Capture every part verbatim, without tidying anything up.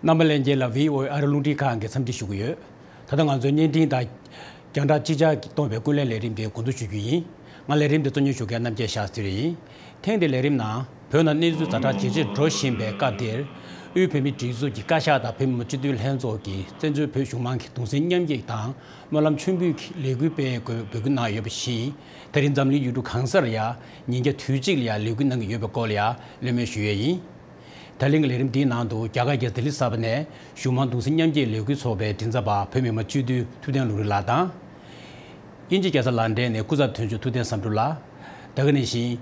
རྣམ་པ་ལྷན་རྒྱས་ལ་བྷི་ཨོ་ཨེ་ཨ་རི་རླུང་འཕྲིན་ཁང་གིས་འཚམས་འདྲི་ཞུ་གི་ཡོད། ད་ལྟ་ང་ཚོས་བརྙན་འཕྲིན་དང་། རྒྱང་བསྒྲགས་གཅིག་ཆར་གཏོང་བའི་ཀུན་གླེང་ལས་རིམ་དེ་འགོ་འཛུགས་ཞུ་རྒྱུ་ཡིན། ང་ལས་རིམ་དེ་གཙོ་གཉེར་ཞུ་མཁན་རྣམ་རྒྱལ་ཤཱ་སྟྲི་ཡིན། ཐེངས་འདིའི་ལས་རིམ་ནང་བོད་ནང་གནས་ཚུལ་ཛ་དྲག་ཇེ་ཆེར་འགྲོ་བཞིན་པའི་སྐབས་འདིར། དབུས་བོད་མིའི་སྒྲིག་འཛུགས་ཀྱི་བཀའ་ཤག་དང་བོད་མི་མང་སྤྱི་འཐུས་ལྷན་ཚོགས་ཀྱིས་བཙན་བྱོལ་བོད་གཞུང་མང་གི་གདུང་སེམས་མཉམ་སྐྱེད་དང་སྨོན་ལམ་མཆོད་འབུལ་གྱི་ལས་འགུལ་སྤེལ་དགོས་འབོད་སྐུལ་གནང་ཡོད་པ་བཞིན། དེ་རིང་འཛམ་གླིང་ཡུལ་གྲུ་གང་སར་ཡང་ཉིན་རྒྱབ་དུས་གཅིག་ལ་ཡང་ལས་འགུལ་གནང་གི་ཡོད་པའི་སྐོར་ལ་ཡང་གླེང་མོལ་ཞུ་ཡས་ཡིན། ད་ལན་གྱི་ལས་རིམ་འདིའི་ནང་དུ་རྒྱ་གར་རྒྱལ་ས་ལྡི་ལི་གསར་པ་ནས་གཞུང་མང་གདུང་སེམས་མཉམ་སྐྱེད་ལས་འགུལ་ཚོགས་པའི་མགྲིན་ཚབ་པ་བོད་མི་མང་སྤྱི་འཐུས་ཐུབ་བསྟན་ལུང་རིགས་ལགས་དང་། དབྱིན་ཇི་རྒྱལ་ས་ལན་ཌན་ནས་སྐུ་ཚབ་དོན་གཅོད་ཐུབ་བསྟན་བསམ་གྲུབ་ལགས། ད་ག་ནང་བཞིན།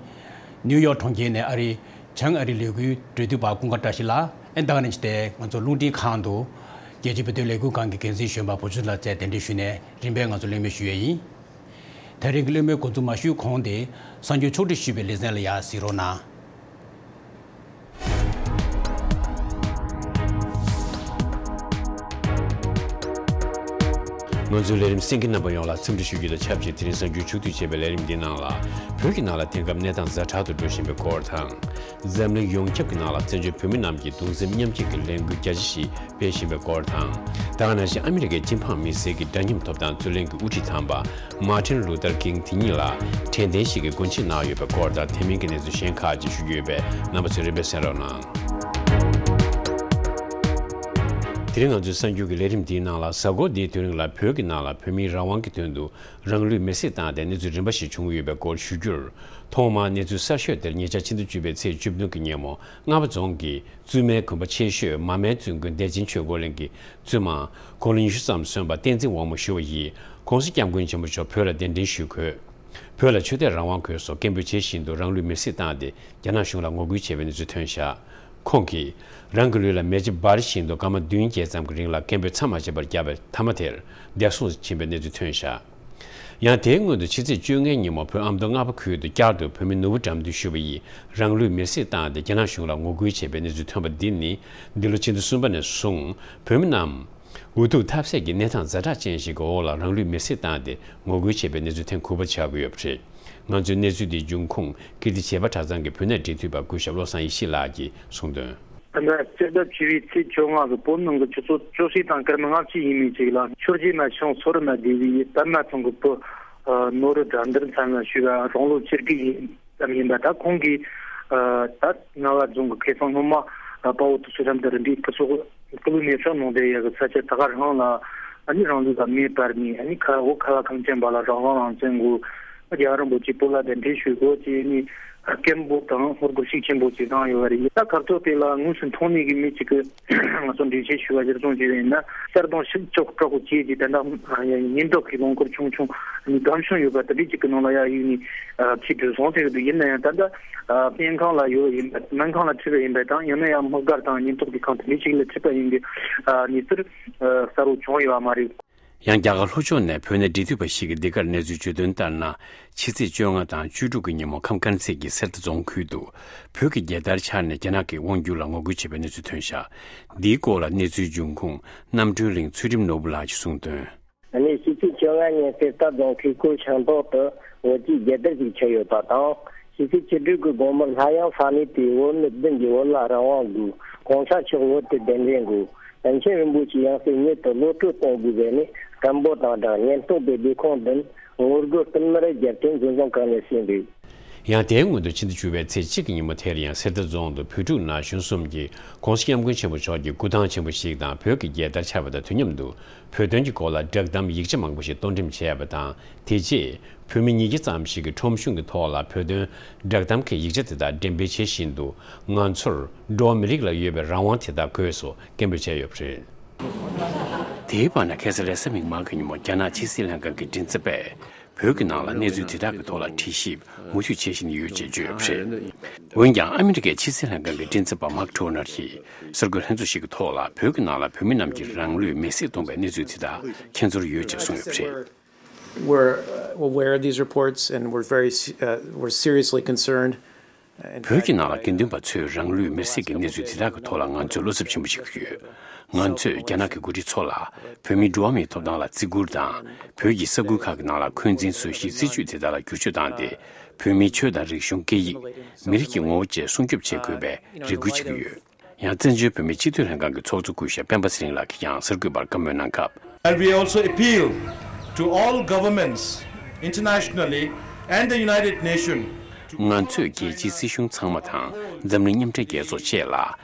ནིའུ་ཡོག་གྲོང་ཁྱེར་ནས་ཨ་རིའི་བྱང་ཨ་རིའི་ལས་འགུལ་འབྲེལ་མཐུད་པ་ཀུན་དགའ་བཀྲ་ཤིས་ལགས། ཨེ་ད་ག་ནང་བཞིན་དེ་ང་ཚོ་རླུང་འཕྲིན་ཁང་དུ། རྒྱལ་སྤྱིའི་བོད་དོན་ལས་འགུལ་ཁང་གི་འགན་འཛིན་གཞོན་པ་བུ་ཆུ་ལགས་བཅས་གདན་འདྲེན་ཞུས་ནས་རིམ་པས་ང་ཚོ་གླེང་མོལ་ཞུ་ཡས་ཡིན། དེ་རིང་གི་གླེང་མོལ་འགོ་འཛུགས་མ་ཞུས་གོང་དེ་གསར་འགྱུར་ཕྱོགས་སྒྲིག་ཞུས་པའི་ལེ་ཚན་ལ་ཡང་གཟིགས་རོགས་གནང་། ང་ཚོའི་ལས་རིམ་གསན་མཁན་རྣམ་པ་ཡོངས་ལ་འཚམས་འདྲི་ཞུ་རྒྱུ་དང་ཆབས་ཅིག་དེ་རིང་གསར་འགྱུར་ཕྱོགས་བསྡུས་བྱས་པའི་ལས་རིམ་འདིའི་ནང་ལ། བོད་ཀྱི་ནང་ལ་དེང་སྐབས་གནས་སྟངས་ཛ་དྲག་ཏུ་འགྲོ་བཞིན་པའི་སྐོར་དང་། འཛམ་གླིང་ཡོངས་ཁྱབ་ཀྱི་ནང་ལ་བཙན་བྱོལ་བོད་མི་རྣམས་ཀྱིས་གདུང་སེམས་མཉམ་སྐྱེད་ཀྱི་ལས་འགུལ་རྒྱ་ཆེ་ཞིག་སྤེལ་བཞིན་པའི་སྐོར་དང་། ད་ག་ནང་བཞིན་ཨ་མི་རི་ཀའི་སྤྱི་འབངས་མི་སེར་གྱི་འདྲ་མཉམ་ཐོབ་ཐང་རྩོད་ལེན་གྱི་དབུ་ཁྲིད་དམ་པ་མར་ཊིན་ལུ་ཐར་ཀིང་དེ་ཉིད་ལ་དྲན་རྟེན་ཞིག་གི་སྒོ་འབྱེད་གནང་ཡོད་པའི་སྐོར་དང་། དེ་མིན་གྱི་གནས་ཚུལ་གཞན་ཁག་ཅིག་ཞུ་རྒྱུ་ཡོད་པས། རྣམ་པ་ཚོས་རིམ་པས་གསན་རོགས་གནང་། དེ་རིང་ང་ཚོའི་གསར་འགྱུར་གྱི་ལས་རིམ་འདིའི་ནང་ལ། གཟའ་འཁོར་འདིའི་དུས་རིང་ལ་བོད་ཀྱི་ནང་ལ་བོད་མིའི་རང་དབང་གི་དོན་དུ་རང་ལུས་མེར་སྲེག་བཏང་སྟེ་གནས་ཚུལ་རིམ་པ་ཞིག་བྱུང་ཡོད་པའི་སྐོར་ཞུ་རྒྱུར། ཐོག་མར་གནས་ཚུལ་གསར་ཤོས་དེར་ཉེ་ཆར་ཕྱི་ཟླ་བཅུ་པའི་ཚེས་བཅུ་བདུན་གྱི་ཉིན་མོ། རྔ་པ་རྫོང་གི་བཙུན་མའི་དགོན་པ་ཆེ་ཤོས་མ་མའི་བཙུན་དགོན་བདེ་ཆེན་ཆོས་འཁོར་གླིང་གི་བཙུན་མ་འཁོར་ལོ་ཉི་ཤུ་ཙམ་སོན་པ་བསྟན་འཛིན་དབང་མོ་ཞུ་བ་ཡིས། ྋགོང་ས་ྋསྐྱབས་མགོན་ཆེན་པོ་མཆོག་བོད་ལ་གདན་འདྲེན་ཞུས་འཁོད། བོད་ལ་ཆོས་དད་རང་དབང་དགོས་སོགས་སྐད་འབོད་བྱེད་བཞིན་དུ་རང་ལུས་མེར་སྲེག་བཏང་སྟེ་རྒྱ་ནག་གཞུང་ལ་ངོ་རྒོལ་བྱས་པའི་གནས་ཚུལ་ཐོན་བཞག་ཁོང་གིས་རང་གི་ལུས་ལ་མེ་ལྕེ་འབར་བཞིན་དུ་སྐར་མ་བདུན་བརྒྱད་ཙམ་གྱི་རིང་ལ་སྐད་འབོད་མཚམས་མ་བཅད་པར་བརྒྱབ་པའི་མཐའ་མ་དེར་འདས་གྲོངས་ཕྱིན་པའི་གནས་ཚུལ་ཐོན་བཞག་ཡང་དེའི་སྔོན་དུ་ཕྱི་ཚེས་བཅོ་ལྔའི་ཉིན་མོ་བོད་ཨ་མདོ་རྔ་པ་ཁུལ་དུ་བསྐྱར་དུ་བོད་མི་ནོར་བུ་དགྲ་འདུལ་ཞུ་བ་ཡིས་རང་ལུས་མེར་སྲེག་བཏང་སྟེ་རྒྱ་ནག་གཞུང་ལ་ངོ་རྒོལ་བྱས་པའི་གནས་ཚུལ་ཐོན་པ་འདི་ནི། འདི་ལོ་ཕྱི་ཟླ་གསུམ་པ་ནས་བཟུང་བོད་མི་རྣམས་འུ་ཐུག་ཐབས་ཟད་ཀྱི་གནས་སྟངས་ཛ་དྲག་ཅན་ཞིག་གི་འོག་ལ་རང་ལུས་མེར་སྲེག་བཏང་སྟེ་ངོ་རྒོལ་བྱས་པའི་གནས་ཚུལ་ཐེངས་དགུ་པ་ཆགས་ཀྱི་ཡོད་པ་རེད། ང་ཚོའི་གནས་ཚུལ་འདིའི་འབྱུང་ཁུངས་ཀིརྟི་བྱེས་པ་གྲྭ་ཚང་གི་བོད་གནས་འབྲེལ་མཐུད་པ་སྐུ་ཞབས་བློ་བཟང་ཡེ་ཤེས་ལགས་ཀྱིས་གསུངས་དོན། ད་ལྟ་སྤྱི་ཟླ་བཅུ་པའི་ཚེས་བཅོ་ལྔ་གི་བོད་ནང་གི་ཆུ་ཚོད་བཅུ་གཅིག་དང་སྐར་མ་ལྔ་བཅུ་ཡས་མས་ཅིག་ལ། ཆོས་རྗེ་མ་ཆུང་སོ་རི་ན་སྡེ་བའི་པདྨ་ཚང་གི་བུ་ནོར་བུ་དགྲ་འདུལ་མཚན་ལ་ཞུ་བ་རང་ལོ་བཅུ་དགུ་ཙམ་ཡིན་པ། ད་ཁོང་གིས་ད་རྔ་བ་རྫོང་གི་ཁེ་བཟང་སྔོན་མ་དཔའ་བོ་དེ་ཚོ་རམ་དང་རིམ་པས་སྐུ་སྲོག་སྐུ་ལུས་མེ་སྲེག་གནང་བསྡད་ཡག་གི་ས་ཆ་དེ་ག་རང་ལ་ཨ་ནི་རང་ལུས་ལ་མེ་སྤར་ནས། ཨ་ནི་ཁ་འོ་ཁ་ལག་ཁང་ཆེན་པ་ལ་རང་དབང་རང་བཙན་དགོས། རྒྱལ་བ་རིན་པོ་ཆེ་བོད་ལ་གདན་འདྲེན་ཞུ་དགོས་ཅེས་ནི་སྐད་འབོད་དང་ངོ་རྒོལ་ཤུགས་ཆེན་པོ་ཅིག་བཏང་ཡོད་པ་རེད། ད་ཁ་ཐོག་དེ་ལ་དངོས་སུ་མཐོང་མེད་ཀྱི་མི་གཅིག་གིས་ང་ཚོ་འགྲེལ་བཤད་ཞུ་བ་གཞིར་བཟུང་བྱས་པ་ཡིན་ན། གསར་དུ་ཕྱི་ཕྱོགས་དྲག་པོ་བྱས་ཀྱི་ད་ལྟ་ཉེན་རྟོག་གི་རླངས་འཁོར་ཆུང་ཆུང་ནི་སྒམ་ཤོང་ཡོད་པ་དེ་འདྲ་གཅིག་གི་ནང་ལ་ཡར་གཡུགས་ནས་ཁྱི་འགྲོ་སོང་ཟེར་གི་འདུག་ཡིན་ན་ཡང་ད་ལྟ་སྨན་ཁང་ལ་ཡོད་ཡིན་པ། སྨན་ཁང་ལ་ཁྲིད་པ་ཡིན་པ་དང་། ཡང་ན་ཡང་དམག་སྒར་དང་ཉེན་རྟོག་གི་ཁང་དེ་འདྲ་ཞིག་ལ་ཁྲིད་པ་ཡིན་པའི་གནས་ཚུལ་གསལ་པོ་བྱུང་ཡོད་པ་མ་རེད། ཡང་རྒྱ་གར་ལྷོ་ཕྱོགས་ནས་བོད་གནས་འབྲེལ་མཐུད་པ་ཞིག་གིས་འདི་གར་གནས་ཚུལ་བརྗོད་དོན་ལྟར་ན། ཕྱི་ཚེས་བཅོ་ལྔ་དང་བཅུ་དྲུག་གི་ཉིན་མོ་ཁམས་དཀར་མཛེས་ཀྱི་གསེར་རྟ་རྫོང་ཁུལ་དུ་བོད་ཀྱི་རྒྱལ་དར་འཕྱར་ནས་རྒྱ་ནག་གི་དབང་བསྒྱུར་ལ་ངོ་རྒོལ་བྱས་པའི་གནས་ཚུལ་ཐོན་བཞག་འདིའི་སྐོར་ལ་གནས་ཚུལ་འབྱུང་ཁུངས་རྣམ་གྲོལ་གླིང་ཚུལ་ཁྲིམས་ནོར་བུ་ལགས་ཀྱིས་གསུངས་དོན། ཨ་ནི་ཕྱི་ཚེས་བཅོ་ལྔ་ཉིན་གསེར་རྟ་རྫོང་ཁུལ་ཁུལ་ཤང་ཐོག་ཏུ་བོད་ཀྱི་རྒྱལ་དར་ཞིག་འཕྱར་ཡོད་པ་དང་། ཕྱི་ཚེས་བཅུ་དྲུག་གི་དགོང་མོ་སླར་ཡང་ས་གནས་དེའི་བོད་མི་བདུན་གྱིས་བོད་ལ་རང་དབང་དགོས། གོང་ས་མཆོག་བོད་དུ་གདན་འདྲེན་དགོས། པཎ་ཆེན་རིན་པོ་ཆེ་ཡང་སྲིད་མྱུར་དུ་གློད་གྲོལ་གཏོང་དགོས་ཟེར་ནས་སྐད་འབོད་དང་སྦྲགས་ཉེན་རྟོག་པས་སྡེ་ཁག་བདུན་ངོ་རྒོལ་བསྟུད་མར་བརྒྱབ་སྟེ་འཛིན་བཟུང་བཀག་ཉར་བྱས་འདུག་ཡང་དེའི་སྔོན་དུ་ཕྱི་ཟླ་བཅུ་པའི་ཚེས་གཅིག་གི་ཉིན་མོ་དེར་ཡང་གསེར་རྟ་རྫོང་དུ་བོད་ཕྲུག་ན་གཞོན་གསུམ་གྱིས་གོང་ས་སྐྱབས་མགོན་ཆེན་པོ་མཆོག་གི་སྐུ་ཐང་ཆེན་པོ་ཞིག་དང་བོད་ཀྱི་རྒྱལ་དར་འཕྱར་བ་དང་དུས་མཉམ་དུ་བོད་དོན་གྱི་སྐོར་ལ་བསྒྲགས་གཏམ་ཡིག་ཆ་མང་པོ་ཞིག་གཏོང་འགྲེམས་བྱས་པ་དང་། དེ་རྗེས་བོད་མི་ཉིས་བརྒྱ་ཙམ་ཞིག་གིས་ཁྲོམ་གཞུང་གི་ཐོག་ལ་བོད་དོན་བསྒྲགས་གཏམ་གྱི་ཡིག་ཆ་དེ་དག་འགྲེམས་སྤེལ་བྱེད་བཞིན་དུ། ང་ཚོར་འགྲོ་བ་མི་རིགས་ལ་ཡོད་པའི་རང་དབང་དེ་དག་དགོས་སོགས་སྐད་འབོད་བྱས་ཡོད་པ་རེད། དེའི་བར་ན་ཁ་སང་རེས་གཟའ་མིག་དམར་གྱི་ཉིན་མོ་རྒྱ་ནག་ཕྱི་སྲིད་ལྷན་ཁང་གི་མགྲིན་ཚབ་པས་བོད་ཀྱི་ནང་ལ་གནས་ཚུལ་དེ་དག་གི་ཐོག་ལ་དྲི་ཞིབ་མུ་མཐུད་བྱེད་བཞིན་ཡོད་ཅེས་བརྗོད་ཡོད་པ་རེད། འོན་ཀྱང་ཨ་མི་རི་ཀའི་ཕྱི་སྲིད་ལྷན་ཁང་གི་མགྲིན་ཚབ་པ་མཱག་ཊོ་ནར་གྱིས་གསར་འགོད་ལྷན་ཚོགས་ཤིག་གི་ཐོག་ལ་བོད་ཀྱི་ནང་ལ་བོད་མི་རྣམས་ཀྱིས་རང་ལུས་མེར་སྲེག་གཏོང་བའི་གནས་ཚུལ་དེ་དག་ཁྱེད་ཚོར་ཡོད་ཅེས་གསུངས་ཡོད་པ་རེད། We're uh, aware of these reports and we're very se- uh, we're seriously concerned. And in fact, བོད་ཀྱི་ནང་ལ་དགེ་འདུན་པ་ཚོས་རང་ལུས་མེར་སྲེག་གི་གནས་ཚུལ་དེ་དག་གི་ཐོག་ལ་ང་ཚོས་བློ་འཚབ་ཆེན་པོ་བྱེད་ཀྱི་ཡོད། ང་ཚོས་རྒྱ་ནག་གི་འགོ་ཁྲིད་ཚོ་ལ་བོད་མིའི་འགྲོ་བ་མིའི་ཐོབ་ཐང་ལ་བརྩི་བཀུར་དང་། བོད་ཀྱི་ས་ཁུལ་ཁག་གི་ནང་ལ་འཁོན་འཛིན་བཟོ་གཞིའི་སྲིད་བྱུས་དེ་དག་ལ་བསྒྱུར་བཅོས་བཏང་སྟེ། བོད་མིའི་ཆོས་དང་རིག་གཞུང་། སྐད་ཡིག་མི་རིགས་ཀྱི་ངོ་བོ་བཅས་སྲུང་སྐྱོབ་བྱེད་དགོས་པའི་རེ་སྐུལ་བྱེད་ཀྱི་ཡོད། ཡང་བཙན་བྱོལ་བོད་མིའི་སྤྱི་འཐུས་ལྷན་ཁང་གི་ཚོགས་གཙོ་སྐུ་ཞབས་སྤེན་པ་ཚེ་རིང་ལགས་ཀྱིས་ཀྱང་གསར་འགོད་པར་བཀའ་མོལ་གནང་སྐབས། And we also appeal to all governments internationally and the United Nations. ང་ཚོས་རྒྱལ་སྤྱིའི་སྲིད་གཞུང་ཚང་མ་དང་འཛམ་གླིང་མཉམ་འབྲེལ་རྒྱལ་ཚོགས་བཅས་ལ།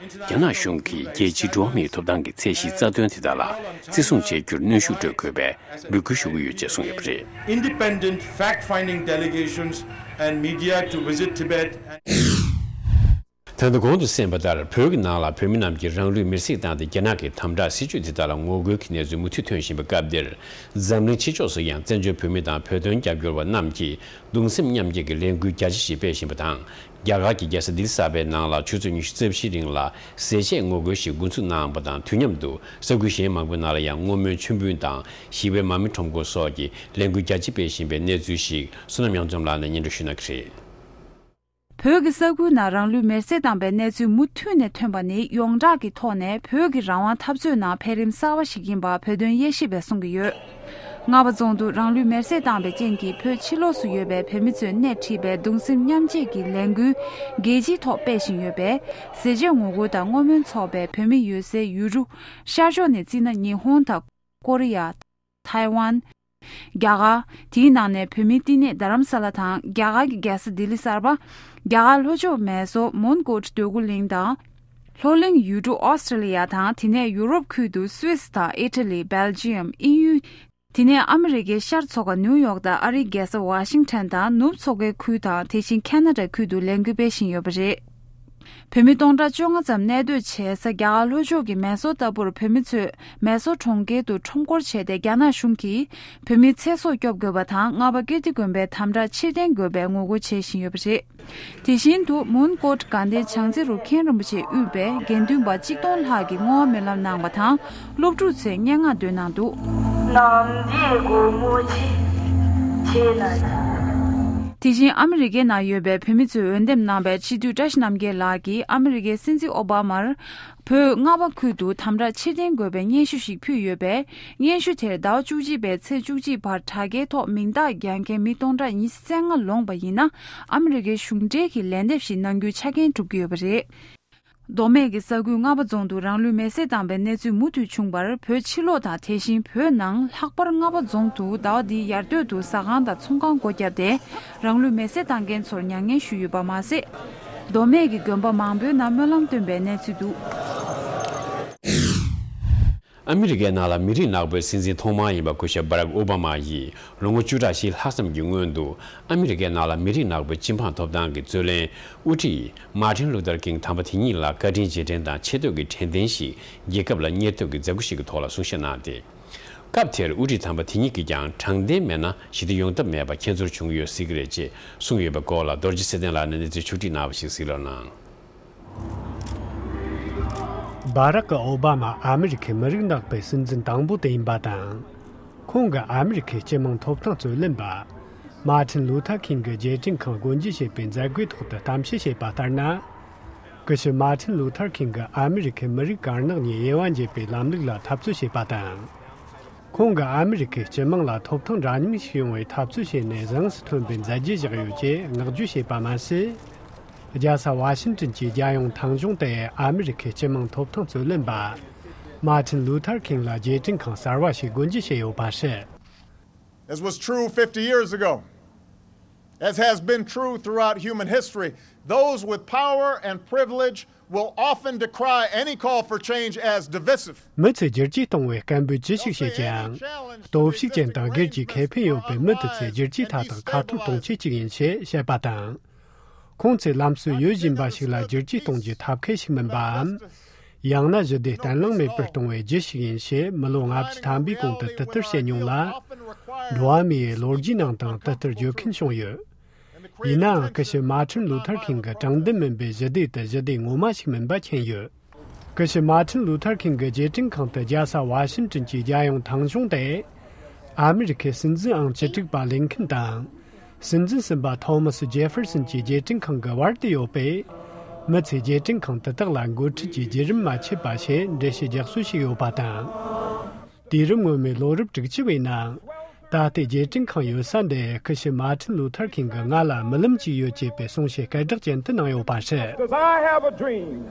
རྒྱ་ནག་གཞུང་གིས་རྒྱལ་སྤྱིའི་འགྲོ་བ་མིའི་ཐོབ་ཐང་གི་ཚད་གཞིའི་རྩ་དོན་དེ་དག་ལ་བརྩི་སྲུང་བྱེད་རྒྱུར་གནོན་ཤུགས་སྤྲོད་དགོས་པའི་འབོད་སྐུལ་ཞུ་གི་ཡོད་ཅེས་གསུངས་ཡོད་པ་རེད། Independent fact-finding delegations and media to visit Tibet and ད་ལྟ་གོང་དུ་གསན་པ་ལྟར་བོད་ཀྱི་ནང་ལ་བོད་མི་རྣམས་ཀྱིས་རང་ལུས་མེར་སྲེག་བཏང་སྟེ་རྒྱ་ནག་གི་དམ་དྲག་སྲིད་བྱུས་དེ་དག་ལ་ངོ་རྒོལ་གྱི་གནས་ཚུལ་མུ་མཐུད་ཐོན་བཞིན་པའི་སྐབས་འདིར། འཛམ་གླིང་ཕྱི་ཕྱོགས་སུ་ཡང་བཙན་བྱོལ་བོད་མི་དང་བོད་དོན་རྒྱབ་སྐྱོར་བ་རྣམས་ཀྱིས་གདུང་སེམས་མཉམ་སྐྱེད་ཀྱི་ལས་འགུལ་རྒྱ་ཆེ་ཞིག་སྤེལ་བཞིན་པ་དང་། རྒྱ་གར་གྱི་རྒྱལ་ས་ལྡི་ལི་གསར་པའི་ནང་ལ་ཆུ་ཚོད་ཉི་ཤུ་རྩ་བཞི་རིང་ལ་ཟས་བཅད་ངོ་རྒོལ་ཞིག་འགོ་འཛུགས་གནང་བ་དང་། དུས་མཉམ་དུ་ས་ཁུལ་གཞན་མང་པོའི་ནང་ལ་ཡང་བསྔོ་སྨོན་མཆོད་འབུལ་དང་ཞི་བའི་མར་མེ་ཁྲོམ་སྐོར་སོགས་ཀྱི་ལས་འགུལ་རྒྱ་ཆེ་སྤེལ་བཞིན་པའི་གནས་ཚུལ་ཞིག་བསོད་ནམས་གཡང་འཛོམས་ལགས་ནས་སྙན་སྒྲོན་ཞུ་གནང་གི་རེད། བོད་ཀྱི་ས་ཁུལ་ནང་རང་ལུས་མེར་སྲེག་བཏང་པའི་གནས་ཚུལ་མུ་མཐུད་ནས་ཐོན་པ་ནི་ཡོངས་གྲགས་ཀྱི་ཐོག་ནས་བོད་ཀྱི་རང་དབང་འཐབ་རྩོད་ནང་འཕེལ་རིམ་གསར་བ་ཞིག་ཡིན་པ་བོད་དོན་དབྱེ་ཞིབ་པས་གསུང་གི་ཡོད། རྔ་བ་རྫོང་དུ་རང་ལུས་མེར་སྲེག་བཏང་པའི་རྐྱེན་གྱིས་བོད་ཕྱི་ལོགས་སུ་ཡོད་པའི་བོད་མི་ཚོས་སྣེ་ཁྲིད་པའི་གདུང་སེམས་མཉམ་སྐྱེད་ཀྱི་ལས་འགུལ་རྒྱལ་སྤྱིའི་ཐོག་སྤེལ་བཞིན་ཡོད་པས། ཟས་བཅད་ངོ་རྒོལ་དང་བསྔོ་སྨོན་འཚོགས་པའི་བོད་མི་ཡོད་སའི་ཡུལ་གྲུ་ཤར་ཕྱོགས་ནས་བརྩིས་ན་ཉི་ཧོང་དང་ཀོ་རི་ཡ། ཐའེ་ཝན། རྒྱ་གར། དེའི་ནང་ནས་བོད་མིའི་བསྟི་གནས་རྡ་རམ་ས་ལ་དང་རྒྱ་གར་གྱི་རྒྱལ་ས་ལྡི་ལི་གསར་པ། རྒྱ་གར་ལྷོ་ཕྱོགས་མེ་སོར་མོན་གྷོ་འདོད་རྒུ་གླིང་དང་། ལྷོ་གླིང་ཡུལ་གྲུ་ཨོ་སི་ཀྲི་ལི་ཡ་དང་། དེ་ནས་ཡུ་རོབ་ཁུལ་དུ་སུད་སི་དང་ཨི་ཊ་ལི། སྦེལ་ཇི་ཡམ། དབྱིན་ཡུལ། དེ་ནས་ཨ་མི་རི་ཀའི་ཤར་མཚོ་ཁ་ནིའུ་ཡོག་དང་ཨ་རིའི་རྒྱལ་ས་ཝ་ཤིང་ཊོན་དང་ནུབ་མཚོ་ཁའི་ཁུལ་དང་། དེ་བཞིན་ཁེ་ན་ཌའི་ཁུལ་དུ་ལས་འགུལ་སྤེལ་བཞིན་ཡོད་པ་རེད། བོད་མི་སྟོང་ཕྲག་བཅོ་ལྔ་ཙམ་གནས་སྡོད་བྱེད་ས་རྒྱ་གར་ལྷོ་ཕྱོགས་ཀྱི་མེ་སོར་ལྟ་བུར་བོད་མི་ཚོས་མེ་སོར་གྲོང་ཁྱེར་དུ་ཁྲོམ་སྐོར་བྱས་ཏེ། རྒྱ་ནག་གཞུང་གིས་བོད་མིའི་ཚེ་སྲོག་སྐྱོབ་དགོས་པ་དང་། རྔ་བ་ཀིརྟི་དགོན་པའི་དམ་དྲག་ཕྱིར་འཐེན་དགོས་པའི་ངོ་རྒོལ་བྱེད་བཞིན་ཡོད་པ་རེད། དེ་བཞིན་དུ་མོན་གྷོ་དགའ་ལྡན་བྱང་རྩེ་རུ་མཁན་རིན་པོ་ཆེས་དབུས་པའི་དགེ་འདུན་པ་གཅིག་སྟོང་ལྷག་གིས་བསྔོ་བ་སྨོན་ལམ་གནང་བ་དང་། སློབ་ཕྲུག་ཚོས་སྙན་ངག་འདོན་གནང་འདུག། ནམ་ཟླའི་སྒོ་མོ་ཆེ་ཆེ་ན། དེ་བཞིན་ཨ་མི་རི་ཀའི་ནང་ཡོད་པའི་བོད་མི་ཚོས་འོས་འདེམས་གནང་བའི་སྤྱི་འཐུས་བཀྲ་ཤིས་རྣམ་རྒྱལ་ལགས་ཀྱིས་ཨ་མི་རི་ཀའི་སྲིད་འཛིན་ཨོ་བྷ་མར་བོད་རྔ་བ་ཁུལ་དུ་དམ་དྲག་ཕྱིར་འཐེན་དགོས་པའི་སྙན་ཞུ་ཞིག་ཕུལ་ཡོད་པས། སྙན་ཞུ་དེར་ཟླ་བ་བཅུ་གཅིག་པའི་ཚེས་བཅུ་གཅིག་བར་དྲ་རྒྱའི་ཐོག་མིང་རྟགས་རྒྱག་མཁན་མི་སྟོང་ཕྲག་ཉི་ཤུ་རྩ་ལྔ་ལོངས་པ་ཡིན་ན། ཨ་མི་རི་ཀའི་གཞུང་འབྲེལ་གྱི་ལན་འདེབས་ཤིག་གནང་རྒྱུའི་ཆ་རྐྱེན་གྲུབ་ཀྱི་ཡོད་པ་རེད། མདོ་སྨད་ཀྱི་ས་ཁུལ་རྔ་བ་རྫོང་དུ་རང་ལུས་མེར་སྲེག་བཏང་པའི་གནས་ཚུལ་མུ་མཐུད་བྱུང་བར། བོད་ཕྱི་ལོགས་དང་། དེ་བཞིན་བོད་ནང་ལྷག་པར་རྔ་བ་རྫོང་དུ་ཟླ་བ་འདིའི་ཡར་སྟོད་དུ་ཟ་ཁང་དང་ཚོང་ཁང་སྒོ་བརྒྱབ་སྟེ། རང་ལུས་མེར་སྲེག་བཏང་མཁན་ཚོར་མྱ་ངན་ཞུས་ཡོད་པ་མ་ཟད། མདོ་སྨད་ཀྱི་དགོན་པ་མང་པོའི་ནང་སྨོན་ལམ་སྟོན་པའི་གནས་ཚུལ་འདུག། ཨ་མི་རི་ཀའི་ནང་ལ་མི་རིགས་ནག་པོའི་སྲིད་འཛིན་ཐོག་མ་ཡིན་པ་སྐུ་ཞབས་བྷ་རག་ཨོ་བྷ་མ་ཡིས་ལོ་ངོ་བཅུ་ཕྲག་བཞི་ལྷག་ཙམ་གྱི་སྔོན་དུ་ཨ་མི་རི་ཀའི་ནང་ལ་མི་རིགས་ནག་པོའི་སྤྱི་འབངས་ཐོབ་ཐང་གི་རྩོད་ལེན་དབུ་ཁྲིད་མཱ་ཊིན་ལུ་ཐར་ཀིང་དམ་པ་དེ་ཉིད་ལ་བཀའ་དྲིན་རྗེས་དྲན་དང་ཆེ་བསྟོད་ཀྱི་དྲན་རྟེན་ཞིག་རྒྱལ་ཁབ་ལ་གཉེར་ཐབས་ཀྱི་མཛད་སྒོ་ཞིག་གི་ཐོག་ལ་གསུང་བཤད་གནང་སྟེ། སྐབས་དེར་དབུ་ཁྲིད་དམ་པ་དེ་ཉིད་ཀྱིས་ཀྱང་དྲང་བདེན་མེད་ན་ཞི་བདེ་ཡོང་ཐབས་མེད་པ་ཁྱེད་ཚོར་བྱུང་ཡོད་སྲིད་ཀྱི་རེད་ཅེས་གསུངས་ཡོད་པའི་སྐོར་ལ་རྡོ་རྗེ་ཚེ་བརྟན་ལགས་ནས་གནས་ཚུལ་ཕྱོགས་བསྒྲིགས་གནང་བ་ཞིག་གཟིགས་རོགས་གནང་། བྷ་རག་ཨོ་བྷ་མ་ཨ་མི་རི་ཁའི་མི་རིགས་ནག་པའི་སྲིད་འཛིན་དང་པོ་དེ་ཡིན་པ་དང་། ཁོང་གིས་ཨ་མི་རི་ཁའི་སྤྱི་དམངས་ཐོབ་ཐང་རྩོད་ལེན་པ་མཱ་ཊིན་ལུ་ཐར་ཁིང་གི་རྗེས་དྲན་ཁང་སྒོ་འབྱེད་བྱས་པའི་མཛད་སྒོའི་ཐོག་ཏུ་གཏམ་བཤད་བྱས་པ་ལྟར་ན། སྐུ་ཞབས་མཱ་ཊིན་ལུ་ཐར་ཁིང་གིས་ཨ་མི་རི་ཁའི་མི་རིགས་དཀར་ནག་གཉིས་དབྱེ་བ་འབྱེད་པའི་ལམ་ལུགས་ལ་འཐབ་རྩོད་བྱས་པ་དང་། ཁོང་གིས་ཨ་མི་རི་ཁའི་སྤྱི་དམངས་ལ་ཐོབ་ཐང་འདྲ་མཉམ་ཞིག་ཡོང་བའི་འཐབ་རྩོད་བྱས་ནས་གཟེངས་སུ་ཐོན་པའི་མཛད་རྗེས་བཞག་ཡོད་ཅེས་བསྔགས་བརྗོད་བྱས་པ་མ་ཟད། རྒྱལ་ས་ཝ་ཤིང་ཏོན་གྱི་རྒྱལ་ཡོངས་ཐང་གཞུང་དེ་ཨ་མི་རི་ཁའི་སྤྱི་དམངས་ཐོབ་ཐང་རྩོད་ལེན་པ་མཱ་ཊིན་ལུ་ཐར་ཁིང་ལ་རྗེས་དྲན་ཁང་གསར་བ་ཞིག་སྒོ་འབྱེད་བྱས་ཡོད་པ་རེད། As was true fifty years ago, as has been true throughout human history, those with power and privilege will often decry any call for change as divisive. མི་ཚོས་བསྒྱུར་བཅོས་གཏོང་བའི་སྐད་འབོད་ཅི་ཞིག་བྱེད་ཀྱང་། སྟོབས་ཤུགས་ཅན་དང་སྒེར་གྱི་ཁེ་ཕན་ཡོད་པའི་མི་དེ་ཚོས་བསྒྱུར་བཅོས་མཐའ་དག་ཁ་འཐོར་གཏོང་ཆེད་ཅིག་ཡིན་ཞེས་བཤད་པ་དང་། ཁོང་ཚོས་ལམ་སྲོལ་ཡོད་བཞིན་པ་ཞིག་ལ་བསྒྱུར་བཅོས་གཏོང་རྒྱུ་ཐབས་མཁས་ཤིག་མིན་པའམ། ཡང་ན་ཞི་བདེ་བརྟན་ལྷིང་མེད་པར་གཏོང་བའི་རྒྱུ་ཞིག་ཡིན་ཞེས་མི་ལོ་ལྔ་བཅུ་ཐམ་པའི་གོང་དུ་དེ་ལྟར་བཤད་མྱོང་ལ། འགྲོ་བ་མིའི་ལོ་རྒྱུས་ནང་དང་དེ་ལྟར་བརྗོད་མཁན་བྱུང་ཡོད། ཡིན་ནའང་སྐུ་ཞབས་མཱ་ཊིན་ལུ་ཐར་ཁིང་གི་དྲང་བདེན་མིན་པའི་ཞི་བདེ་དེ་ཞི་བདེ་ངོ་མ་ཞིག་མིན་པ་མཁྱེན་ཡོད། སྐུ་ཞབས་མཱ་ཊིན་ལུ་ཐར་ཁིང་གི་རྗེས་དྲན་ཁང་དུ་རྒྱལ་ས་ཝ་ཤིང་ཏོན་གྱི་རྒྱལ་ཡོངས་ཐང་གཞུང་དེ། ཨ་མི་རི་ཁའི་སྲིད་འཛིན་ཨང་བཅུ་དྲུག་པ་ལིན་ཁིན་དང་། སྲིད་འཛིན་གསུམ་པ་ཐོ་མཱ་སི་ཇེ་ཧྥེར་སོན་གྱི་རྗེས་དྲན་ཁང་གི་བར་དུ་ཡོད་པས། མི་ཚོས་རྗེས་དྲན་ཁང་དེ་དག་ལ་འགོ་ཁྲིད་ཀྱི་བརྒྱུད་རིམ་མ་ཆད་པ་ཞེས་འགྲེལ་བཤད་རྒྱག་སྲོལ་ཞིག་ཡོད་པ་དང་། དུས་རབས་སྔོན་མའི་ལོ་རབས་དྲུག་ཅུ་བའི་ནང་། ད་ལྟའི་རྗེས་དྲན་ཁང་ཡོད་ས་འདི་སྐུ་ཞབས་མཱ་ཊིན་ལུ་ཐར་ཁིང་གིས་ང་ལ་རྨི་ལམ་ཅིག་ཡོད་ཅེས་པའི་གསུང་བཤད་སྐད་གྲགས་ཅན་དུ་གནང་ཡོད་པ་རེད། 'Cause I have a dream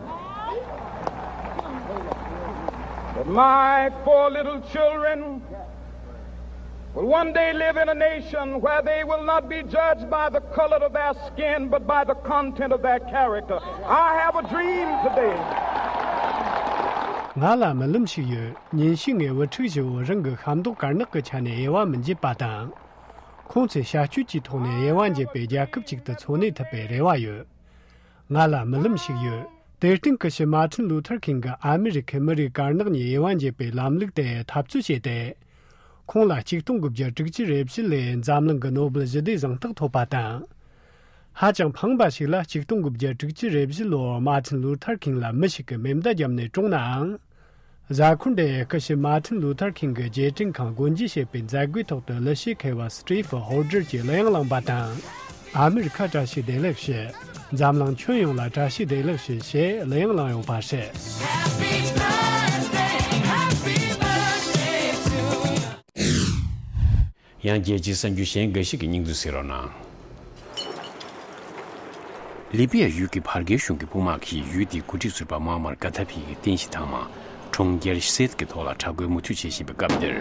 My four little children will one day live in a nation where they will not be judged by the color of their skin, but by the content of their character. I have a dream today. ང་ལ་རྨི་ལམ་ཞིག་ཡོད། ཉིན་ཞིག་ངའི་བུ་ཕྲུག་བཞི་བོ་རང་གི་ཤ་མདོག་དཀར་ནག་གི་ཆ་ནས་དབྱེ་བ་མི་འབྱེད་པ་དང་། ཁོང་ཚོས་བྱ་སྤྱོད་ཀྱི་ཐོག་ནས་དབྱེ་བ་འབྱེད་པའི་རྒྱལ་ཁབ་ཅིག་ཏུ་འཚོ་གནས་ཐུབ་པའི་རེ་བ་ཡོད། ང་ལ་རྨི་ལམ་ཞིག་ཡོད། དེར་བརྟེན་སྐུ་ཞབས་མཱ་ཊིན་ལུ་ཐར་ཁིང་གིས་ཨ་མི་རི་ཁའི་མི་རིགས་དཀར་ནག་གཉིས་དབྱེ་བ་འབྱེད་པའི་ལམ་ལུགས་དེ་འཐབ་རྩོད་བྱས་ཏེ། ཁོང་ལ་ཆིག་སྟོང་དགུ་བརྒྱ་དྲུག་ཅུ་རེ་བཞི་ལོའི་འཛམ་གླིང་གི་ནོ་སྦེལ་ཞི་བདེའི་གཟེངས་རྟགས་ཐོབ་པ་དང་། ཧ་ཅང་ཕངས་པ་ཞིག་ལ་ཆིག་སྟོང་དགུ་བརྒྱ་དྲུག་ཅུ་རེ་བཞི་ལོར་མཱ་ཊིན་ལུ་ཐར་ཁིང་ལ་མི་ཞིག་གིས་མེ་མདའ་བརྒྱབ་ནས་བཀྲོངས་ནའང་། གཟའ་འཁོར་འདིར་སྐུ་ཞབས་མཱ་ཊིན་ལུ་ཐར་ཁིང་གི་རྗེས་དྲན་ཁང་སྒོ་འབྱེད་བྱེད་པའི་མཛད་སྒོའི་ཐོག་ཏུ་ལི་ཤི་མཁས་པ་སི་ཏྲི་ཕི་ཧོར་ཌར་གྱིས་གླུ་དབྱངས་བླངས་པ་དང་། ཨ་མི་རི་ཁར་བཀྲ་ཤིས་བདེ་ལེགས་ཞུ། འཛམ་གླིང་ཁྱོན་ཡོངས་ལ་བཀྲ་ཤིས་བདེ་ལེགས་ཞུ་ཞེས་གླུ་དབྱངས་བླངས་ཡོད་པ་རེད། ཡང་རྒྱལ་སྤྱིའི་གསར་འགྱུར་གཞན་འགའ་ཞིག་གི་སྙིང་བསྡུས་གཟིགས་རོགས་གནང་། ལི་པི་ཡ་ཡུལ་གྱི་བར་བརྒལ་གཞུང་གི་དཔུང་དམག་གིས་ཡུལ་དེའི་འགོ་ཁྲིད་ཟུར་པ་མོ་ཨ་མར་ཀ་ཐ་ཕི་ཡི་རྟེན་གཞི་དང་མ། གྲོང་ཁྱེར་སེད་ཀྱི་ཐོག་ལ་དྲག་རྒོལ་མུ་མཐུད་བྱེད་བཞིན་པའི་སྐབས་འདིར།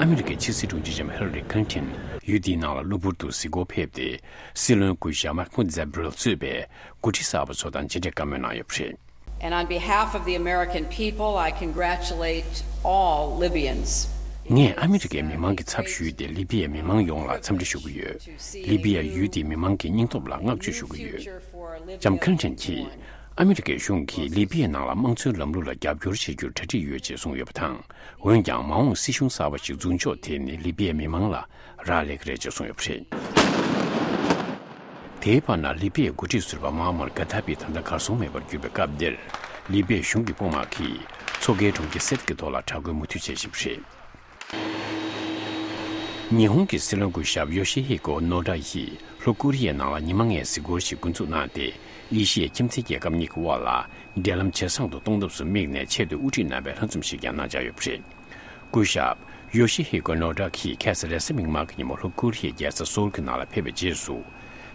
ཨ་མི་རི་ཀའི་ཕྱི་སྲིད་དྲུང་ཆེ་ལྕམ་ཧི་ལ་རི་ཁ་ལིན་ཏོན་ཡུལ་དེའི་ནང་ལ་གློ་བུར་དུ་གཟིགས་སྐོར་ཕེབས་ཏེ། སྲིད་བློན་སྐུ་ཞབས་མཱ་ཁ་མུད་ཛེབ་རལ་གཙོས་པའི་འགོ་ཁྲིད་གསར་པ་ཚོ་དང་མཇལ་འཕྲད་བཀའ་མོལ་གནང་ཡོད་པ་རེད། And on behalf of the American people, I congratulate all Libyans. ངས་ཨ་མི་རི་ཀའི་མི་མང་གི་ཚབ་ཞུས་ཏེ་ལི་པི་ཡའི་མི་མང་ཡོངས་ལ་འཚམས་འདྲི་ཞུ་གི་ཡོད། ལི་པི་ཡ་ཡུལ་དེའི་མི་མང་གི་སྙིང་སྟོབས་ལ་བསྔགས་བརྗོད་ཞུ་གི་ཡོད། ལྕམ་ཁ་ལིན་ཏོན་གྱིས། ཨ་མི་རི་ཀའི་གཞུང་གིས་ལི་པི་ཡའི་ནང་ལ་དམངས་གཙོའི་ལམ་ལུགས་ལ་རྒྱབ་སྐྱོར་བྱེད་རྒྱུར་གྲ་སྒྲིག་ཡོད་ཅེས་གསུངས་ཡོད་པ་དང་། འོན་ཀྱང་མ་འོངས་སྲིད་གཞུང་གསར་པ་ཞིག་འཛུགས་ཕྱོགས་དེ་ནི་ལི་པི་ཡའི་མི་མང་ལ་རག་ལས་ཀྱི་རེད་ཅེས་གསུངས་ཡོད་པ་རེད། དེའི་བར་ན་ལི་པི་ཡའི་འགོ་ཁྲིད་ཟུར་པ་མོ་ཨ་མར་ཀ་ཐ་ཕི་ད་ལྟ་གར་སོང་མེད་པར་གྱུར་པའི་སྐབས་འདིར། ལི་པི་ཡའི་གཞུང་གི་དཔུང་དམག་གིས་མཚོ་ཁའི་གྲོང་ཁྱེར་སེད་ཀྱི་ཐོག་ལ་དྲག་རྒོལ་མུ་མཐུད་བྱེད་བཞིན་པ་རེད། ཉི་ཧོང་གི་སྲིད་བློན་སྐུ་ཞབས་ཡོ་ཤི་ཧི་ཀོ་ནོ་ཌ་ཡིས་ལྷོ་ཀོ་རི་ཡའི་ནང་ལ་ཉི་མ་ལྔའི་གཟིགས་སྐོར་ཞིག་འགོ་འཛུགས་གནང་སྟེ། ཨེ་ཤི་ཡའི་ཁྱིམ་མཚེས་རྒྱལ་ཁབ་གཉིས་ཀྱི་དབར་ལ་འབྲེལ་ལམ་ཇེ་བཟང་དུ་གཏོང་ཐབས་སུ་དམིགས་ནས་ཆེད་དུ་དབུ་ཁྲིད་རྣམ་པས་ལྷན་འཛོམས་ཤིག་ཀྱང་གནང་འཆར་ཡོད་པ་རེད། སྐུ་ཞབས་ཡོ་ཤི་ཧི་ཀོ་ནོ་ཌ་གིས་ཁ་སང་རེས་གཟའ་མིག་དམར་གྱི་ཉིན་མོ་ལྷོ་ཀོ་རི་ཡའི་རྒྱལ་ས་སོལ་གྱི་ནང་ལ་ཕེབས་པའི་རྗེས་སུ།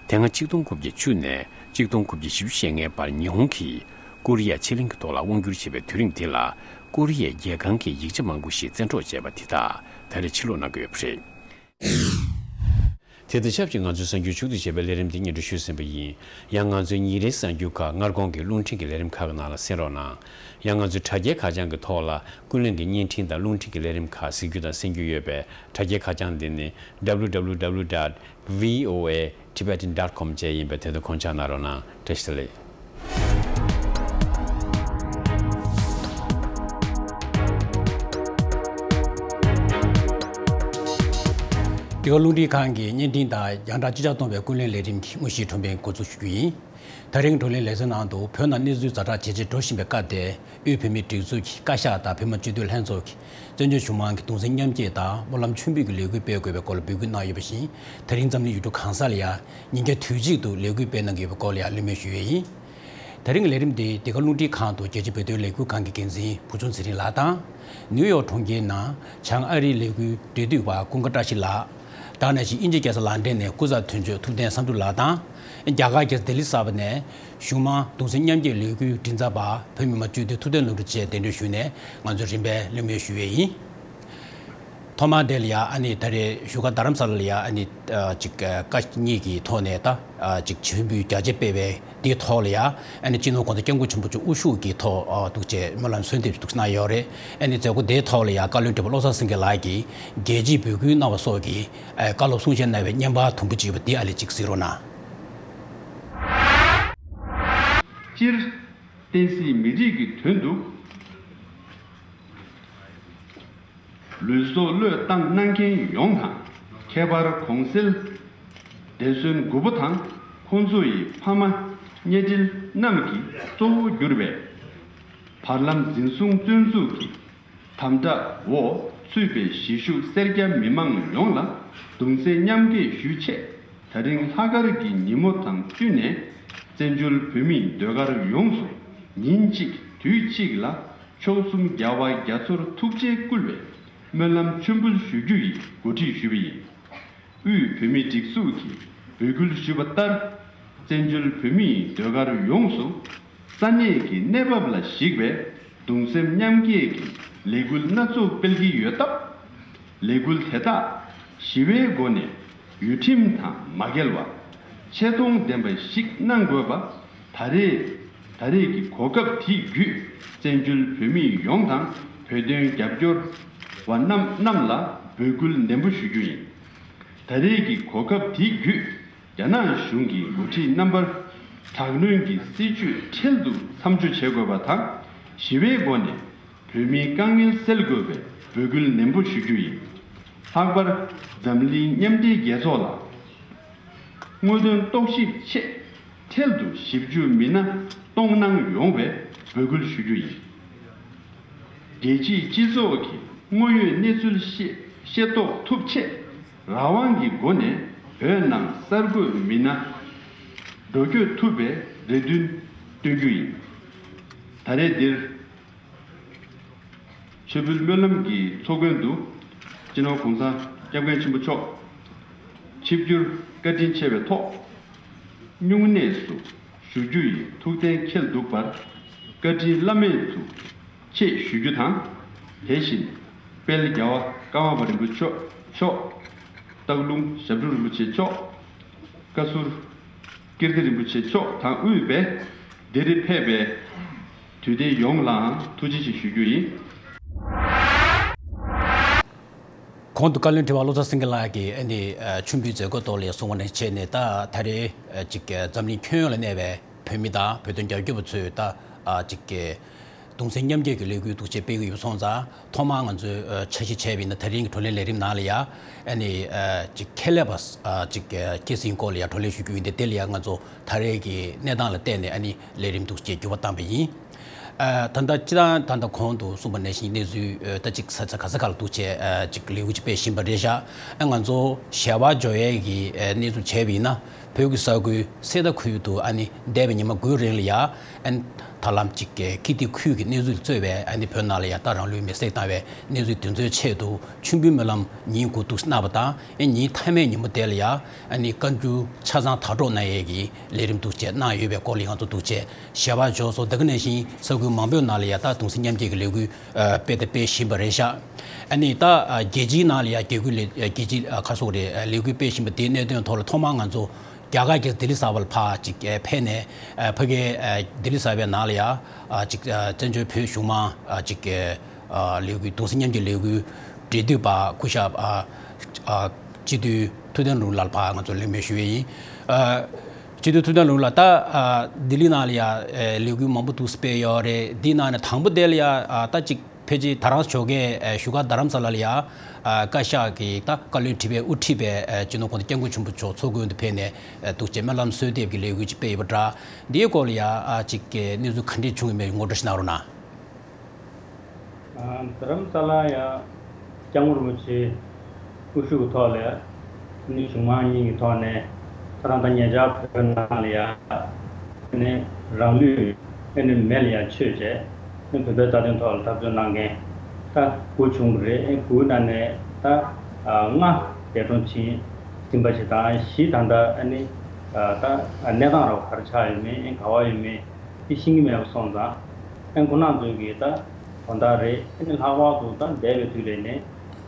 དེ་སྔ་གཅིག་སྟོང་དགུ་བརྒྱ་བཅུ་ནས་གཅིག་སྟོང་དགུ་བརྒྱ་བཞི་བཅུ་ཞེ་ལྔའི་བར་ཉི་ཧོང་གིས་ཀོ་རི་ཡ་ཕྱེད་གླིང་གི་ཐོག་ལ་དབང་བསྒྱུར་བྱས་པའི་དུས་རིམ་དེ་ལ། ཀོ་རི་ཡའི་རྒྱལ་ཁང་གི་ཡིག་ཆ་མང་པོ་ཞིག་བཙན་འཕྲོག་བྱས་པ་དེ་དག་ད་རེས་ཕྱིར་སློག་གནང་གི་ཡོད་པ་རེད། དེ་དང་ཆབས་ཅིག་ང་ཚོའི་གསར་འགྱུར་མཇུག་ཏུ་བྱས་པའི་ལས་རིམ་དེ་སྙན་སྒྲོན་ཞུས་ཟིན་པ་ཡིན། ཡང་ང་ཚོའི་ཉིན་རེའི་གསར་འགྱུར་ཁག་སྔར་གོང་གི་རླུང་འཕྲིན་གྱི་ལས་རིམ་ཁག་གི་ནང་ལ་གསན་རོགས་གནང་། ཡང་ང་ཚོའི་དྲ་རྒྱའི་ཁ་བྱང་གི་ཐོག་ལ་ཀུན་གླེང་གི་བརྙན་འཕྲིན་དང་རླུང་འཕྲིན་གྱི་ལས་རིམ་ཁག་གཟིགས་རྒྱུ་དང་གསན་རྒྱུ་ཡོད་པས། དྲ་རྒྱའི་ཁ་བྱང་འདི་ནི། www dot voatibetan dot com བཅས་ཡིན་པས། དེ་དང་གོང་ཆགས་གནང་རོགས་གནང་། བཀྲ་ཤིས་བདེ་ལེགས། འདི་ག་རླུང་འཕྲིན་ཁང་གི་བརྙན་འཕྲིན་དང་རྒྱང་བསྒྲགས་སྤྱི་ཁྱབ་གཏོང་བའི་ཀུན་གླེང་ལས་རིམ་གྱི་དངོས་གཞིའི་བགྲོ་གླེང་འགོ་འཛུགས་ཞུ་རྒྱུ་ཡིན། ད་རིང་བགྲོ་གླེང་ལེ་ཚན་ནང་དུ་བོད་ནང་གནས་ཚུལ་ཛ་དྲག་ཇེ་ཆེར་འགྲོ་བཞིན་པའི་སྐབས་དེར། དབུས་བོད་མིའི་སྒྲིག་འཛུགས་ཀྱི་བཀའ་ཤག་དང་བོད་མི་སྤྱི་འཐུས་ལྷན་ཚོགས་ཀྱིས་བཙན་བྱོལ་གཞུང་མང་གི་གདུང་སེམས་མཉམ་སྐྱེད་དང་སྨོན་ལམ་མཆོད་འབུལ་གྱི་ལས་འགུལ་སྤེལ་དགོས་པའི་སྐོར་ལ་འབོད་སྐུལ་གནང་ཡོད་པ་བཞིན། དེ་རིང་འཛམ་གླིང་ཡུལ་གྲུ་གང་ས་ལ་ཡང་ཉིན་བརྒྱ་དུས་གཅིག་ཏུ་ལས་འགུལ་སྤེལ་གནང་གི་ཡོད་པའི་སྐོར་ལ་ཡང་གླེང་མོལ་ཞུ་ཡས་ཡིན། དེ་རིང་གི་ལས་རིམ་འདི་འདི་ག་རླུང་འཕྲིན་ཁང་དུ་རྒྱལ་སྤྱིའི་བོད་དོན་ལས་འགུལ་ཁང་གི་འགན་འཛིན་བུ་ཆུང་ཚེ་རིང་ལགས་དང་། ནིའུ་ཡོག་གྲོང་ཁྱེར་ནང་བྱང་ཨ་རིའི་ལས་འགུལ་འབྲེལ་མཐུད་པ་ཀུན་དགའ་བཀྲ་ཤིས་ལགས། དེ་ནང་བཞིན་དབྱིན་ཇིའི་རྒྱལ་ས་ལན་ཀྲན་ནས་སྐུ་ཚབ་དོན་གཅོད་ཐུབ་བསྟན་བསམ་གྲུབ་ལགས་དང་། རྒྱ་གར་རྒྱལ་ས་ལྡི་ལི་གསར་པ་ནས་གཞུང་མང་གདུང་སེམས་མཉམ་སྐྱེད་ལས་འགུལ་མགྲིན་ཚབ་པ་བོད་མི་མང་སྤྱི་འཐུས་ཐུབ་བསྟན་ལྷུན་གྲུབ་བཅས་གདན་འདྲེན་ཞུས་ནས་ང་ཚོས་རིམ་པས་གླེང་མོལ་ཞུ་ཡས་ཡིན། ཐོག་མར་དེ་ལ་ཡང་ཨ་ནི་ད་རེས་བཞུགས་སྒར་རྡ་རམ་ས་ལ་ལ་ཡང་ཨ་ནི་ཅིག་བཀའ་གཉིས་ཀྱི་ཐོག་ནས་ད་ཅིག་མཆོད་འབུལ་རྒྱ་ཆེ་སྤེལ་བའི་དེའི་ཐོག་ལ་ཡང་ཨ་ནི་སྤྱི་ནོར་༸གོང་ས་༸སྐྱབས་མགོན་ཆེན་པོ་མཆོག་དབུ་བཞུགས་ཀྱི་ཐོག་འདུག་ཅེས་སྨོན་ལམ་གསོལ་འདེབས་འདུག་གནང་ཡོད་རེད། ཨ་ནི་མཛད་སྒོ་དེའི་ཐོག་ལ་ཡང་བཀའ་བློན་ཁྲི་པ་བློ་བཟང་སེང་གེ་ལགས་ཀྱིས་རྒྱལ་སྤྱིའི་འབོད་སྐུལ་གནང་བ་སོགས་ཀྱི་བཀའ་སློབ་གསུང་བཤད་གནང་བའི་བརྙན་པར་དུམ་བུ་ཅིག་ཡོད་པ་དེ་ཨ་ལས་ཅིག་གཟིགས་རོགས་གནང་། སྤྱིར། བསྟན་སྲིད་མི་རིགས་ཀྱི་དོན་དུ། ལུས་སྲོག་བློས་བཏང་གནང་མཁན་ཡོངས་དང་། ཁྱད་པར་གོང་གསལ་འདས་གསོན་མགོན་པོ་དང་ཁོང་ཚོ་ཡི་ཕ་མ་གཉེན་འབྲེལ་རྣམས་ཀྱིས་གཙོ་བོ་གྱུར་པའི་བར་ལམ་འཛིན་བཟུང་བཙོན་འཛུལ་གྱི་དམ་དྲག་འོག་ཚུད་པའི་གཞིས་བཞུགས་སེར་སྐྱ་མི་མང་ཡོངས་ལ་གདུང་སེམས་མཉམ་སྐྱེད་ཞུ་ཆེད། ད་རིང་ལྷག་དཀར་གྱི་ཉིན་མོ་དང་བསྟུན་ནས་བཙན་བྱོལ་བོད་མིའི་ཟློས་གར་ཡོངས་སུ་ཉིན་གཅིག་དུས་གཅིག་ལ་མཆོག་གསུམ་རྒྱལ་བ་རྒྱ་མཚོར་ཐུགས་རྗེ་བསྐུལ་བའི་སྨོན་ལམ་མཆོད་འབུལ་ཞུ་རྒྱུ་ཡི་གོ་སྒྲིག་ཞུས་པ་ཡིན། དབུས་བོད་མིའི་སྒྲིག་འཛུགས་ཀྱིས་འབོད་སྐུལ་ཞུས་པ་ལྟར། བཙན་བྱོལ་བོད་མིའི་ཟློས་གར་ཡོངས་སུ་ས་གནས་ཀྱི་གནས་བབ་ལ་གཞིགས་པའི་གདུང་སེམས་མཉམ་སྐྱེད་ཀྱི་ ལས་འགུལ་སྣ་ཚོགས་སྤེལ་གྱི་ཡོད་སྟབས། ལས་འགུལ་དེ་དག་ཞི་བའི་སྒོ་ནས་ཡུལ་ཁྲིམས་དང་མ་འགལ་བ། ཆེ་མཐོང་ལྡན་པ་ཞིག་གནང་དགོས་པ། ད་རེས་ད་རེས་ཀྱི་གོ་སྐབས་དེ་བརྒྱུད་བཙན་བྱོལ་བོད་མི་ཡོངས་དང་བོད་དོན་རྒྱབ་སྐྱོར་བ་རྣམས་རྣམས་ལ་འབོད་སྐུལ་ནན་པོ་ཞུ་རྒྱུ་ཡིན། ད་རེས་ཀྱི་གོ་སྐབས་དེ་བརྒྱུད་རྒྱ་ནག་གཞུང་གི་འགོ་ཁྲིད་རྣམ་པར་དྲག་གནོན་གྱི་སྲིད་བྱུས་འཕྲལ་དུ་མཚམས་འཇོག་བྱེད་དགོས་པ་དང་། ཞི་བའི་སྒོ་ནས་བོད་མིའི་དཀའ་ངལ་སེལ་དགོས་པའི་འབོད་སྐུལ་ནན་པོ་ཞུ་རྒྱུ་ཡིན། ལྷག་པར་འཛམ་གླིང་མཉམ་འབྲེལ་རྒྱལ་ཚོགས་ལ་དངོས་དོན་རྟོག་ཞིབ་ཆེད་འཕྲལ་དུ་ཞིབ་འཇུག་མི་སྣ་གཏོང་གནང་ཡོང་བའི་འབོད་སྐུལ་ཞུ་རྒྱུ་ཡིན། རྒྱལ་སྤྱིའི་སྤྱི་ཚོགས་ཀྱིས་དངོས་ཡོད་གནས་ཚུལ་ཤེས་ཤེས་རྟོགས་ཐུབ་ཆེད་རང་དབང་གི་སྒོ་ནས་བོད་ནང་གསར་འགོད་མི་སྣ་འགྲོ་སྐྱོད་ཐུབ་པའི་རེ་འདུན་བཏོན་རྒྱུ་ཡིན། ད་རེས་འདིར་ཆོས་འབུལ་སྨོན་ལམ་གྱི་ཚོགས་མགོན་དུ་སྤྱི་ནོར་༸གོང་ས་༸སྐྱབས་མགོན་ཆེན་པོ་མཆོག་ཆིབས་བསྒྱུར་བཀའ་དྲིན་ཆེ་བའི་ཐོག་སྨྱུང་གནས་སུ་ཞུ་རྒྱུ་ཡི་ཐུགས་གཏན་འཁེལ་འདུག་པར་བཀའ་དྲིན་བླ་མེད་དུ་ཆེ་ཞུ་རྒྱུ་དང་། དེ་བཞིན་དཔལ་རྒྱལ་བ་ཀརྨ་པ་རིན་པོ་ཆེ་མཆོག་སྟག་ལུང་ཞབས་དྲུང་རིན་པོ་ཆེ་མཆོག་བཀའ་ཟུར་ཀིརྟི་རིན་པོ་ཆེ་མཆོག་དང་དབུས་པའི་འདིར་ཕེབས་པའི་དུས་སྡེ་ཡོངས་ལའང་ཐུགས་རྗེ་ཆེ་ཞུ་རྒྱུ་ཡིན། གོང་དུ་བཀའ་བློན་ཁྲི་པ་བློ་བཟང་སེང་གེ་ལགས་ཀྱིས་ཨ་ནི་ཨ་མཆོད་འབུལ་མཛད་སྒོའི་ཐོག་ལ་གསུངས་པ་ནང་བཞིན་བྱས་ནས། ད་ད་རེས་ཨ་ཅིག་ཨ་འཛམ་གླིང་ཁྱོན་ཡོངས་ལ་གནས་པའི་བོད་མི་དང་བོད་དོན་རྒྱབ་སྐྱོར་བ་ཚོས་ད་ཨ་ཅིག་གི་གདུང་སེམས་མཉམ་སྐྱེད་ཀྱི་ལས་འགུལ་འདུག་སེ་སྤེལ་གྱི་ཡོད་པ་སོང་ཙང་། ཐོག་མར་ང་ཚོས་ཨ་འཆར་གཞི་བྱས་པ་ཡིན་ན། ད་རིང་གི་བགྲོ་གླེང་ལས་རིམ་ནང་ལ་ཡ་ཨ་ནི་ཨ་ཅིག་ཁེ་ལས་པ་ཨ་ཅིག་ཨ་སྐྱེད་སྲིང་སྐོར་ལ་ཡ་བགྲོ་གླེང་ཞུ་རྒྱུ་ཡིན་ཏེ། དེ་ལ་ཡ་ང་ཚོ་ད་རེས་ཀྱི་གནས་སྟངས་ལ་བལྟས་ནས་ཨ་ནི་ལས་རིམ་འདུག་སེ་འགྱུར་བ་བཏང་པ་ཡིན། ཨ་ད་ལྟ་སྤྱིར་བཏང་ད་ལྟ་གོང་དུ་གསུངས་པ་ནང་བཞིན་གནས་ཚུལ་ཨ་ད་ཅིག་ས་ཆ་ག་ས་ག་ལ་འདུག་སེ་ཨ་ཅིག་ལས་འགུལ་ཅིག་སྤེལ་བཞིན་པ་རེད་ཤག་ཨ་ང་ཚོ་ཞལ་པར་འབྱོར་ཡས་ཀྱི་ཨ་གནས་ཚུལ་བྱས་པ་ཡིན་ན། བོད་ཀྱི་ས་ཁུལ་གསེར་རྟ་ཁུལ་དུ་ཨ་ནི་འདས་པའི་ཉི་མ་དགུའི་རིང་ལ་ཡ་ཨ་ནི་ད་ལམ་ཅིག་གི་ཀིརྟི་ཁུལ་གྱི་གནས་ཚུལ་གཙོས་པའི་ཨ་ནི་བོད་ནང་ལ་ཡ་ད་རང་ལུས་མེར་སྲེག་བཏང་བའི་གནས་ཚུལ་དེ་ཚོའི་ཆེད་དུ་མཆོད་འབུལ་སྨོན་ལམ་ཉིན་དགུ་འདུག་སེ་གནང་བ་དང་། ཨ་ཉིན་མཐའ་མའི་ཉིན་མོ་དེ་ལ་ཡ་ཨ་ནི་བཀའ་འགྱུར་ཆ་ཚང་དག་སྒྲོག་གནང་ཡས་ཀྱི་ལས་རིམ་འདུག་སེ་གནང་ཡོད་པའི་སྐོར་ལ་ང་ཚོ་འདུག་སེ་ཞལ་པར་འབྱོར་སོང་། དེ་ག་ནང་བཞིན་ས་ཁུལ་མང་པོའི་ནང་ལ་ཡ་ད་གདུང་སེམས་མཉམ་སྐྱེད་ཀྱི་ལས་འགུལ་ཨ་སྤེལ་དང་སྤེལ་བཞིན་པ་རེད་ཤག་ཨ་ནི་ད་ཨ་རྒྱལ་སྤྱིའི་ནང་ལ་ཡ་རྒྱལ་ཁུལ་ལས་ཨ་རྒྱལ་སྤྱི་ཨ་ག་རེ་ཟེར་དགོས་རེད། ཨ་ལས་འགུལ་སྤེལ་བཞིན་པ་དེའི་གནད་དོན་ཐོག་ལ་ཐོག་མར་ང་ཚོ་རྒྱ་གར་གྱི་ལྡི་ལི་གསར་པ་ལ་ཕར་ཅིག་ཨ་ཕེབས་ནས། ཨ་ཕ་གིའི་ཨ་ལྡི་ལི་གསར་པའི་ནང་ལ་ཡ་ཨ་ཅིག་ཨ་བཙན་བྱོལ་བོད་གཞུང་མང་ཨ་ཅིག་ཨ་ལས་འགུལ་གདུང་སེམས་མཉམ་སྐྱེད་ལས་འགུལ་འབྲེལ་མཐུད་པ་སྐུ་ཞབས་ཨ་ཨ་སྤྱི་འཐུས་ཐུབ་བསྟན་ལུང་ལགས་ལ་ཕར་ང་ཚོ་གླེང་མོལ་ཞུ་ཡས་ཡིན། ཨ་སྤྱི་འཐུས་ཐུབ་བསྟན་ལུང་ལགས། ད་ཨ་ལྡི་ལི་ནང་ལ་ཡ་ཨ་ལས་འགུལ་མང་པོ་འདུག་སེ་སྤེལ་ཡོད་རེད། འདིའི་ནང་ནས་དང་པོ་དེ་ལ་ཡ་ཨ་ད་ཅིག་ཕལ་ཆེར་ད་རང་ཚོ་གི་ཨ་བཞུགས་སྒར་རྡ་རམ་ས་ལ་ལ་ཡ་ཨ་བཀའ་ཤག་གི་ད་བཀའ་བློན་ཁྲི་པས་དབུ་ཁྲིད་པའི་ཨ་སྤྱི་ནོར་༸གོང་ས་༸སྐྱབས་མགོན་ཆེན་པོ་མཆོག་ཚོགས་མགོན་དུ་ཕེབས་ནས་ཨ་འདུག་སེ་སྨོན་ལམ་གསོལ་འདེབས་ཀྱི་ལས་འགུལ་ཅིག་སྤེལ་ཡོད་པ་འདྲ། འདིའི་སྐོར་ལ་ཡ་ཨ་ཅིག་གི་གནས་ཚུལ་ག་འདྲས་བྱུང་ཡོད་མེད་ངོ་སྤྲོད་ཞིག་གནང་རོགས་གནང་། ཨ་རྡ་རམ་ས་ལ་ཡ་སྐྱབས་མགོན་རིན་པོ་ཆེ་དབུ་བཞུགས་ཀྱི་ཐོག་ལ་ཡ་ནི་གཞུང་མང་གཉིས་ཀྱི་ཐོག་ནས་ད་རང་ད་ཉེ་ཆར་བོད་ནང་ལ་ཡ་ནི་རང་ལུས་ཨེ་ནི་མེ་ལ་ཡ་མཆོད་བྱས་ནི་བོད་པའི་རྩ་དོན་ཐོག་ལ་འཐབ་རྩོད་གནང་མཁན་ད་དགུ་བྱུང་བ་རེད། ཨེ་དགུའི་ནང་ནས་ད་ལྔ་འདས་གྲོངས་ཕྱིན་ཟིན་པ་ཞིག་དང་། བཞི་ད་ལྟ་ཨེ་ནི་ད་གནས་སྟངས་རོ་ག་རེ་ཆགས་ཡོད་མེད། ཨེ་ག་བ་ཡོད་མེད་དེ་ཤེས་ཀྱི་མེད་པ་སོང་ཙང་། ཨེ་ཁོང་རྣམ་ཚོའི་གི་ད་དོན་དག་རེད། ཨེ་ནི་ལྷག་པར་དུ་ད་འདས་པའི་དུས་རེད་ནས་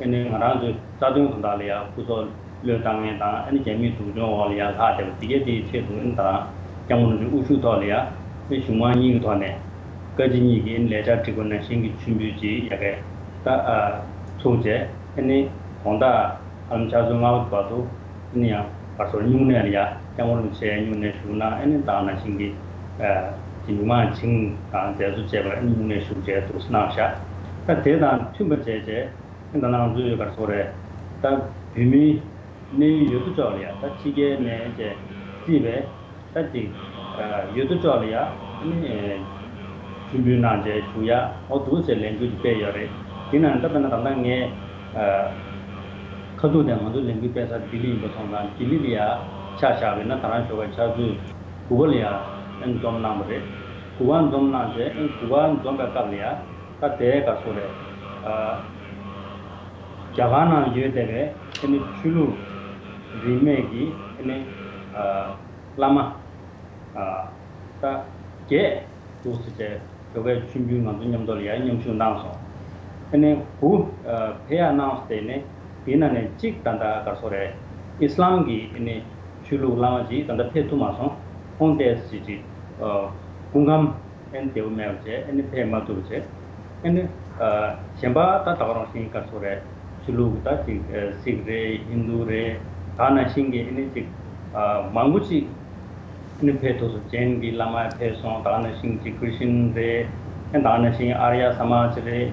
ཨེ་ནི་ང་རང་ཚོའི་རྩ་དོན་དོན་དག་ལ་ཡ་སྐུ་སྲོག་བློས་བཏང་མཁན་དང་། ཨེ་ནི་རྒྱ་མིའི་སྡུག་སྦྱོང་འོག་ལ་ཡ་ལྷག་བསྡད་པ་དེ་གས་དེའི་ཆེད་དུ། ཨེ་ནི་ད་རང་སྐྱབས་མགོན་རིན་པོ་ཆེ་དབུ་བཞུགས་ཐོག་ལ་ཡ་ཨེ་གཞུང་མང་གཉིས་ཀྱི་ཐོག་ནས་བཀའ་སྤྱི་གཉིས་ཀྱི་ཨེ་ནི་ལས་འཆར་སྒྲིག་པ་ནང་བཞིན་གྱི་མཆོད་འབུལ་ཅིག་ཡ་གས་ད་ཨ་ཚུགས་བྱས། ཨེ་ནི་དགོང་དག་ཨ་ལམ་ཕྱག་ཚོད་ལྔ་པ་བར་དུ་ཨེ་ནི་ཡང་བར་སོར་སྨྱུང་གནས་ལ་ཡ་སྐྱབས་མགོན་རིན་པོ་ཆེ་སྨྱུང་གནས་བཞུགས་གནང་། ཨེ་ནི་ད་ག་ནང་བཞིན་གྱི་ཨ་གཞུང་མང་བྱིངས་དང་མཛད་གཙོ་བཅས་པ་ཨེ་ནི་སྨྱུང་གནས་བཞུགས་བྱས་འདུག་སེ་གནང་བཞག་ད་དེ་དང་མཐུན་པ་བྱས་བྱས་ཨེ་ད་ང་ཚོས་ག་རེ་ཟེར་དགོས་རེད། ད་བོད་མིའི་གནས་ཡུལ་ཡོད་དོ་ཅོག་ལ་ཡ་ད་ཕྱི་རྒྱལ་ནས་བྱས་བརྩིས་པའི་ད་དེ་ཡོད་དོ་ཅོག་ལ་ཡ་ཨ་ནི་མཆོད་འབུལ་གནང་བྱས་བཞུགས་ཡ་འོ་འདུག་ཟེར་ལས་འགུལ་དེ་སྤེལ་ཡོད་རེད། དེ་ནང་ད་དཔེར་ན་ད་ལྟ་ངས་ཁ་ཐུག་ནས་ང་ཚོ་ལས་འགུལ་སྤེལ་ས་ལྡི་ལི་ཡིན་པ་སོང་ཙང་། ལྡི་ལི་ལ་ཡ་ཆ་བཞག་པ་ཡིན་ན་ད་རང་ཞོགས་ཀའི་ཕྱག་ཚོད་དགུ་པ་ལ་ཡ་ཨ་ནི་འཛོམས་གནང་བ་རེད། དགུ་པ་འཛོམས་གནང་བྱས། ཨ་ནི་དགུ་པ་འཛོམས་པའི་སྐབས་ལ་ཡ་ད་དེ་ག་རེ་ཟེར་དགོས་རེད། རྒྱ་གར་ནང་ཡོད་བསྡད་པའི་ཨ་ནི་ཆོས་ལུགས་རིས་མེད་ཀྱི་ཨ་ནི་བླ་མ་ད་བརྒྱད་འདུག་ཟེར་བྱས་ཞོགས་ཀའི་མཆོད་འབུལ་ང་ཚོ་མཉམ་དུ་ལ་ཡ་མཉམ་ཞུགས་གནང་སོང་། ཨ་ནི་དགུ་ཕེབས་ཡག་གནང་སྟེ་ནས་དེའི་ནང་ནས་གཅིག་ད་ལྟ་ག་རེ་ཟེར་དགོས་རེད། ཨི་སི་ལམ་གྱི་ཨ་ནི་ཆོས་ལུགས་བླ་མ་ཅིག་ད་ལྟ་ཕེབས་ཐུབ་མ་སོང་། ཁོང་ཏོག་ཙམ་ཅིག་སྐུ་ཁམས་ཨ་ནི་བདེ་པོ་མེད་པ་བྱས་ཨ་ནི་ཕེབས་མ་ཐུབ་པ་བྱས། ཨ་ནི་གཞན་པ་ད་ད་ག་རང་བཞིན་ག་རེ་ཟེར་དགོས་རེད། ཆོས་ལུགས་ད་ཅིག་སིག་རེད། ཧིན་དུ་རེད། ད་ནང་བཞིན་གྱི་ཨ་ནི་ཅིག་མང་པོ་ཅིག་ཨ་ནི་ཕེབས་ཐུབ་སོང་། ཇེན་གྱི་བླ་མ་ཕེབས་སོང་། ད་ག་ནང་བཞིན་གྱི་ཁྲི་སི་ཊན་རེད། ཨ་ནི་ད་ག་ནང་བཞིན་ཨར་ཡ་ས་མཱ་ཇ་རེད།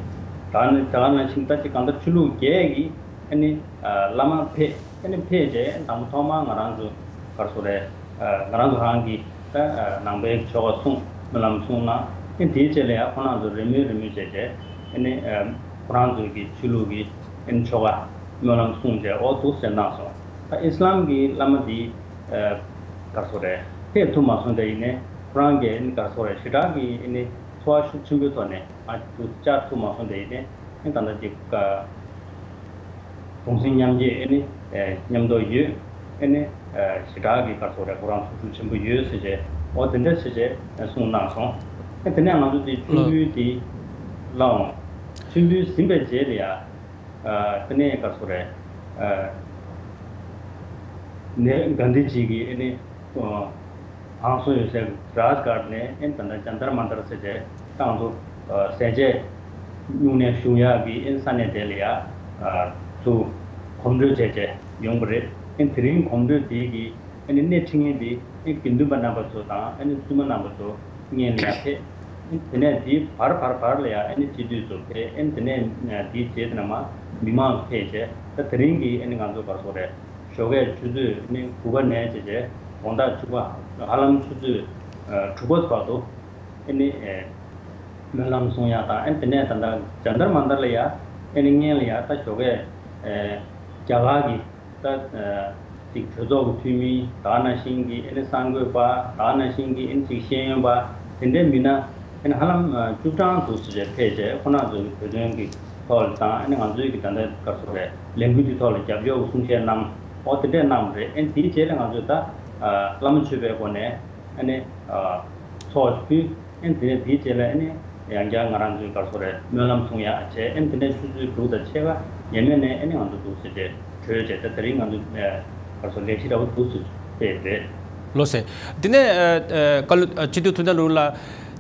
ད་ག་ནང་ད་ག་ནང་བཞིན་ད་ཅིག་གང་ལྟར་ཆོས་ལུགས་བརྒྱད་ཀྱི་ཨ་ནི་བླ་མ་ཕེབས། ཨ་ནི་ཕེབས་རྗེས་དང་པོ་ཐོག་མར་ང་རང་ཚོ་ག་རེ་ཟེར་དགོས་རེད། ང་རང་ཚོ་རང་གི་ད་ནང་པའི་ཆོ་ག་གསུངས། སྨོན་ལམ་གསུངས་གནང་། ཨ་ནི་དེའི་རྗེས་ལ་ཡང་ཁོང་རང་ཚོ་རེས་མོས་རེས་མོས་བྱས་རྗེས་ཨ་ནི་ཁོ་རང་ཚོའི་གི་ཆོས་ལུགས་ཀྱི་ཨ་ནི་ཆོ་ག་སྨོན་ལམ་གསུངས་རྗེས་འོ་འདུག་སེ་གནང་སོང་། ད་ཨི་སི་ལམ་གྱི་བླ་མ་འདི་ག་རེ་ཟེར་དགོས་རེད། ཕེབས་ཐུབ་མ་སོང་། དེ་ཡིན་ནའི་ཁོ་རང་གིས་ཨ་ནི་ག་རེ་ཟེར་དགོས་རེད། ཞེ་དྲག་གི་ཨ་ནི་ཚོར་བ་ཤུགས་ཆེན་པོའི་ཐོག་ནས་ང་ཚོ་བཅར་ཐུབ་མ་སོང་། དེ་ཡིན་ནའི་ཨ་ནི་ད་ལྟ་ཅིག་གདུང་སེམས་མཉམ་སྐྱེད་ཨ་ནི་མཉམ་དུ་ཡོད། ཨ་ནི་ཞེ་དྲག་གི་ག་རེ་ཟེར་དགོས་རེད། ཁོ་རང་ཐུགས་ཁུར་ཆེན་པོ་ཡོད་ཟེར་བྱས། འོ་དེ་འདྲ་ཟེར་བྱས་གསུངས་གནང་སོང་། ཨ་དེ་ནས་ང་ཚོ་དེ་མཆོད་འབུལ་དེ་སླར་ཡང་མཆོད་འབུལ་ཟིན་པའི་རྗེས་ལ་ཡ། ཨ་དེ་ནས་ག་རེ་ཟེར་དགོས་རེད། ཨ་ནས་གྷན་དྷི་ཇི་གི་ཨ་ནི་ཨ་བང་སོ་ཡོད་སའི་རཱཇ་གྷཊ་ནས་ཨ་ནི་ད་ལྟ་ཇན་ཏར་མན་ཏར་ཟེར་བྱས་ཏང་ཚོ་ཨ་ཟས་བཅད་སྨྱུང་གནས་ཞུ་ཡག་གི་ཨ་ནི་ས་གནས་དེ་ལ་ཡ་ཨ་ཚུར་གོམ་བགྲོད་བྱས་བྱས་ཡོང་པ་རེད། ཨ་ནི་དེ་རིང་གོམ་བགྲོད་དེ་གི་ཨ་ནི་སྣེ་ཁྲིད་མཁན་དེ་ཨ་ནི་དགེ་འདུན་པ་རྣམ་པ་ཚོ་དང་ཨ་ནི་བཙུན་མ་རྣམ་པ་ཚོ་སྔོན་ལ་ཡ་ཕེབས། ཨ་ནི་དེ་ནས་དེའི་བར་བར་བར་ལ་ཡ་ཨ་ནི་སྤྱི་འཐུས་ཚོ་ཕེབས། ཨ་ནི་དེ་ནས་དེའི་རྗེས་དེ་ནས་མ་མི་མང་ཚོ་ཕེབས་བྱས། ད་དེ་རིང་གི་ཨ་ནི་ང་ཚོ་ག་རེ་ཟེར་དགོས་རེད། ཞོགས་ཀས་ཆུ་ཚོད་ཨ་ནི་དགུ་པ་ནས་བྱས་བྱས་དགོང་དག་བཅུ་པ་ཧ་ལམ་ཆུ་ཚོད་ཨ་དྲུག་པ་བར་དུ་ཨ་ནི་ཨ་སྨོན་ལམ་གསུང་ཡག་དང་། ཨ་ནི་དེ་ནས་ད་ལྟ་ཇན་ཏར་མན་ཏར་ལ་ཡ་ཨ་ནི་སྔོན་ལ་ཡ་ད་ཞོགས་ཀས་ཨ་རྒྱ་གར་གྱི་ད་ཨ་ཅིག་གྲོས་ཚོགས་ཀྱི་འཐུས་མི། ད་ག་ནང་བཞིན་གྱི་ཨ་ནི་གསར་འགོད་པ། ད་ག་ནང་བཞིན་གྱི་ཨ་ནི་ཅིག་ཤེས་ཡོན་པ་དེ་འདྲའི་མི་སྣ་ཨ་ནི་ཧ་ལམ་ཨ་བཅུ་གྲངས་འདུག་ཟེར་བྱས་ཕེབས་བྱས་ཁོང་རྣམ་ཚོ་གི་བོད་དོན་གྱི་ཐོག་ལ་དང་། ཨ་ནི་ང་ཚོའི་གི་ད་ལྟ་ག་རེ་ཟེར་དགོས་རེད། ལས་འགུལ་འདི་ཐོག་ལ་རྒྱབ་སྐྱོར་གྱི་གསུང་བཤད་གནང་། འོ་དེ་འདྲས་གནང་བ་རེད། ཨ་ནི་དེའི་རྗེས་ལ་ང་ཚོས་ད་ཨ་བླ་མ་མཆོད་པའི་སྒོ་ནས་ཨ་ནི་ཨ་ཚོགས་ཕུལ། ཨ་ནི་དེ་ནས་དེའི་རྗེས་ལ་ཨ་ནི་ཡང་བསྐྱར་ང་རང་ཚོའི་ག་རེ་ཟེར་དགོས་རེད། སྨོན་ལམ་གསུང་ཡག་བྱས། ཨ་ནི་དེ་ནས་ཆུ་ཚོད་དྲུག་དང་ཕྱེད་ཀ་ཡས་མས་ནས་ཨ་ནི་ང་ཚོ་འདུག་ཟེར་བྱས་གྲོལ་བྱས། ད་དེ་རིང་ང་ཚོ་ཨ་ག་རེ་ཟེར་ལས་གཞི་འདྲ་བོ་འདུག་ཟེར་སྤེལ་རེད། ལགས་སོ། དེ་ནས་ཨ་ཨ་བཀའ་སློབ་ཨ་སྤྱི་འཐུས་ཐུབ་བསྟན་ལགས་ལ།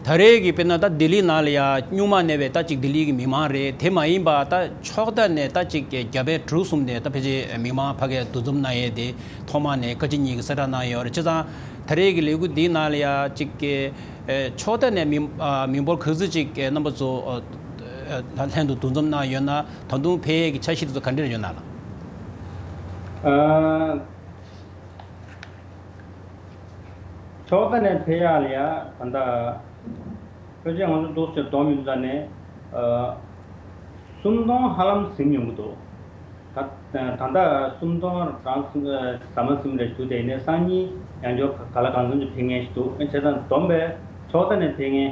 ད་རེས་ཀྱི་དཔེར་ན་ད་ལྡི་ལི་ནང་ལ་ཡ་སྔོན་མ་ནས་བས་ད་ཅིག་ལྡི་ལི་གི་མི་མང་རེད། དེ་མ་ཡིན་པ་ད་ཕྱོགས་མཐའ་ནས་ད་ཅིག་རྒྱ་བལ་འབྲུག་གསུམ་ནས་ད་ཕལ་ཆེར་མི་མང་ཕ་གིར་འདུ་འཛོམས་གནང་ཡས་དེ་ཐོག་མ་ནས་བཀའ་སྤྱི་གཉིས་ཀྱིས་གསལ་བསྒྲགས་གནང་ཡོད་རེད། བྱས་ཙང་ད་རེས་ཀྱི་ལས་འགུལ་འདིའི་ནང་ལ་ཡ་ཅིག་ཨ་ཕྱོགས་མཐའ་ནས་མི་ཨ་མི་འབོར་ག་ཚོད་ཅིག་རྣམ་པ་ཚོ་ཨ་ཨ་ལྷན་དུ་འདུ་འཛོམས་གནང་ཡོད་ན། ད་དུང་ཕེབས་ཡས་ཀྱི་འཆར་གཞི་དེ་ཚོ་ག་འདྲ་ཡོད་ན་ལགས། ཨ། ཕྱོགས་མཐའ་ནས་ཕེབས་ཡག་ལ་ཡ་ད་ལྟ་ཕལ་ཆེར་ང་ཚོ་འདུག་སེ་བསྡོམས་ཡོང་དུས་ཙ་ནས་ཨ་སུམ་སྟོང་ཧ་ལམ་ཟིན་ཡོང་གི་འདུག་ད་ད་ལྟ་སུམ་སྟོང་རང་ཟིན་ཟ་མ་ཟིན་རེད་འདུག་དེ་ཡིན་ནའི་སང་ཉིན་ཡང་བསྐྱར་ག་ལ་གང་འཚམ་ཅིག་ཕེབས་མཁན་ཞིག་འདུག་ཨ་བྱས་ཙང་བསྡོམས་པས་ཕྱོགས་མཐའ་ནས་ཕེབས་མཁན་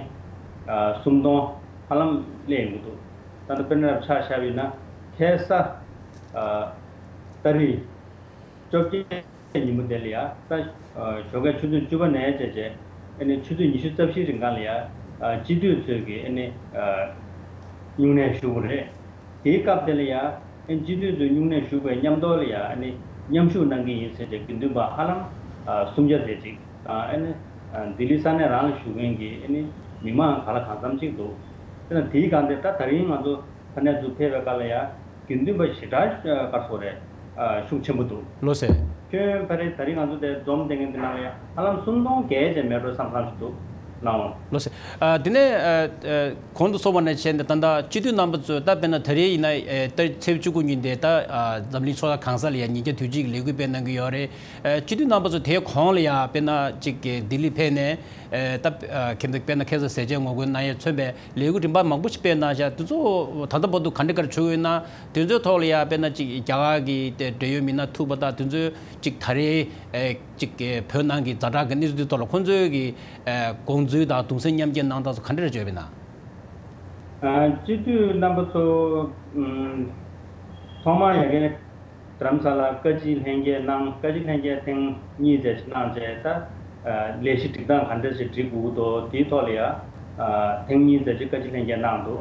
ཨ་སུམ་སྟོང་ཧ་ལམ་སླེབས་ཡོང་གི་འདུག་ད་ལྟ་དཔེར་ན་ཆ་བཞག་པ་ཡིན་ན་ཁ་སང་ཨ་ཏ་རིག་བཅོ་བརྒྱད་ཉིན་མོ་དེ་ལ་ཡ་ད་ཨ་ཞོགས་ཀའི་ཆུ་ཚོད་བཅུ་པ་ནས་བྱས་བྱས་ཨ་ནི་ཆུ་ཚོད་ཉི་ཤུ་རྩ་བཞིའི་རིང་ག་ལ་ཡ་ཨ་སྤྱི་འཐུས་ཚོས་ཀྱི་ཨ་ནི་ཨ་སྨྱུང་གནས་ཞུ་དགོས་རེད། དེའི་སྐབས་དེ་ལ་ཡ་ཨ་ནི་སྤྱི་འཐུས་ཚོས་སྨྱུང་གནས་ཞུ་བའི་མཉམ་དུ་ལ་ཡ་ཨ་ནི་མཉམ་ཞུགས་གནང་གི་ཡིན་ཟེར་བྱས་དགེ་འདུན་པ་ཧ་ལམ་ཨ་སུམ་བརྒྱ་ཙམ་ཅིག་དང་། ཨ་ནི་ཨ་ལྡི་ལི་ས་གནས་རང་ལ་བཞུགས་མཁན་གྱི་ཨ་ནི་མི་མང་ག་ལ་གང་འཚམ་ཅིག་འདུག་དེ་ན་དེའི་སྒང་དེ་ད་ད་རིང་ང་ཚོ་ཕ་ནས་ཚུར་ཕེབས་པའི་སྐབས་ལ་ཡ་དགེ་འདུན་པ་ཞེ་དྲག་ཨ་ག་རེ་ཟེར་དགོས་རེད། ཨ་ཤུགས་ཆེན་པོ་འདུག་ལགས་སོ། ཁྱོན་ཕ་རེ་ད་རིང་ང་ཚོ་དེ་འཛོམས་བསྡད་མཁན་དེ་ནང་ལ་ཡ་ཧ་ལམ་སུམ་སྟོང་བརྒལ་ཅིག་མེད་འགྲོ་བསམ་བསམ་ཞིག་འདུག་ལགས་འོང་། ལགས་སོ། ཨ་དེ་ནས་ཨ་ཨ་གོང་དུ་གསུངས་པ་ནང་བཞིན་དེ་ད་ལྟ་སྤྱི་འཐུས་རྣམ་པ་ཚོས་ད་དཔེར་ན་ད་རེས་ཡིན་ན་ཨ་ད་ཚེས་བཅུ་དགུ་ཉིན་དེ་ད་ཨ་འཛམ་གླིང་ཕྱོགས་མཐའ་གང་ས་ལ་ཡ་ཉིན་རྒྱབ་དུས་གཅིག་ལས་འགུལ་སྤེལ་གནང་གི་ཡོད་རེད། ཨ་སྤྱི་འཐུས་རྣམ་པ་ཚོ་དེའི་གོང་ལ་ཡ་དཔེར་ན་ཅིག་ལྡི་ལི་ཕེབས་ནས་ཨ་ད་ཨ་ཁྱིམ་དུ་དཔེར་ན་ཁ་སང་ཟས་བཅད་ངོ་རྒོལ་གནང་ཡས་མཚོན་པའི་ལས་འགུལ་རིམ་པ་མང་པོ་ཞིག་སྤེལ་གནང་བཞག་དེ་ཚོ་ད་ལྟ་བར་དུ་ག་འདྲ་ག་རེ་བྱུང་ཡོད་ན། དེ་ཚོའི་ཐོག་ལ་ཡ་དཔེར་ན་ཅིག་རྒྱ་གར་གྱི་དེ་འབྲེལ་ཡོད་མི་སྣ་ཐུག་པ་དང་། དེ་ཚོའི་ཅིག་ད་རེས་ཨེ་ཅིག་བོད་ནང་གི་ཛ་དྲག་གི་གནས་ཚུལ་དེ་ཐོག་ལ་ཁོང་ཚོའི་གི་ཨེ་དགོངས་ཚུལ་དང་གདུང་སེམས་མཉམ་སྐྱེད་གནང་སྟངས་སོགས་ག་འདྲ་རེ་བརྗོད་པ་ཡིན་ན། ཨ་སྤྱི་འཐུས་རྣམ་པ་ཚོ་ཨམ་ཐོག་མར་ཡ་གི་རྡ་རམ་ས་ལ་བཀའ་སྤྱི་ལྷན་རྒྱས་གནང་། བཀའ་སྤྱི་ལྷན་རྒྱས་ཐེངས་གཉིས་ཙམ་ཞིག་གནང་བྱས། ད་ཨ་ལས་གཞི་སྒྲིག་སྟངས་ག་འདྲ་ཞིག་སྒྲིག་དགོས་ཀྱི་འདུག་དེའི་ཐོག་ལ་ཡ་ཨ་ཐེངས་གཉིས་ཙམ་ཞིག་བཀའ་སྤྱི་ལྷན་རྒྱས་གནང་འདུག་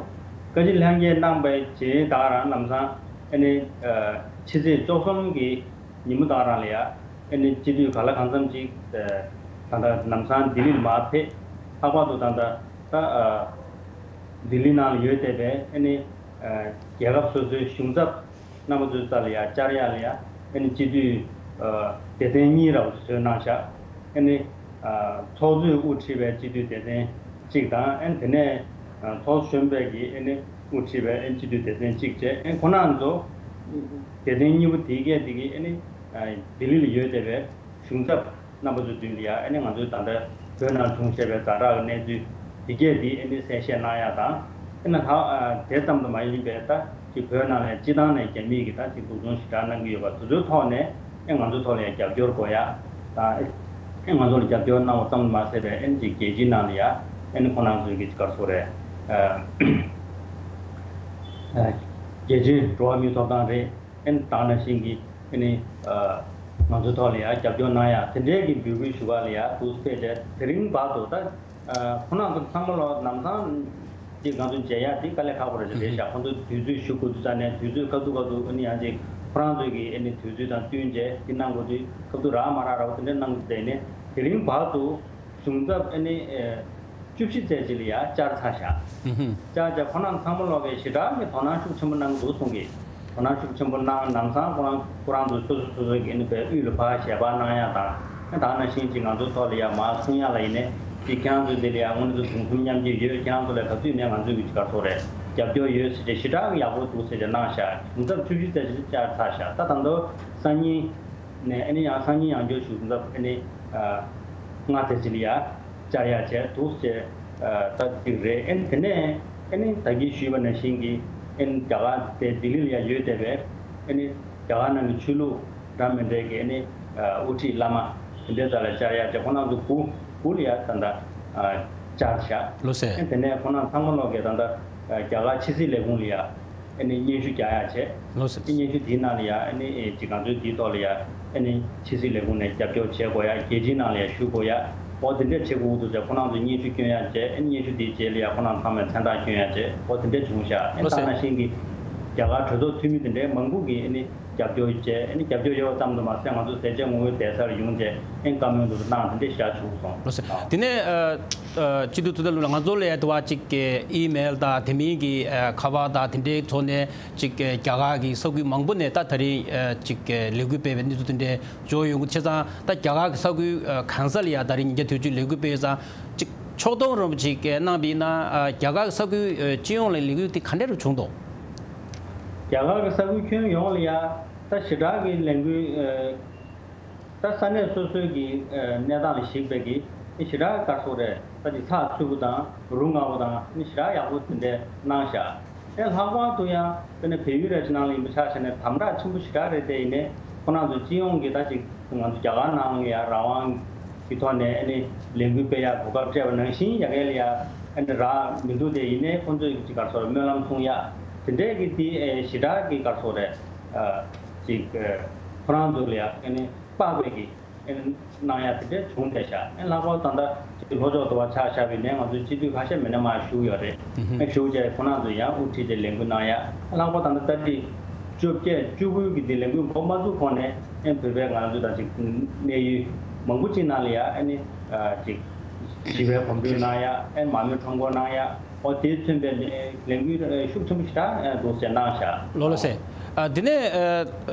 བཀའ་སྤྱི་ལྷན་རྒྱས་གནང་བའི་རྗེས་ད་ག་རང་ལམ་སང་ཨ་ནི་ཕྱི་ཚེས་བཅུ་གསུམ་གི་ཉིན་མོ་ད་ག་རང་ལ་ཡ་ཨ་ནི་སྤྱི་འཐུས་ག་ལ་གང་འཚམ་ཅིག་ད་ལྟ་ལམ་སང་ལྡི་ལི་ལ་མར་ཕེབས། ལྷག་པར་དུ་ད་ལྟ་ད་ལྡི་ལི་ནང་ལ་ཡོད་བསྡད་པའི་ཨ་ནི་རྒྱལ་ཁབ་སོ་སོའི་གཞུང་ཚབ་རྣམ་པ་ཚོའི་རྩ་ལ་ཡ་བཅར་ཡ་ལ་ཡ་ཨ་ནི་སྤྱི་འཐུས་སྡེ་ཚན་གཉིས་ར་བ་བཟོས་གནང་བཞག་ཨ་ནི་ཚོགས་གཙོས་དབུ་ཁྲིད་པའི་སྤྱི་འཐུས་སྡེ་ཚན་གཅིག་དང་ཨ་ནི་དེ་ནས་ཚོགས་གཞོན་པས་ཀྱིས་ཨ་ནི་དབུ་ཁྲིད་པའི་ཨ་ནི་སྤྱི་འཐུས་སྡེ་ཚན་གཅིག་བྱས། ཨ་ནི་ཁོང་རྣམ་ཚོ་སྡེ་ཚན་གཉིས་པོ་དེ་གས་དེ་གིས་ཨ་ནི་ལྡི་ལི་ལ་ཡོད་བསྡད་པའི་གཞུང་ཚབ་རྣམ་པ་ཚོ་མདུན་ལ་ཡ་ཨ་ནི་ང་ཚོས་ད་ལྟ་བོད་ནང་བྱུང་བཞིན་པའི་ཛ་དྲག་གི་གནས་ཚུལ་དེ་གས་དེ་ཨ་ནི་གསལ་བཤད་གནང་ཡ་དང་། ཨ་ནི་ལྷག་དེ་ཙམ་དུ་མ་ཡིན་པའི་ད་ཅིག་བོད་ནང་ནས་སྤྱི་བཏང་ནས་རྒྱ་མིས་ཀྱི་ད་ཅིག་གདུག་རྩུབ་ཞེ་དྲག་གནང་གི་ཡོད་པ་དེ་ཚོའི་ཐོག་ནས་ཨ་ང་ཚོའི་ཐོག་ལ་ཡ་རྒྱབ་སྐྱོར་དགོས་ཡ་དང་། ཨ་ང་ཚོ་ལ་རྒྱབ་སྐྱོར་གནང་བ་ཙམ་དུ་མ་ཟད་པའི་ཨ་ནི་ཅིག་རྒྱལ་སྤྱིའི་ནང་ལ་ཡ་ཨ་ནི་ཁོང་རྣམ་ཚོའི་གི་ཅིག་ག་རེ་ཟེར་དགོས་རེད། རྒྱལ་སྤྱིའི་འགྲོ་བ་མིའི་ཐོབ་ཐང་རེད། ཨ་ནི་ད་ག་ནང་བཞིན་གྱི་ཨ་ནི་ང་ཚོའི་ཐོག་ལ་ཡ་རྒྱབ་སྐྱོར་གནང་ཡ་དེ་འདྲའི་གི་འབོད་སྐུལ་ཞུ་ག་ལ་ཡ་འདུག་སེ་ཕེབས་བྱས། དེ་རིང་བར་དུ་ད་ཁོང་རྣམ་ཚོ་ཚང་མ་ལོ་ལམ་སང་ཅིག་ང་ཚོ་མཇལ་ཡ་དེ་དཀའ་ལས་ཁག་པོ་རེད་ཟེར་བསྡད་ཤག་ཁོང་ཚོ་དུས་ཚོད་ཞུ་དགོས་དུས་ཙ་ནས་དུས་ཚོད་ཁ་ཐུག་ཁ་ཐུག་ཨ་ནི་ཡང་ཅིག་ཁོ་རང་ཚོའི་གི་ཨ་ནི་དུས་ཚོད་དང་བསྟུན་བྱས་དེ་གནང་དགོས་དུས་ཁ་ཐུག་རག་མ་རག་ར་བ་དེ་འདྲ་གནང་གི་བསྡད་ནས་དེ་རིང་བར་དུ། གཞུང་ཚབ་ཨ་ནི་བཅུ་བཞི་ཙམ་ཅིག་ལ་ཡ་བཅར་ཚར་ཤག་ཨུ་ཧུམ། བཅར་བྱས་ཁོ་རང་ཚང་མ་ལོག་གིས་ཞེ་དྲག་གི་དོ་སྣང་ཤུགས་ཆེན་པོ་གནང་གི་འདུག་གསུང་གི། དོ་སྣང་ཤུགས་ཆེན་པོ་གནང་། ལམ་སང་ཁོ་རང་ཁོ་རང་ཚོ་སོ་སོ་སོ་སོ་གི་ཨ་ནི་བའི་དབུས་ལ་ཕར་ཞལ་པར་གནང་ཡ་དང་། ཨ་ད་ག་ནང་བཞིན་ཅིག་ང་ཚོའི་ཐོག་ལ་ཡ་མར་གསུང་ཡ་ལ་ཡིན་ནའི་ཅིག་ཁྱེད་རང་ཚོའི་འདི་ལ་ཡ་དངོས་གནས་ཚོ་གདུང་སེམས་མཉམ་སྐྱེད་ཡོད། ཁྱེད་རང་ཚོ་ལ་ག་དུས་ནས་ང་ཚོའི་གི་ཅིག་ག་རེ་ཟེར་དགོས་རེད། རྒྱབ་སྐྱོར་ཡོད་ཟེར་བྱས་ཞེ་དྲག་གི་ཡག་པོ་འདུག་ཟེར་བྱས་གནང་ཤག་གཞུང་ཚབ་བཅུ་བཞི་ཙམ་ཞིག་བཅར་ཚར་ཤག་ད་ད་དུང་སང་ཉིན་ནས་ཨ་ནི་ཡང་སང་ཉིན་ཡང་བསྐྱར་གཞུང་ཚབ་ཨ་ནི་ལྔ་ཙམ་ཅིག་ལ་ཡ་བཅར་ཡ་བྱས་འདུག་ཅེས་ད་ཅིག་རེད། ཨ་ནི་དེ་ནས་ཨ་ནི་ད་གིན་ཞུས་པ་ནང་བཞིན་གྱི་ཨ་ནི་རྒྱ་གར་དེ་ལྡི་ལི་ལ་ཡ་ཡོད་བསྡད་པའི་ཨ་ནི་རྒྱ་གར་ནང་གི་ཆོས་ལུགས་འདྲ་མི་འདྲའི་གི་ཨ་ནི་དབུ་ཁྲིད་བླ་མ་དེ་འདྲའི་རྩ་ལ་བཅར་ཡ་བྱས། ཁོང་རྣམ་ཚོ་དགུ་དགུ་ལ་ཡ་ད་ལྟ་བཅར་བཞག་ལོ་སེ། ཨ་ནི་དེ་ནས་ཁོང་རྣམ་ཚང་མ་ལོག་གིས་ད་ལྟ་རྒྱ་གར་ཕྱི་སྲིད་ལས་ཁུངས་ལ་ཡ། ཨ་ནི་སྙན་ཞུ་རྒྱག་ཡ་བྱས། ལོ་སེ། སྙན་ཞུ་དེའི་ནང་ལ་ཡ་ཨ་ནི་ཅིག་ང་ཚོའི་དེའི་ཐོག་ལ་ཡ་ཨ་ནི་ཕྱི་སྲིད་ལས་ཁུངས་ནས་རྒྱབ་སྐྱོར་བྱེད་དགོས་ཡ། རྒྱལ་སྤྱིའི་ནང་ལ་ཡ་ཞུ་དགོས་ཡ། འོ་དེ་འདྲས་བྱེད་དགོས་འདུག་ཟེར་ཁོང་རྣམ་ཚོས་སྙན་ཞུ་བསྐྱོན་ཡ་བྱས། ཨ་ནི་སྙན་ཞུ་དེའི་རྗེས་ལ་ཡ་ཁོང་རྣམ་ཚང་མས་མཚན་རྟགས་བསྐྱོན་ཡ་བྱས། འོ་དེ་འདྲས་བྱུང་ཤག་ཨ་ནི་ལོ་ད་སེ། ནང་བཞིན་གྱི་རྒྱ་གར་གྲོས་ཚོགས་འཐུས་མི་དེ་འདྲས་མང་པོ་གིས་ཨ་ནི་རྒྱབ་སྐྱོར་བྱས། ཨ་ནི་རྒྱབ་སྐྱོར་ཡོད་པ་ཙམ་དུ་མ་ཟད་ང་ཚོ་ཟས་བཅད་ངོ་རྒོལ་བསྡད་སར་ཡོང་བྱས་ཨ་ནི་བཀའ་མོལ་དུ་གནང་། དེ་འདྲས་བཞག་བྱུང་སོང་། ལོ་སེ། ལགས། དེ་ནས་ཨ། ཨ། སྤྱི་འཐུས་ཐུབ་བསྟན་ལགས་ལ་ང་ཚོ་ལ་ཡ་དུ་བ་ཅིག་གི་ཨི་མེལ་དང་དེ་མིན་གྱི་ཨ་ཁ་པར་དང་དེ་འདྲའི་ཐོག་ནས་ཅིག་གི་རྒྱ་གར་གྱི་ས་ཁུལ་མང་པོ་ནས་ད་ད་རིང་ཨ་ཅིག་གི་ལས་འགུལ་སྤེལ་བའི་གནས་ཚུལ་དེ་འདྲའི་འབྱོར་ཡོང་གི། བྱས་ཙང་ད་རྒྱ་གར་གྱི་ས་ཁུལ་ཨ་གང་ས་ལ་ཡ་ད་རིང་ཉིན་རྒྱབ་དུས་ཚོད་ལས་འགུལ་སྤེལ་ཙང་ཅིག་ཕྱོགས་སྡོམ་རིན་པོ་ཆེ་གིས་གནང་བ་ཡིན་ན་ཨ་རྒྱ་གར་གྱི་ས་ཁུལ་ཨ་སྤྱི་ཡོངས་ལ་ལས་འགུལ་དེ་ག་འདྲ་རུ་བྱུང་འདུག་རྒྱ་གར་གྱི་ས་ཁུལ་ཁྱོན་ཡོངས་ལ་ཡ་ད་ཞེ་དྲག་གི་ལས་འགུལ་ཨ། ད་ས་གནས་སོ་སོའི་གི་ཨ་གནས་སྟངས་ལ་གཞིགས་པའི་གི་ཨེ་ཞེ་དྲག་ག་རེ་ཟེར་དགོས་རེད། ད་ཅིག་ཚགས་ཚུད་པོ་དང་རུ་ང་བོ་དང་ཨེ་ཞེ་དྲག་ཡག་པོ་དེ་འདྲས་གནང་ཤག་ཨེ་ལྷག་པར་དུ་ཡང་དཔེར་ན་བལ་ཡུལ་ར་ཅིག་ནང་ལ་ཡིན་པ་ཆ་བཞག་ན་དམ་དྲག་ཆེན་པོ་ཞེ་དྲག་རེད་དེ། ཡིན་ནའི་ཁོང་རྣམ་ཚོ་སྤྱི་ཡོངས་ཀྱི་ད་ཅིག་ང་ཚོ་རྒྱ་གར་ནང་ལ་ཡ་རང་དབང་གི་ཐོག་ནས་ཨེ་ནི་ལས་འགུལ་སྤེལ་ཡག་གོ་སྐབས་སྤྲད་པ་ནང་བཞིན་ཡ་གི་ལ་ཡ་ཨེ་ནི་རག་མི་འདུག་སྟེ། ཡིན་ནའི་ཁོང་ཚོས་ཅིག་ག་རེ་ཟེར་དགོས་རེད། སྨོན་ལམ་གསུང་ཡག་དེ་འདྲས་ཀྱི་དེ་ཨེ་ཞེ་དྲག་གི་ག་རེ་ཟེར་དགོས་རེད། ཅིག་ཁོ་རང་ཚོ་ལ་ཡ་ཨེ་ནི་དཔག་པའི་གི་ཨེ་ནི་གནང་ཡ་དེ་འདྲས་བྱུང་བསྡད་ཤག་ཨེ་ལྷག་པར་ད་ལྟ་ཅིག་ལྷོ་ཕྱོགས་དུ་བ་ཆ་བཞག་པ་ཡིན་ནའི་ང་ཚོའི་སྤྱི་འཐུས་ཁ་ཤས་མི་སྣ་མར་བཞུགས་ཡོད་རེད། ཨེ་བཞུགས་བྱས་ཁོ་རང་ཚོ་ཡང་དབུ་ཁྲིད་དེ་ལས་འགུལ་གནང་ཡ། ཨེ་ལྷག་པར་ད་ལྟ་ཏ་ཏི་བཅོ་བརྒྱད་བཅུ་དགུ་གི་དེ་ལས་འགུལ་འགོ་མ་བཙུགས་གོང་ནས་ཨེ་བོད་པའི་ང་ཚོའི་ད་ཅིག་གནས་ཡུལ་མང་པོ་ཅིག་ནང་ལ་ཡ་ཨེ་ནི་ཅིག་ཞི་བའི་གོམ་བགྲོད་གནང་ཡ། ཨེ་མར་མེ་ཁྲོམ་སྐོར་གནང་ཡ། ཨོ་དེ་མཚོན་པའི་ལས་ལས་འགུལ་ཤུགས་ཆེན་པོ་ཞིག་ད་འདུག་ཟེར་གནང་བཞག་ལོ་ལོ་སེ། ཨ་དེ་ནས་ཨ་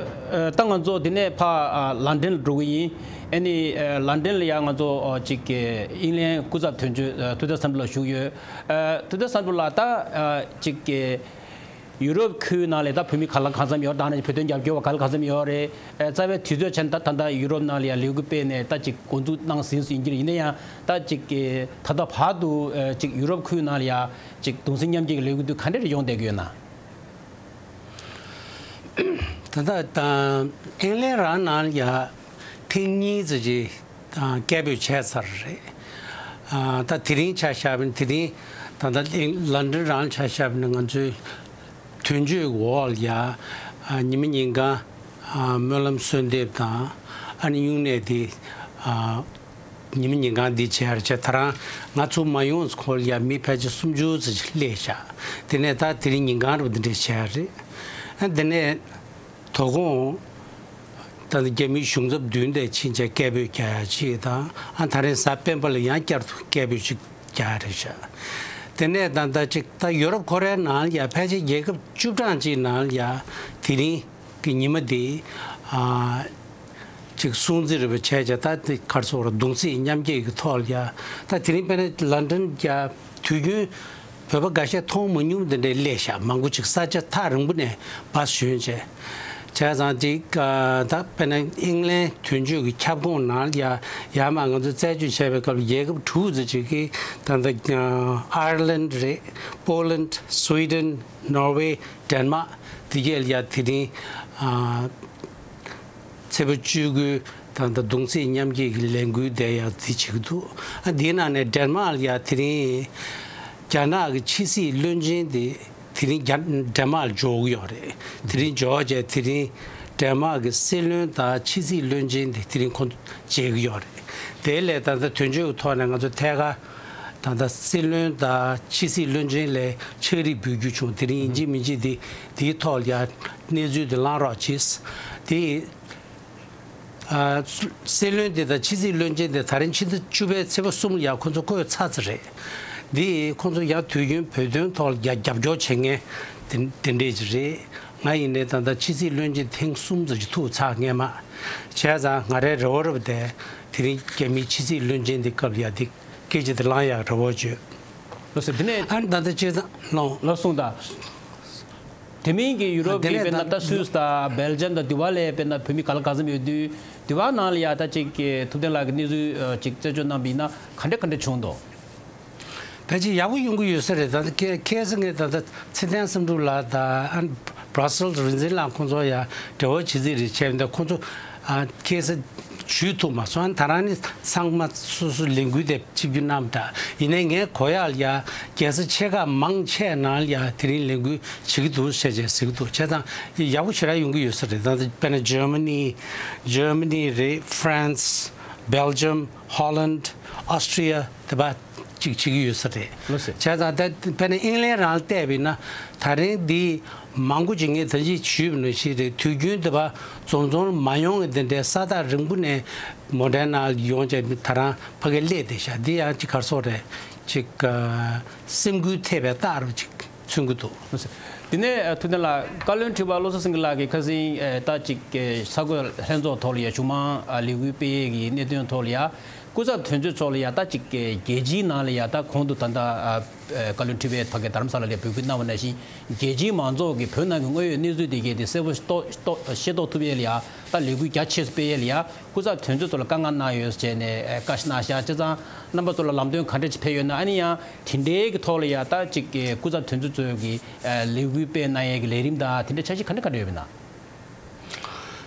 ཨ་ད་ང་ཚོ་དེ་ནས་ཕ་ཨ་ལན་ཌན་ལ་འགྲོ་གི་ཡིན། ཨ་ནི་ཨ་ལན་ཌན་ལ་ཡ་ང་ཚོ་ཨ་ཅིག་གི་དབྱིན་ལན་སྐུ་ཚབ་དོན་གཅོད་ཨ་ཐུབ་བསྟན་བསམ་འགྲུབ་ལགས་བཞུགས་ཡོད། ཨ་ཐུབ་བསྟན་བསམ་འགྲུབ་ལགས་ད་ཨ་ཅིག་གི་ཡུ་རོབ་ཁུལ་ནང་ལ་ད་བོད་མི་ག་ལ་གང་འཚམ་ཡོད། ད་ནི་བོད་དོན་རྒྱབ་སྐྱོར་བ་ག་ལ་གང་འཚམ་ཡོད་རེད། ཨ་རྩ་བའི་དུས་ཚོད་ཆ་ནས་ད་ད་ལྟ་ཡུ་རོབ་ནང་ལ་ཡ་ལས་འགུལ་སྤེལ་ནས་ད་ཅིག་འགོ་འཛུགས་གནང་ཟིན་ཟིན་གྱི་རེད། ཡིན་ན་ཡང་ད་ཅིག་གི་ད་ལྟ་བར་དུ་ཨ་ཅིག་ཡུ་རོབ་ཁུལ་ནང་ལ་ཡ་ཅིག་གདུང་སེམས་མཉམ་སྐྱེད་ཀྱི་ལས་འགུལ་དེ་ག་འདྲ་རེ་ཡོང་བསྡད་ཀྱི་ཡོད་ན། ད་ལྟ་དང་ཨིང་ལན་རང་ནང་ལ་ཡ་ཐེངས་གཉིས་ཙམ་ཅིག་དང་སྐད་འབོད་བྱས་ཚར་རེད། ཨ་ད་དེ་རིང་ཆ་བཞག་པ་ན་དེ་རིང་ད་ལྟ་ཨིང་ལན་ཌན་རང་ཆ་བཞག་པ་ན་ང་ཚོའི་དོན་གཅོད་འོག་ལ་ཡ་ཨ་ཉི་མ་ཉིན་གང་ཨ་སྨོན་ལམ་གསོལ་འདེབས་དང་ཨ་ནི་སྨྱུང་གནས་དེ་ཨ། ཉི་མ་ཉིན་གང་འདི་བྱས་རེད་བྱས། ད་རང་ང་ཚོ་མ་ཡོང་ཙམ་ཁོ་ལ་ཡ་མི་ཕལ་ཆེར་སུམ་ཅུ་ཙམ་ཞིག་སླེབས་ཤག་དེ་ནས་ད་དེ་རིང་ཉིན་གང་རེད་པ་འདི་འདྲས་བྱས་རེད། ཨ་དེ་ནས་དོ་དགོང་ད་ལྟ་རྒྱ་མིའི་གཞུང་ཚབ་མདུན་དེ་ཕྱིན་བྱས་སྐད་འབོད་རྒྱག་ཡ་ཅིག་དང་། ཨ་ད་རིང་གཟའ་སྤེན་པ་ལ་ཡང་བསྐྱར་དུ་སྐད་འབོད་ཅིག་རྒྱག་ཡ་རེད་ཤག་དེ་ནས་ད་ལྟ་ཅིག་ད་ཡོ་རོབ་ཁོ་རའི་ནང་ལ་ཡ་ཕལ་ཆེར་རྒྱལ་ཁབ་བཅུ་གྲངས་ཅིག་ནང་ལ་ཡ་དེ་རིང་གི་ཉི་མ་འདི་ཨ་ཅིག་སྲུང་བརྩི་རེད་པ་བྱས་བྱས། ད་དེ་ག་རེ་ཟེར་དགོས་རེད། གདུང་སེམས་མཉམ་སྐྱེད་ཀྱི་ཐོག་ལ་ཡ། ད་དེ་རིང་དཔེར་ན་ལན་ཌན་རྒྱ་དུས་རྒྱུན་བོད་པ་འགའ་ཤས་མཐོང་མ་མྱོང་དེ་འདྲའི་སླེབས་ཤག་མང་པོ་ཅིག་ས་ཆ་ཐག་རིང་པོ་ནས་བཱས་ཞོན་བྱས། བྱས་ཙང་ཅིག་ཨ་ད་དཔེར་ན་ཨིང་ལན་དོན་གཅོད་ཀྱི་ཁྱབ་ཁོངས་ནང་ལ་ཡ་ཡར་མར་ང་ཚོས་རྩད་གཅོད་བྱས་པའི་སྐབས་ལ་རྒྱལ་ཁབ་དྲུག་ཙམ་ཅིག་གིས། ད་ལྟ་ཨ་ཡར་ལན་རེད། པོ་ལན། སུའི་ཌེན། ནོར་ཝེ། ཌེན་མཱག་དེ་གས་ལ་ཡ་དེ་རིང་ཨ་ཚེས་པ་བཅུ་དགུའི་ད་ལྟ་གདུང་སེམས་མཉམ་སྐྱེད་ཀྱི་ལས་འགུལ་དེ་ཡ་དེ་བྱེད་ཀྱི་འདུག་ཨ་དེའི་ནང་ནས་ཌེན་མཱག་ལ་ཡ་དེ་རིང་རྒྱ་ནག་གི་ཕྱི་སྲིད་བློན་ཆེན་དེ་དེ་རིང་རྒྱ་ཌེན་མཱག་ལ་འབྱོར་གྱི་ཡོད་རེད། དེ་རིང་འབྱོར་བྱས་དེ་རིང་ཌེན་མཱག་གི་སྲིད་བློན་དང་ཕྱི་སྲིད་བློན་ཆེན་དེ་དེ་རིང་ཁོང་ཚོ་མཇལ་གྱི་ཡོད་རེད། དེ་ལས་ད་ལྟ་དོན་གཅོད་ཀྱི་ཐོག་ནས་ང་ཚོ་ཐད་ཀར་ད་ལྟ་སྲིད་བློན་དང་ཕྱི་སྲིད་བློན་ཆེན་ལ་ཕྱག་བྲིས་འབུལ་རྒྱུ་བྱུང་། དེ་རིང་ཡིན་གཅིག་མིན་གཅིག་དེ་དེའི་ཐོག་ལ་ཡ་གནས་ཚུལ་དེ་བླང་རོགས་གྱིས། དེ་ཨ་སྲིད་བློན་དེ་དང་ཕྱི་སྲིད་བློན་ཆེན་དེ་ད་རིང་ཕྱི་ཟླ་བཅུ་པའི་ཚེས་པ་གསུམ་ལ་ཡ་ཁོང་ཚོ་བསྐོས་ཚར་ཚར་རེད། འདི་ཁོང་ཚོ་ཡ་དུས་རྒྱུན་བོད་དོན་ཐོག་ལ་ཡ་རྒྱབ་སྐྱོར་བྱེད་མཁན་དེ་དེ་འདྲས་ཅིག་རེད། ང་ཡིན་ནའི་ད་ལྟ་ཕྱི་སྲིད་བློན་ཆེན་ཐེངས་གསུམ་ཙམ་ཅིག་ཐུག་ཚར། སྔས་མ་བྱས་ཙང་ང་རའི་རེ་བ་རེད་པ། དེ་དེ་རིང་རྒྱ་མིའི་ཕྱི་སྲིད་བློན་ཆེན་དེ་སྐབས་ལ་ཡ་དེ་སྐད་ཆ་དེ་བླང་ཡག་རེ་བ་བྱོས། ལགས་སོ། དེ་ནས་ཨ་ནི་ད་ལྟ་བྱས་ཙང་ལོང་། ལགས་སོ། གསུངས་དང་། དེ་མིན་གྱི་ཡུ་རོབ་ཀྱི་དེ་ནས་དཔེར་ན་ད་ད་སུད་སི་དང་སྦེལ་ཇམ་དང་དེ་བ་ལས་དཔེར་ན་བོད་མི་ག་ལ་གང་འཚམ་ཡོད་དུས། དེ་བ་ནང་ལ་ཡ་ད་ཅིག་གི་ཐུབ་བསྟན་ལགས་ཀྱི་གནས་ཚུལ་ཅིག་རྩད་གཅོད་གནང་བ་ཡིན་ན་ག་འདྲ་ག་འདྲ་བྱུང་འདུག་ཕལ་ཆེར་ཡག་པོ་ཡོང་གི་ཡོད་ས་རེད། ད་ཁ་ཁ་སང་ངས་ད་ལྟ་ཚེ་བརྟན་བསམ་གྲུབ་ལགས་དང་ཨ་ནི་Brussels རིག་འཛིན་ལགས་ཁོང་ཚོ་ཡ་འབྲེལ་བ་བྱེད་རྩིས་རེད་བྱས་པ་འདྲ། ཁོང་ཚོ་ཨ་ཁ་སང་ཞུས་ཐུབ་མ་སོང་། ཨ་ནི་ད་རང་ནི་ཚང་མ་སོ་སོ་ལས་འགུལ་དེ་བྱེད་རྒྱུ་རྣམས་འདྲ་ཡིན་ནའི་ངས་གོ་ཡག་ལ་ཡ་རྒྱལ་ས་ཆེ་ཁག་མང་ཆེ་ནང་ལ་ཡ་དེ་རིང་ལས་འགུལ་བྱེད་ཀྱི་འདུག་ཟེར་བྱས་ཟེར་གྱི་འདུག་བྱས་ཙང་ཡག་པོ་ཞེ་དྲག་ཡོང་གི་ཡོད་ས་རེད། ད་དཔེར་ན་Germany Germany རེད། France Belgium Holland Austria དེ་བ་ཅིག་བྱེད་ཀྱི་ཡོད་ས་རེད། ལགས་སོ། བྱས་ཙང་ད་དཔེར་ན་ཨིང་ལན་རང་བལྟས་པ་ཡིན་ན་ད་རིང་འདི་མང་པོ་ཅིག་ངས་ད་ཅི་ཞུས་པ་ནང་བཞིན་རེད། དུས་རྒྱུན་དེ་བ་འཛོམས་འཛོམས་མ་ཡོང་གི་དེ་འདྲའི་ས་ཐག་རིང་པོ་ནས་མོ་ཊའི་ནང་ཡོང་བྱས་ད་རང་ཕ་གིར་སླེབས་བསྡད་ཤག་འདི་ཡང་ཅིག་ག་རེ་ཟེར་དགོས་རེད། ཅིག་ཨ་སེམས་འགུལ་ཐེབས་པའི་རྟགས་རུ་ཅིག་མཚོན་གྱི་འདུག་དེ་ནས་ཐུབ་བསྟན་ལགས། བཀའ་བློན་ཁྲི་པ་བློ་བཟང་སེང་གེ་ལགས་ཀྱིས་ཁ་སང་ད་ཅིག་གི་གསར་འགོད་ལྷན་ཚོགས་ཐོག་ལ་ཡ་གཞུང་མང་ལས་འགུལ་སྤེལ་ཡས་ཀྱི་གནད་དོན་ཐོག་ལ་ཡ་སྐུ་ཚབ་དོན་གཅོད་མཆོག་ལ་ཡ་ད་ཅིག་གི་རྒྱལ་སྤྱིའི་ནང་ལ་ཡ་ད་གོང་དུ་ད་ལྟ་བཀའ་བློན་ཁྲི་པས་ཕ་གི་རྡ་རམ་ས་ལ་ལ་འབོད་སྐུལ་གནང་བ་ནང་བཞིན་རྒྱལ་སྤྱིའི་མང་ཚོགས་ཀྱིས་བོད་ནང་གི་དངོས་ཡོད་གནས་ཚུལ་དེ་གས་དེ་གསལ་པོ་རྟོགས་རྟོགས་ཤེས་རྟོགས་ཐུབ་ཡས་ལ་ཡ་ད་ལས་འགུལ་རྒྱ་ཆེ་སུ་སྤེལ་ཡས་ལ་ཡ། སྐུ་ཚབ་དོན་གཅོད་ཚོ་ལ་བཀའ་མངགས་གནང་ཡོད་ཟེར་ནས་བཀའ་ཤག་གནང་བཞག་བྱས་ཙང་རྣམ་པ་ཚོ་ལ་ལམ་སྟོན་ག་འདྲ་ཅིག་ཕེབས་ཡོད་ན། ཨ་ནི་ཡང་དེ་འདྲའི་གི་ཐོག་ལ་ཡ་ད་ཅིག་གི་སྐུ་ཚབ་དོན་གཅོད་ཚོས་ཀྱི་ལས་འགུལ་སྤེལ་གནང་ཡས་ཀྱི་ལས་རིམ་དང་དེ་འདྲ་འཆར་གཞི་ག་འདྲ་ག་འདྲ་ཡོད་པ་ན།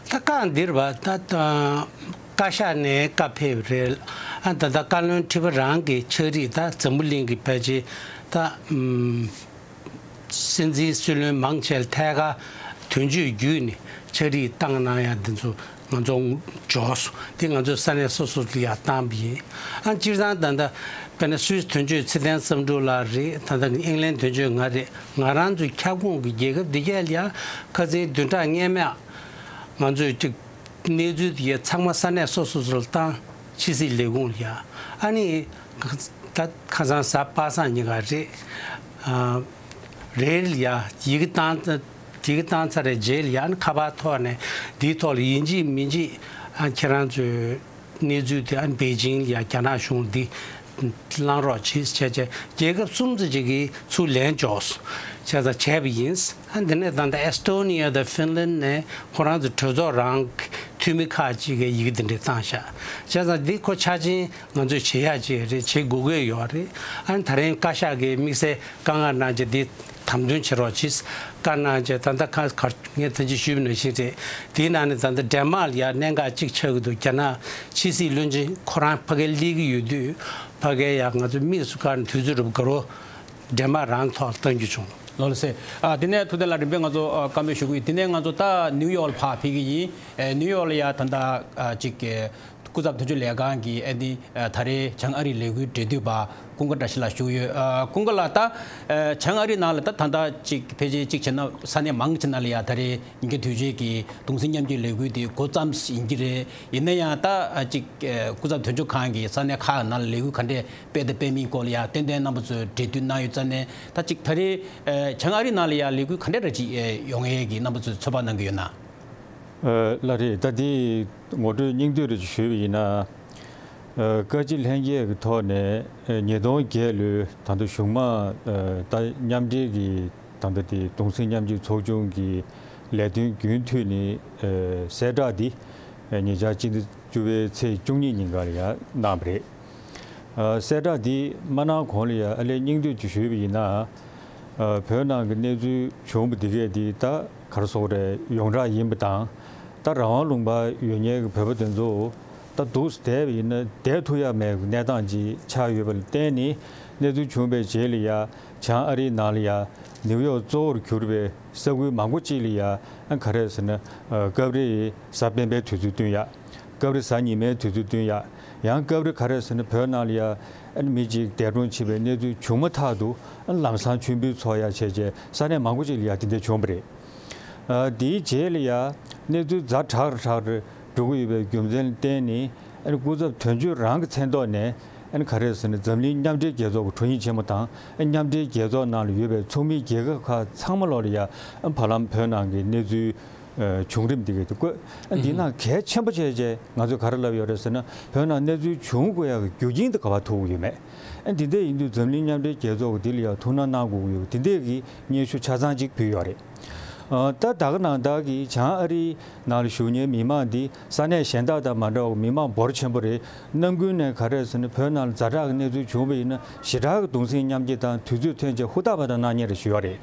ད་བཀའ་འདིར་བ་ད་བཀའ་ཤག་ནས་བཀའ་ཕེབས་རེད། ཨ་ད་ད་བཀའ་བློན་ཁྲི་པ་རང་གི་ཕྱག་བྲིས་ད་འཛམ་བུ་གླིང་གི་ཕལ་ཆེར་ད་ཨམ། སྲིད་འཛིན་སྲིད་བློན་མང་ཆེ་ལ་ཐད་ཀར་དོན་གཅོད་བརྒྱུད་ནས་ཕྱག་བྲིས་བཏང་གནང་ཡ་འདི་ཚོ་ང་ཚོ་འབྱོར་སོང་། འདི་ང་ཚོ་ས་གནས་སོ་སོ་ལ་ཡ་བཏང་བ་ཡིན། ཨ་སྤྱིར་བཏང་ད་ལྟ་དཔེར་ན་སུད་སི་དོན་གཅོད་ཚེ་བརྟན་བསམ་གྲུབ་ལགས་རེད། ད་ལྟ་ཨིང་ལན་དོན་གཅོད་ང་རེད། ང་རང་ཚོའི་ཁྱབ་ཁོངས་ཀྱི་རྒྱལ་ཁབ་འདི་གས་ལ་ཡ་ཁ་སང་བདུན་ཕྲག་སྔས་མ་ང་ཚོས་ཅིག་གནས་ཚུལ་དེ་གས་ཚང་མ་ས་གནས་སོ་སོ་སོ་ལ་བཏང་། ཕྱི་སྲིད་ལས་ཁུངས་ལ་ཡ། ཨ་ནི་ད་ཁ་སང་གཟའ་པ་སངས་ཉིན་ཀ་རེད། ཨ་རེད་ལ་ཡ་ཡི་གེ་བཏང་ཡི་གེ་བཏང་ཚར་རེད། རྗེས་ལ་ཡ་ཨ་ནི་ཁ་པར་ཐོག་ནས་འདིའི་ཐོག་ལ་ཡིན་གཅིག་མིན་གཅིག་ཨ་ཁྱེད་རང་ཚོའི་གནས་ཚུལ་དེ་ཨ་ནི་པེ་ཅིང་ལ་ཡ་རྒྱ་ནག་གཞུང་འདི་བླང་རོགས་གྱིས་བྱས་བྱས་རྒྱལ་ཁབ་གསུམ་ཙམ་ཅིག་གིས་ཚུར་ལན་འབྱོར་སོང་། བྱས་ཙང་བྱས་པ་ཡིན། ཨ་འདི་ནས་ད་ལྟ་ཨེ་སི་ཊོ་ནི་ཡ་དང་ཧྥིན་ལན་ནས་ཁོ་རང་ཚོ་གྲོས་ཚོགས་རང་གི་འཐུས་མི་ཁག་ཅིག་གིས་ཡི་གེ་འདི་འདྲས་བཏང་ཤག་བྱས་ཙང་འདི་ཁོ་ཆ་ཆེན་ང་ཚོས་བྱེད་ཡག་ཅིག་རེད། བྱེད་དགོས་ཀྱི་ཡོད་རེད། ཨ་ནི་ད་རིང་བཀའ་ཤག་གིས་དམིགས་བསལ་བཀའ་མངགས་གནང་བྱས་འདི་དམ་དོན་བྱེད་རོགས་གྱིས་བཀའ་གནང་བྱས་ད་ལྟ་ཁ་ཁར་ངས་ད་ཅི་ཞུས་པ་ནང་བཞིན་རེད། དེའི་ནང་ནས་ད་ལྟ་ཌེན་མཱག་ལ་ཡ་གནད་འགག་ཅིག་ཆགས་ཀྱི་འདུག་རྒྱ་ནག་ཕྱི་སྲིད་བློན་ཆེན་ཁོ་རང་ཕ་གིར་སླེབས་ཀྱི་ཡོད་དུས་ཕ་གིར་ཡ་ང་ཚོ་དམིགས་སུ་བཀར་ནས་དུས་ཚོད་རུབ་དགའ་རོགས། ཌེན་མཱག་རང་ཐོག་བཏང་རྒྱུ་བྱུང་། ལགས་སོ། ཨ་དེ་ནས་ཐུབ་བསྟན་ལགས་རིམ་པས་ང་ཚོ་ཨ་བཀའ་མོལ་ཞུ་གི་ཡིན། དེ་ནས་ང་ཚོ་ད་ནིའུ་ཡོག་ལ་ཕར་ཕེབས་ཀྱི་ཡིན། ཨེ་ནིའུ་ཡོག་ལ་ཡ་ད་ལྟ་ཨ་ཅིག་གི་ སྐུ་ཚབ་དོན་གཅོད་ལས་ཁང་གི་ཨ་ནི་ཨ་ད་རེས་བྱང་ཨ་རིའི་ལས་འགུལ་འབྲེལ་མཐུད་པ་ཀུན་དགའ་བཀྲ་ཤིས་ལགས་བཞུགས་ཡོད། ཨ་ཀུན་དགའ་ལགས། ད་ཨ་བྱང་ཨ་རི་ནང་ལ་ད་ད་ལྟ་ཅིག་ཕལ་ཆེར་ཅིག་བྱས་ན་ས་གནས་མང་ཆེ་ནང་ལ་ཡ་ད་རེས་ཉིན་རྒྱབ་དུས་ཆེན་གྱི་གདུང་སེམས་མཉམ་སྐྱེད་ལས་འགུལ་དེ་འགོ་བརྩམས་ཡིན་གྱི་རེད། ཡིན་ན་ཡང་ད་ཨ་ཅིག་ཨ་སྐུ་ཚབ་དོན་གཅོད་ཁང་གི་ས་གནས་ཁག་ནང་ལ་ལས་འགུལ་ག་འདྲས་སྤེལ་དང་སྤེལ་མིན་སྐོར་ལ་ཡ་ཏན་ཏན་རྣམ་པ་ཚོས་འབྲེལ་མཐུད་གནང་ཡོད་ཙང་ནས། ད་ཅིག་ད་རེས་ཨ་བྱང་ཨ་རི་ནང་ལ་ཡ་ལས་འགུལ་ག་འདྲས་ར་ཅིག་ཨ་ཡོང་ཡས་ཀྱི་རྣམ་པ་ཚོས་ཚོད་དཔག་གནང་གི་ཡོད་ན། ཨ་ལགས་རེད། ད་དེ་ངོ་སྤྲོད་སྙིང་བསྡུས་རེ་ཞུས་པ་ཡིན་ན། ཨ་བཀའ་སྤྱི་ལྷན་རྒྱས་ཀྱི་ཐོག་ནས་ཨ་ཉིས་སྟོང་བརྒྱད་ལོའི་ད་ལྟ་གཞུང་མང་ཨ་ད་མཉམ་འབྲེལ་གྱི་ད་ལྟ་དེ་གདུང་སེམས་མཉམ་སྐྱེད་ཚོགས་ཆུང་གི་ལས་དོན་རྒྱུན་མཐུད་ནས་ཨ་གསལ་བསྒྲགས་འདི་ཨ་ཉེ་ཆར་སྤྱི་ཟླ་བཅུ་པའི་ཚེས་བཅུ་གཉིས་ཉིན་ཀ་ལ་ཡང་གནང་བ་རེད། ཨ་གསལ་བསྒྲགས་འདི་མ་གནང་གོང་ལ་ཡང་ཨ་ལས་སྙིང་བསྡུས་ཅིག་ཞུས་པ་ཡིན་ན། ཨ་བོད་ནང་གི་གནས་ཚུལ་བྱུང་བ་འདི་གས་འདི་ད་ག་རེ་ཟེར་དགོས་རེད། ཡོངས་གྲགས་ཡིན་པ་དང་། ད་རང་དབང་ལུང་པར་ཡོད་མཁན་གྱི་བོད་པ་དེ་ཚོ་ད་འདུག་སེ་བསྡད་པ་ཡིན་ན་བསྡད་ཐུབ་ཡག་མེད་པའི་གནས་སྟངས་ཅིག་ཆགས་ཡོད་པ་ལ་བརྟེན་ནས། གནས་ཚུལ་བྱུང་བའི་རྗེས་ལ་ཡ་བྱང་ཨ་རིའི་ནང་ལ་ཡ་ནིའུ་ཡོག་གཙོ་བོར་གྱུར་པའི་ས་ཁུལ་མང་པོ་ཅིག་ལ་ཡ་ཨ་ག་རེ་ཟེར་ན་ཨ་སྐབས་རེ་གཟའ་སྤེན་པའི་དུས་ཚོད་བསྟུན་ཡག་སྐབས་རེ་གཟའ་ཉི་མའི་དུས་ཚོད་བསྟུན་ཡག་ཡང་སྐབས་རེ་ག་རེ་ཟེར་ན་བོད་ནང་ལ་ཡ་ཨ་ནི་མི་གཅིག་འདས་གྲོངས་ཕྱིན་པའི་གནས་ཚུལ་བྱུང་མ་ཐག་ཏུ་ཨ་ནི་ལམ་སང་མཆོད་འབུལ་འཚོགས་ཡག་བྱས་བྱས་ས་གནས་མང་པོ་ཅིག་ལ་ཡ་དེ་འདྲ་བྱུང་བ་རེད། ཨ་དེའི་རྗེས་ལ་ཡ་གནས་ཚུལ་ཛ་དྲག་རུ་དྲག་རུ་འགྲོ་གི་ཡོད་པའི་རྒྱུ་མཚན་ལ་བརྟེན་ནས་ཨ་ནི་སྐུ་ཚབ་དོན་གཅོད་རང་གི་མཚན་ཐོག་ནས་ཨ་ནི་ག་རེ་ཟེར་ན་འཛམ་གླིང་མཉམ་འབྲེལ་རྒྱལ་ཚོགས་ཀྱི་དྲུང་ཡིག་ཆེན་མོ་དང་ཨ་མཉམ་འབྲེལ་རྒྱལ་ཚོགས་ནང་ལ་ཡོད་པའི་ཚོགས་མི་རྒྱལ་ཁབ་ཁག་ཚང་མ་ལོག་ལ་ཡ་ཨ་བར་ལམ་བོད་ནང་གི་གནས་ཚུལ་ཨ་བྱུང་རིམ་འདི་གས་དེ་བཀོད། ཨ་འདི་ནང་གལ་ཆེན་པོ་བྱས་བྱས་ང་ཚོས་ག་རེ་ལབ་ཡོད་རེད་ཟེར་ན། བོད་ནང་གནས་ཚུལ་བྱུང་དགོས་ཡག་གི་རྒྱུ་རྐྱེན་དེ་ག་པར་ཐུག་གི་ཡོད་མེད། ཨ་འདི་འདྲ་ཡིན་དུས་འཛམ་གླིང་མཉམ་འབྲེལ་རྒྱལ་ཚོགས་ཀྱིས་འདི་ལ་ཡང་ཐུགས་སྣང་གནང་དགོས་ཀྱི་ཡོད། འདི་འདྲས་ཀྱི་སྙན་ཞུ་ཆ་ཚང་ཅིག་ཕུལ་ཡོད་རེད། ཨ་ད་ད་ག་ནང་ལྟར་གྱི་བྱང་ཨ་རིའི་ནང་ལ་བཞུགས་མཁན་མི་མང་འདི་ས་གནས་གཞན་དག་དང་མ་འདྲ་བར་མི་མང་འབོར་ཆེན་པོ་རེད། ནམ་རྒྱུན་ནས་ག་རེ་ཟེར་ན་བོད་ནང་ལ་ཛ་དྲག་གི་གནས་ཚུལ་བྱུང་བ་ཡིན་ན་ཞེ་དྲག་གི་གདུང་སེམས་མཉམ་སྐྱེད་དང་དུས་ཚོད་ཐོན་བྱས་ཧུར་ཐག་པ་དང་གནང་མཁན་རེད་ཞུ་ཡོད་རེད།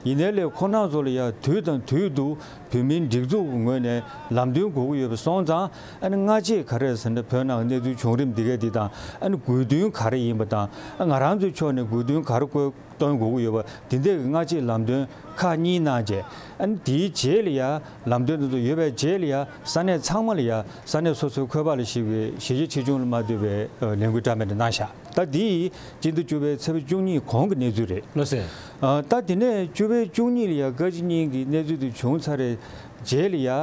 ཡིན་ནའི་ལས་ཁོ་རང་ཚོ་ལ་ཡང་དུས་དང་དུས་དུ་བོད་མིའི་སྒྲིག་འཛུགས་ཀྱི་ངོས་ནས་ལམ་སྟོན་དགོས་ཀྱི་ཡོད་པ་སོང་ཙང་། ཨ་ནི་སྔ་རྗེས་ག་རེ་ཟེར་ན་བོད་ནང་གནས་ཚུལ་བྱུང་རིམ་འདི་གས་འདི་དང་། ཨ་ནི་དགོས་འདུན་ག་རེ་ཡིན་པ་དང་། ཨ་ང་རང་ཚོའི་ཕྱོགས་ནས་དགོས་འདུན་ག་རེ་བཀོད་སྟོན་དགོས་ཀྱི་ཡོད་པ་འདི་འདྲས་ཀྱི་སྔ་རྗེས་ལམ་སྟོན་ཁག་གཉིས་གནང་རྗེས། ཨ་ནི་དེའི་རྗེས་ལ་ཡ་ལམ་སྟོན་དེ་ཚོ་ཡོད་པའི་རྗེས་ལ་ཡ་ས་གནས་ཚང་མ་ལ་ཡ་ས་གནས་སོ་སོའི་ཁོག་པ་ལ་གཞིགས་པའི་གཞིས་བྱེས་ཆེ་ཆུང་ལ་མ་ལྟོས་པའི་ཨ་ལས་འགུལ་འདྲ་མི་འདྲ་གནང་བཞག་ད་འདི་སྤྱི་ཟླ་བཅུ་པའི་ཚེས་པ་བཅུ་གཉིས་གོང་གི་གནས་ཚུལ་རེད། ལགས་སེ། ཨ་ད་དེ་ནས་བཅུ་པའི་བཅུ་གཉིས་ལ་ཡ་བཀའ་སྤྱི་གཉིས་ཀྱི་གནས་ཚུལ་དེ་བྱུང་ཚར་རེད། རྗེས་ལ་ཡ་ཨ་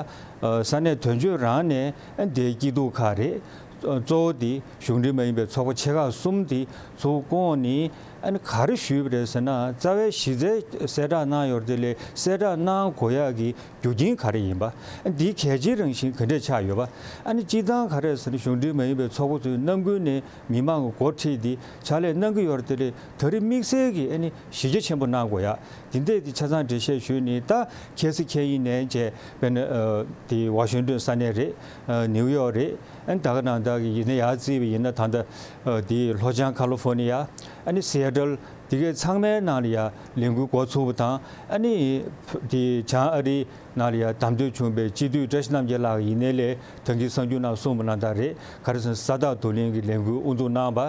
ས་གནས་དོན་གཅོད་རང་ནས་ཨ་དེའི་སྐྱིད་སྡུག་ཁག་རེད། གཙོ་བོ་དེ་གཞུང་འབྲེལ་མ་ཡིན་པའི་ཚོགས་པ་ཆེ་ཁག་གསུམ་དེ་ཚོ་བསྐོངས་ནས་ཨ་ནི་ག་རེ་ཞུས་པ་རེད་ཟེར་ན། རྩ་བའི་གཞི་རྩའི་གསལ་བསྒྲགས་གནང་ཡོད་རེད་དེ། ལས་གསལ་བསྒྲགས་གནང་དགོས་ཡག་གི་རྒྱུ་རྐྱེན་ག་རེ་ཡིན་པ། ཨ་འདིའི་གལ་ཆེའི་རང་བཞིན་ག་འདྲས་ཆགས་ཡོད་པ། ཨ་ནི་སྤྱིར་བཏང་ག་རེ་ཟེར་ན་གཞུང་འབྲེལ་མ་ཡིན་པའི་ཚོགས་པ་ཚོས་ནམ་རྒྱུན་ནས་མི་མང་གི་འགོ་ཁྲིད་དེ་ཕྱག་ལས་གནང་གི་ཡོད་རེད་དེ། ད་རེས་དམིགས་བསལ་གྱི་ཨ་ནི་གཞི་རྒྱ་ཆེན་པོ་གནང་དགོས་ཡག་འདི་འདྲས་དེ་ཆ་ཚང་འགྲེལ་བཤད་ཞུས་ནས། ད་ཁ་སང་ཁ་ཉིན་ནས་བྱས་དཔེར་ན་ཨ་དེ་ཝ་ཤིང་ཏོན་ས་གནས་རེད། ཨ་ནིའུ་ཡོག་རེད། ཨ་ནི་ད་ག་ནང་ལྟར་གྱི་ཡིན་ན་ཡར་བརྩིས་པ་ཡིན་ན་ད་ལྟ་ཨ་དེ་ལྷོ་བྱང་ཁ་ལི་ཧྥོ་ནི་ཡ། ཨ་ནི་སི་ཨེ་ཊལ། དེ་གའི་ཚང་མའི་ནང་ལ་ཡ་ལས་འགུལ་འགོ་ཚུགས་པ་དང་། ཨ་ནི་དེ་བྱང་ཨ་རིའི་ནང་ལ་ཡ་བདམས་ཐོན་བྱུང་བའི་སྤྱི་འཐུས་བཀྲ་ཤིས་རྣམ་རྒྱལ་ལགས་ཡིན་ནའི་ལས་ད་གིན་གསར་འགྱུར་ནང་གསུངས་པ་ནང་ལྟར་རེད། ག་རེ་ཟེར་ན་ས་རྟགས་བསྡུ་ལེན་གྱི་ལས་འགུལ་དབུ་འཛུགས་གནང་བ།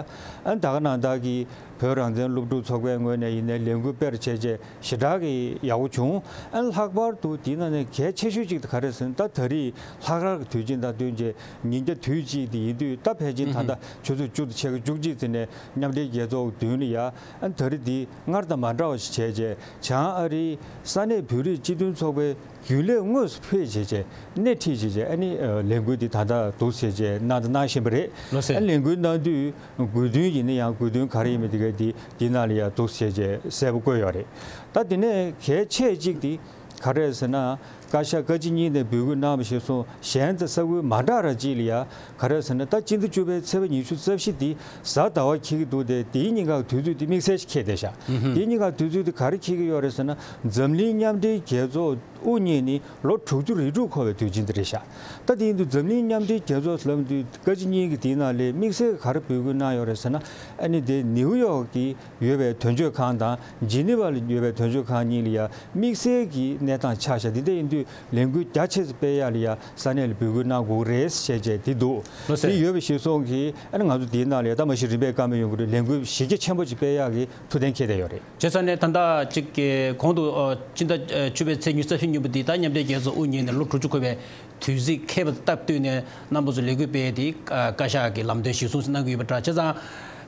ཨ་ནི་ད་ག་ནང་ལྟར་གྱི་བོད་རང་བཙན་སློབ་ཕྲུག་ཚོགས་པའི་ངོས་ནས་ཡིན་ནའི་ལས་འགུལ་སྤེལ་བྱས་རྗེས་ཞེ་དྲག་གི་ཡག་པོ་བྱུང་། ཨ་ནི་ལྷག་པར་དུ་དེའི་ནང་ནས་གལ་ཆེ་ཤོས་གཅིག་དེ་ག་རེ་ཟེར་ན། ད་ད་རེས་ལྷག་དཀར་གྱི་དུས་ཆེན་དང་བསྟུན་བྱས་ཉིན་རྒྱབ་དུས་གཅིག་དེ་ཡིན་དུས། ད་ཕལ་ཆེར་ད་ལྟ་ཆུ་ཚོད་བཅུ་དང་ཕྱེད་ཀ་བཅུ་གཅིག་ཙམ་ནས་མཉམ་འབྲེལ་རྒྱལ་ཚོགས་མདུན་ལ་ཡ། ཨ་ནི་ད་རེས་འདི་སྔར་དང་མ་འདྲ་བ་ཞིག་བྱས་རྗེས་བྱང་ཨ་རིའི་ས་གནས་བོད་རིགས་སྤྱི་མཐུན་ཚོགས་པའི་རྒྱུན་ལས་དངོས་སུ་ཕེབས་བྱས་རྗེས་སྣེ་ཁྲིད་བྱས་རྗེས། ཨ་ནི་ཨ་ལས་འགུལ་འདི་ད་ལྟ་འདུག་སེ་བྱས་རྗེས་གནང་དང་གནང་བཞིན་པ་རེད། ལགས་སེ། ཨ་ལས་འགུལ་གནང་དུས་དགོས་འདུན་ཡིན་ན་ཡང་དགོས་འདུན་ག་རེ་ཡིན་མིན་དེ་ག་འདི་འདི་ནང་ལ་ཡང་འདུག་སེ་བྱས་རྗེས་གསལ་པོ་བཀོད་ཡོད་རེད། ད་དེ་ནས་གལ་ཆེ་གཅིག་འདི་ག་རེ་རེད་ཟེར་ན། བཀའ་ཤག་བཀའ་སྤྱི་གཉིས་ནས་འབོད་སྐུལ་གནང་བ་ཞིག་སོང་། གཞན་དང་ས་ཁུལ་མ་འདྲ་ར་གཅིག་ལ་ཡ་ག་རེ་ཟེར་ན། ད་སྤྱི་ཟླ་བཅུ་པའི་ཚེས་པ་ཉི་ཤུ་རྩ་བཞི་འདི་གཟའ་ཟླ་བ་འཁེལ་གྱི་འདུག་སྟེ། དེའི་ཉིན་ཀ་དུས་ཚོད་འདི་དམིགས་བསལ་ཞིག་འཁེལ་བསྡད་ཤག་ཨུ་ཧུམ། དེའི་ཉིན་ཀ་དུས་ཚོད་འདི་ག་རེ་འཁེལ་གྱི་ཡོད་རེད་ཟེར་ན། འཛམ་གླིང་མཉམ་འབྲེལ་རྒྱལ་ཚོགས་དབུ་བརྙེས་ནས་ལོ་དྲུག་ཅུ་རེ་དྲུག་འཁོར་བའི་དུས་ཆེན་འདི་རེད་ཤག་ད་དེ་ཡིན་དུས་འཛམ་གླིང་མཉམ་འབྲེལ་རྒྱལ་ཚོགས་ལབ་དུས་བཀའ་སྤྱི་གཉིས་ཀྱིས་དེའི་ནང་ལ་དམིགས་བསལ་གྱི་ག་རེ་འབོད་སྐུལ་གནང་ཡོད་རེད་ཟེར་ན། ཨ་ནི་དེ་ནིའུ་ཡོག་གི་ཡོད་པའི་དོན་གཅོད་ཁང་དང་ཇི་ནི་ཝ་ལ་ཡོད་པའི་དོན་གཅོད་ཁང་གཉིས་ལ་ཡ་དམིགས་བསལ་གྱི་གནས་སྟངས་ཆགས་ཤག་འདི་འདྲ་ཡིན་དུས་ལས་འགུལ་རྒྱ་ཆེ་ཙམ་སྤེལ་ཡག་ལ་ཡ་ས་གནས་ལ་འབོད་སྐུལ་གནང་དགོས་རེད་ཞེས་བྱས་འདི་འདུག་ལགས་སེ། འདི་ཡོད་པ་ཞིག་སོང་གི། ཨ་ནི་ང་ཚོ་འདིའི་ནང་ལ་ཡ་ད་མ་གཞི་རིམ་པས་བཀའ་མོལ་ཡོང་གི་རེད། ལས་འགུལ་གཞི་རྒྱ་ཆེན་པོ་ཅིག་སྤེལ་ཡག་གི་ཐུགས་གཏན་འཁེལ་བསྡད་ཡོད་རེད། བྱས་ཙང་ནས་ད་ལྟ་ཅིག་གི་གོང་དུ་ཨ་སྤྱི་ཟླ་ཨ་བཅུ་པའི་ཚེས་ཉི་ཤུ་རྩ་བཞི་ཉིན་མོ་འདི་ད་མཉམ་འབྲེལ་རྒྱལ་ཚོགས་དབུ་བརྙེས་ནས་ལོ་དྲུག་ཅུ་འཁོར་བའི་ དུས་ཚིགས་ཁེལ་བ་སྟབས་བསྟུན་ནས་རྣམ་པ་ཚོ་ལས་འགུལ་སྤེལ་ཏེ་ཨ་བཀའ་ཤག་གི་ལམ་སྟོན་གཞིར་བཟུང་གནང་གི་ཡོད་པ་འདྲ། བྱས་ཙང་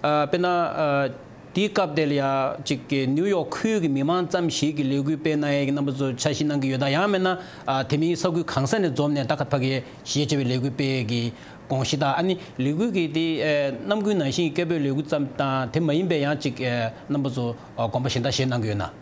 ཨ་དཔེར་ན་ཨ་དེའི་སྐབས་དེ་ལ་ཡ་གཅིག་གི་ནིའུ་ཡོག་ཁུལ་གྱི་མི་མང་ཙམ་ཞིག་གིས་ལས་འགུལ་སྤེལ་གནང་ཡས་ཀྱི་རྣམ་པ་ཚོ་འཆར་གཞི་གནང་གི་ཡོད་ད། ཡང་མིན་ན་ཨ་དེ་མིན་ས་ཁུལ་གང་ས་ནས་འཛོམས་ནས་ད་ག་ཕ་གི་གཞིས་བྱེས་པའི་ལས་འགུལ་སྤེལ་ཡས་ཀྱི་དགོངས་གཞི་དང་། ཨ་ནི་ལས་འགུལ་གྱི་དེ་ཨ་རྣམ་ཀུན་ནང་བཞིན་སྐད་འབོད་ལས་འགུལ་ཙམ་དང་དེ་མ་ཡིན་པའི་ཡང་གཅིག་ཨ་རྣམ་པ་ཚོ་ཨ་དགོངས་པ་གཞན་དག་བཞེས་གནང་གི་ཡོད་ན།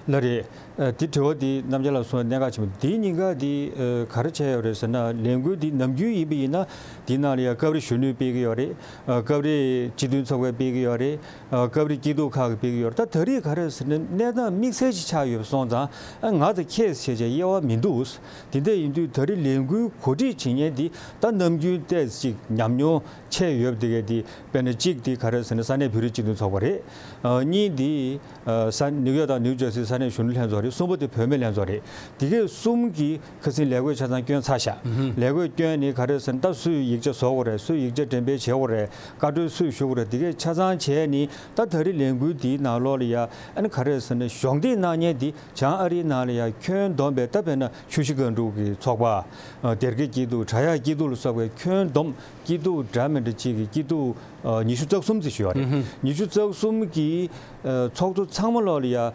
ལགས་རེད། ཨ་དེ་དྲི་བ་དེ་རྣམ་རྒྱལ་ལགས་གསུངས་པ་གནད་འགག་ཆེན་པོ། དེའི་ཉེན་ཁ་དེ་ཨ་ག་རེ་བྱས་ཡོད་རེད་ཟེར་ན། ལས་འགུལ་འདི་ནམ་རྒྱུན་ཡིན་པ་ཡིན་ན་དེའི་ནང་ལ་ཡང་སྐབས་རེ་གཞོན་ནུས་སྤེལ་གྱི་ཡོད་རེད། ཨ་སྐབས་རེ་སྤྱི་མཐུན་ཚོགས་པས་སྤེལ་གྱི་ཡོད་རེད། ཨ་སྐབས་རེ་སྐྱིད་སྡུག་ཁག་གིས་སྤེལ་གྱི་ཡོད་རེད། ད་ད་རེས་ག་རེ་ཟེར་ན་གནས་སྟངས་དམིགས་བསལ་ཅིག་ཆགས་ཡོད་པ་སོང་ཙང་ཨ་ང་དང་ཁྱེད་ཟེར་བྱས་དབྱེ་བ་མི་འདུག། དེ་འདྲ་ཡིན་དུས་ད་རེས་ལས་འགུལ་གོ་སྒྲིག་བྱེད་མཁན་འདི་ད་ནམ་རྒྱུན་ཏོག་ཙམ་ཅིག་ཉམས་མྱོང་ཆེ་ཡོད་པ་དེ་གས་དེ་དཔེར་ན་གཅིག་དེ་ག་རེ་ཟེར་ན་ས་གནས་བོད་རིགས་སྤྱི་མཐུན་ཚོགས་པ་རེད། ཨ་གཉིས་དེ་ཨ་ས་ནིའུ་ཡོག་དང་ནིའུ་ཇར་སི་ས་གནས་གཞོན་ནུ་ལྷན་ཚོགས་རེད། གསུམ་པ་དེ་བུད་མེད་ལྷན་ཚོགས་རེད། དེ་གས་གསུམ་གྱིས་ཁ་སང་ལས་འགུལ་ཆ་ཚང་བསྐྱོན་ཚར་ཤག། ལས་འགུལ་བསྐྱོན་ནས་ག་རེ་ཟེར་ན་ད་སུས་ཡིག་ཆ་བཟོ་དགོས་རེད། སུས་ཡིག་ཆ་འགྲེམས་སྤེལ་བྱེད་དགོས་རེད། བཀའ་འཁྲོལ་སུས་ཞུ་དགོས་རེད། དེ་གས་ཆ་ཚང་བྱས་ནས་ད་ད་རེས་ལས་འགུལ་དེའི་ནང་ལོགས་ལ་ཡ་ཨ་ནི་ག་རེ་ཟེར་ན་གཞོགས་འདེགས་གནང་མཁན་དེ་བྱང་ཨ་རིའི་ནང་ལ་ཡ་ཁྱོན་བསྡོམས་པའི་ད་དཔེར་ན་ཆུ་བཞི་སྒང་དྲུག་གི་ཚོགས་པ། ཨ་སྡེར་ཁའི་སྐྱིད་སྡུག། དྲ་ཡག་སྐྱིད་སྡུག་ལ་སོགས་པའི་ཁྱོན་བསྡོམས་སྐྱིད་སྡུག་འདྲ་མི་འདྲ་གཅིག་གི་སྐྱིད་སྡུག་ཨ་ཉི་ཤུ་རྩ་གསུམ་ཙམ་ཞིག་ཡོད་རེད། ཉི་ཤུ་རྩ་གསུམ་གི་ཨ་ཚོགས་གཙོ་ཚང་མ་ལོག་ལ་ཡ་ཨ་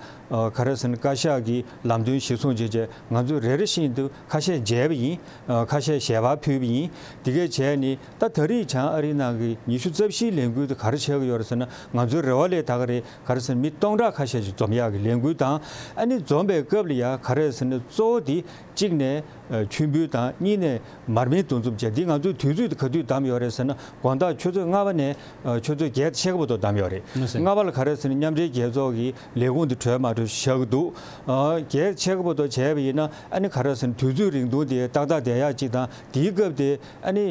ག་རེ་ཟེར་ན་བཀའ་ཤག་གི་ལམ་སྟོན་གཞིར་བཟུང་བྱས་བྱས་ང་ཚོས་རེ་རེ་བཞིན་དུ་ཁ་ཤས་མཇལ་བ་ཡིན། ཨ་ཁ་ཤས་ཞལ་པར་ཕུལ་བ་ཡིན། དེ་གས་བྱས་ནས་ད་ད་རེས་བྱང་ཨ་རིའི་ནང་གི་ཉི་ཤུ་རྩ་བཞིའི་ལས་འགུལ་དེ་ག་རེ་བྱེད་ཀྱི་ཡོད་རེད་ཟེར་ན། ང་ཚོའི་རེ་བ་ལས་ད་ག་རེད། ག་རེ་ཟེར་ན་མི་སྟོང་ཕྲག་ཁ་ཤས་ཤིག་འཛོམས་ཡག་གི་ལས་འགུལ་དང་། ཨ་ནི་འཛོམས་པའི་སྐབས་ལ་ཡ་ག་རེ་ཟེར་ན་གཙོ་བོ་དེ་གཅིག་ནས་ཨ་མཆོད་འབུལ་དང་། གཉིས་ནས་མར་མེ་མདུང་རྩོམ་བྱས། འདི་ང་ཚོའི་དུས་ཚོད་དེ་ག་དུས་བདམས་ཡོད་རེད་ཟེར་ན། དགོང་དག་ཆུ་ཚོད་ལྔ་པ་ནས་ཨ་ཆུ་ཚོད་བརྒྱད་ཕྱེད་ཀ་བར་དུ་བདམས་ཡོད་རེད། ལགས་སོ། ལྔ་པ་ལ་ག་རེ་ཟེར་ན་མཉམ་འབྲེལ་རྒྱལ་ཚོགས་ཀྱི་ལས་ཁུངས་དེ་གྲོལ་མ་གྲོལ་བཞག་གི་འདུག། ཨ་བརྒྱད་ཕྱེད་ཀ་བར་དུ་བྱས་པ་ཡིན་ན་ཨ་ནི་ག་རེ་ཟེར་ན་དུས་ཚོད་རིང་ཐུང་དེ་ཏག་ཏག་བསྡད་ཡག་གཅིག་དང་། དེའི་སྐབས་དེ་ཨ་ནི་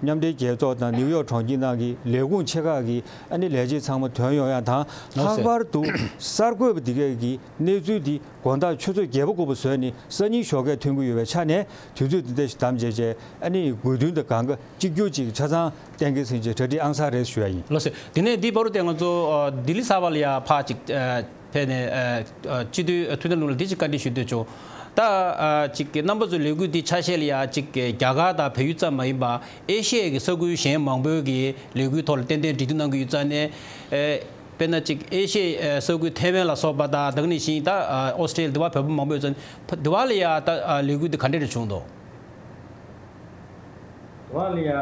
མཉམ་འབྲེལ་རྒྱལ་ཚོགས་དང་ནིའུ་ཡོག་གྲོང་ཁྱེར་ནང་གི་ལས་ཁུངས་ཆེ་ཁག་གི་ཨ་ནི་ལས་བྱེད་ཚང་མ་ཐོན་ཡོང་ཡག་དང་། ལགས་སོ། ལྷག་པར་དུ་གསར་འགོད་པ་འདི་གས་ཀྱི་གནས་ཚུལ་འདི་དགོང་དག་ཆུ་ཚོད་བརྒྱད་པ་དགུ་པ་བཟོས་ནས་སང་ཉིན་ཞོགས་ཀས་ཐོན་གྱི་ཡོད་པའི་ཆ་ནས་དུས་ཚོད་འདི་འདྲ་ཞིག་བདམས་བྱས་བྱས་ཨ་ནི་དགོས་འདུན་དང་གང་ག་གཅིག་གྱུར་ཅིག་ཆ་ཚང་གཏན་འཁེལ་ཟིན་བྱས་གྲ་སྒྲིག་ཨང་གསར་རེད་ཞུ་ཡ་ཡིན། ལགས་སོ། དེ་ནས་འདི་བར་དུ་ང་ཚོ་ཨ་ལྡི་ལི་གསར་པ་ལ་ཡ་ཕར་ཅིག་ཨ་ཕེབས་ནས་ཨ་ཨ་སྤྱི་འཐུས་ཨ་ཐུབ་བསྟན་ལུང་ལ་འདི་ཅིག་བཀའ་འདྲི་ཞུ་འདོད་བྱུང་། ད་ཨ་ཅིག་གི་རྣམ་པ་ཚོའི་ལས་འགུལ་འདི་ཆ་ཤས་ལ་ཡ་ཅིག་གི་རྒྱ་གར་དང་བལ་ཡུལ་ཙམ་མ་ཡིན་པ་ཨེ་ཤི་ཡའི་གི་ས་ཁུལ་གཞན་མང་པོའི་གི་ལས་འགུལ་ཐོག་ལ་ཏན་ཏན་འབྲེལ་མཐུད་གནང་གི་ཡོད་རྩ་ནས། ཨེ་དཔེར་ན་ཅིག་ཨེ་ཤི་ཡའི་ཨེ་ས་ཁུལ་ཐའེ་ཝན་ལ་སོགས་པ་དང་། ད་ག་ནང་བཞིན་ད་ཨ་ཨོ་སི་ཀྲེ་ལི་ཡ་འདི་བ་བོད་པ་མང་པོ་ཡོད་རྩ་ནས། ད་འདི་བ་ལ་ཡ་ད་ཨ་ལས་འགུལ་འདི་ག་འདྲ་རེ་བྱུང་འདུག། དེ་བ་ལ་ཡ་ཨ་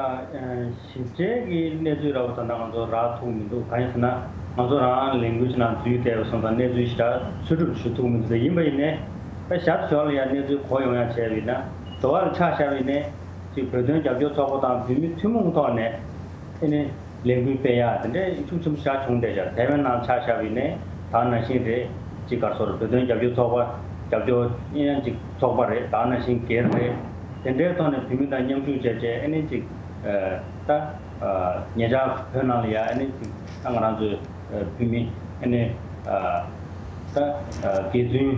ཞིབ་ཕྲའི་གི་གནས་ཚུལ་ར་བ་ད་ལྟ་ང་ཚོ་རག་ཐུབ་མི་འདུག། གང་ཡིན་ཟེར་ན་ང་ཚོ་རང་ལས་འགུལ་ཅིག་ནང་འཛུལ་བསྡད་པ་སོང་ཙང་གནས་ཚུལ་ཞེ་དྲག་འཚོལ་སྒྲུབ་ཞུ་ཐུབ་མི་འདུག། དེ་ཡིན་པ་ཡིན་ནའི་ད་ཞར་ཞོར་ལ་ཡ་གནས་ཚུལ་གོ་ཡོང་ཡ་བྱས་པ་ཡིན་ན། དེ་བ་ལ་ཆ་བཞག་པ་ཡིན་ནའི་ཅིག་བོད་དོན་རྒྱབ་སྐྱོར་ཚོགས་པ་དང་བོད་མི་ཐུན་མོང་ཐོག་ནས་ཨ་ནི་ལས་འགུལ་སྤེལ་ཡ་དེ་འདྲའི་ཤུགས་ཆེན་པོ་ཞེ་དྲག་བྱུང་བསྡད་ཤག། ཐའེ་ཝན་ནང་ཆ་བཞག་པ་ཡིན་ནའི་ད་ནང་བཞིན་རེད། ཅིག་ག་རེ་ཟེར། བོད་དོན་རྒྱབ་སྐྱོར་ཚོགས་པ། རྒྱབ་སྐྱོར་ཨེ་ཡང་ཅིག་ཚོགས་པ་རེད། ད་ནང་བཞིན་སྒེར་རེད། དེ་འདྲའི་ཐོག་ནས་བོད་མི་དང་མཉམ་ཞུགས་བྱས་བྱས་ཨ་ནི་ཅིག་ཨ་ད་ཨ་ཉེ་ཆར་བོད་ནང་ལ་ཡ་ཨ་ནི་ཅིག་ད་ང་རང་ཚོའི་ཨ་བོད་མི་ཨ་ནི་ཨ་ད་ཨ་དགེ་བཙུན་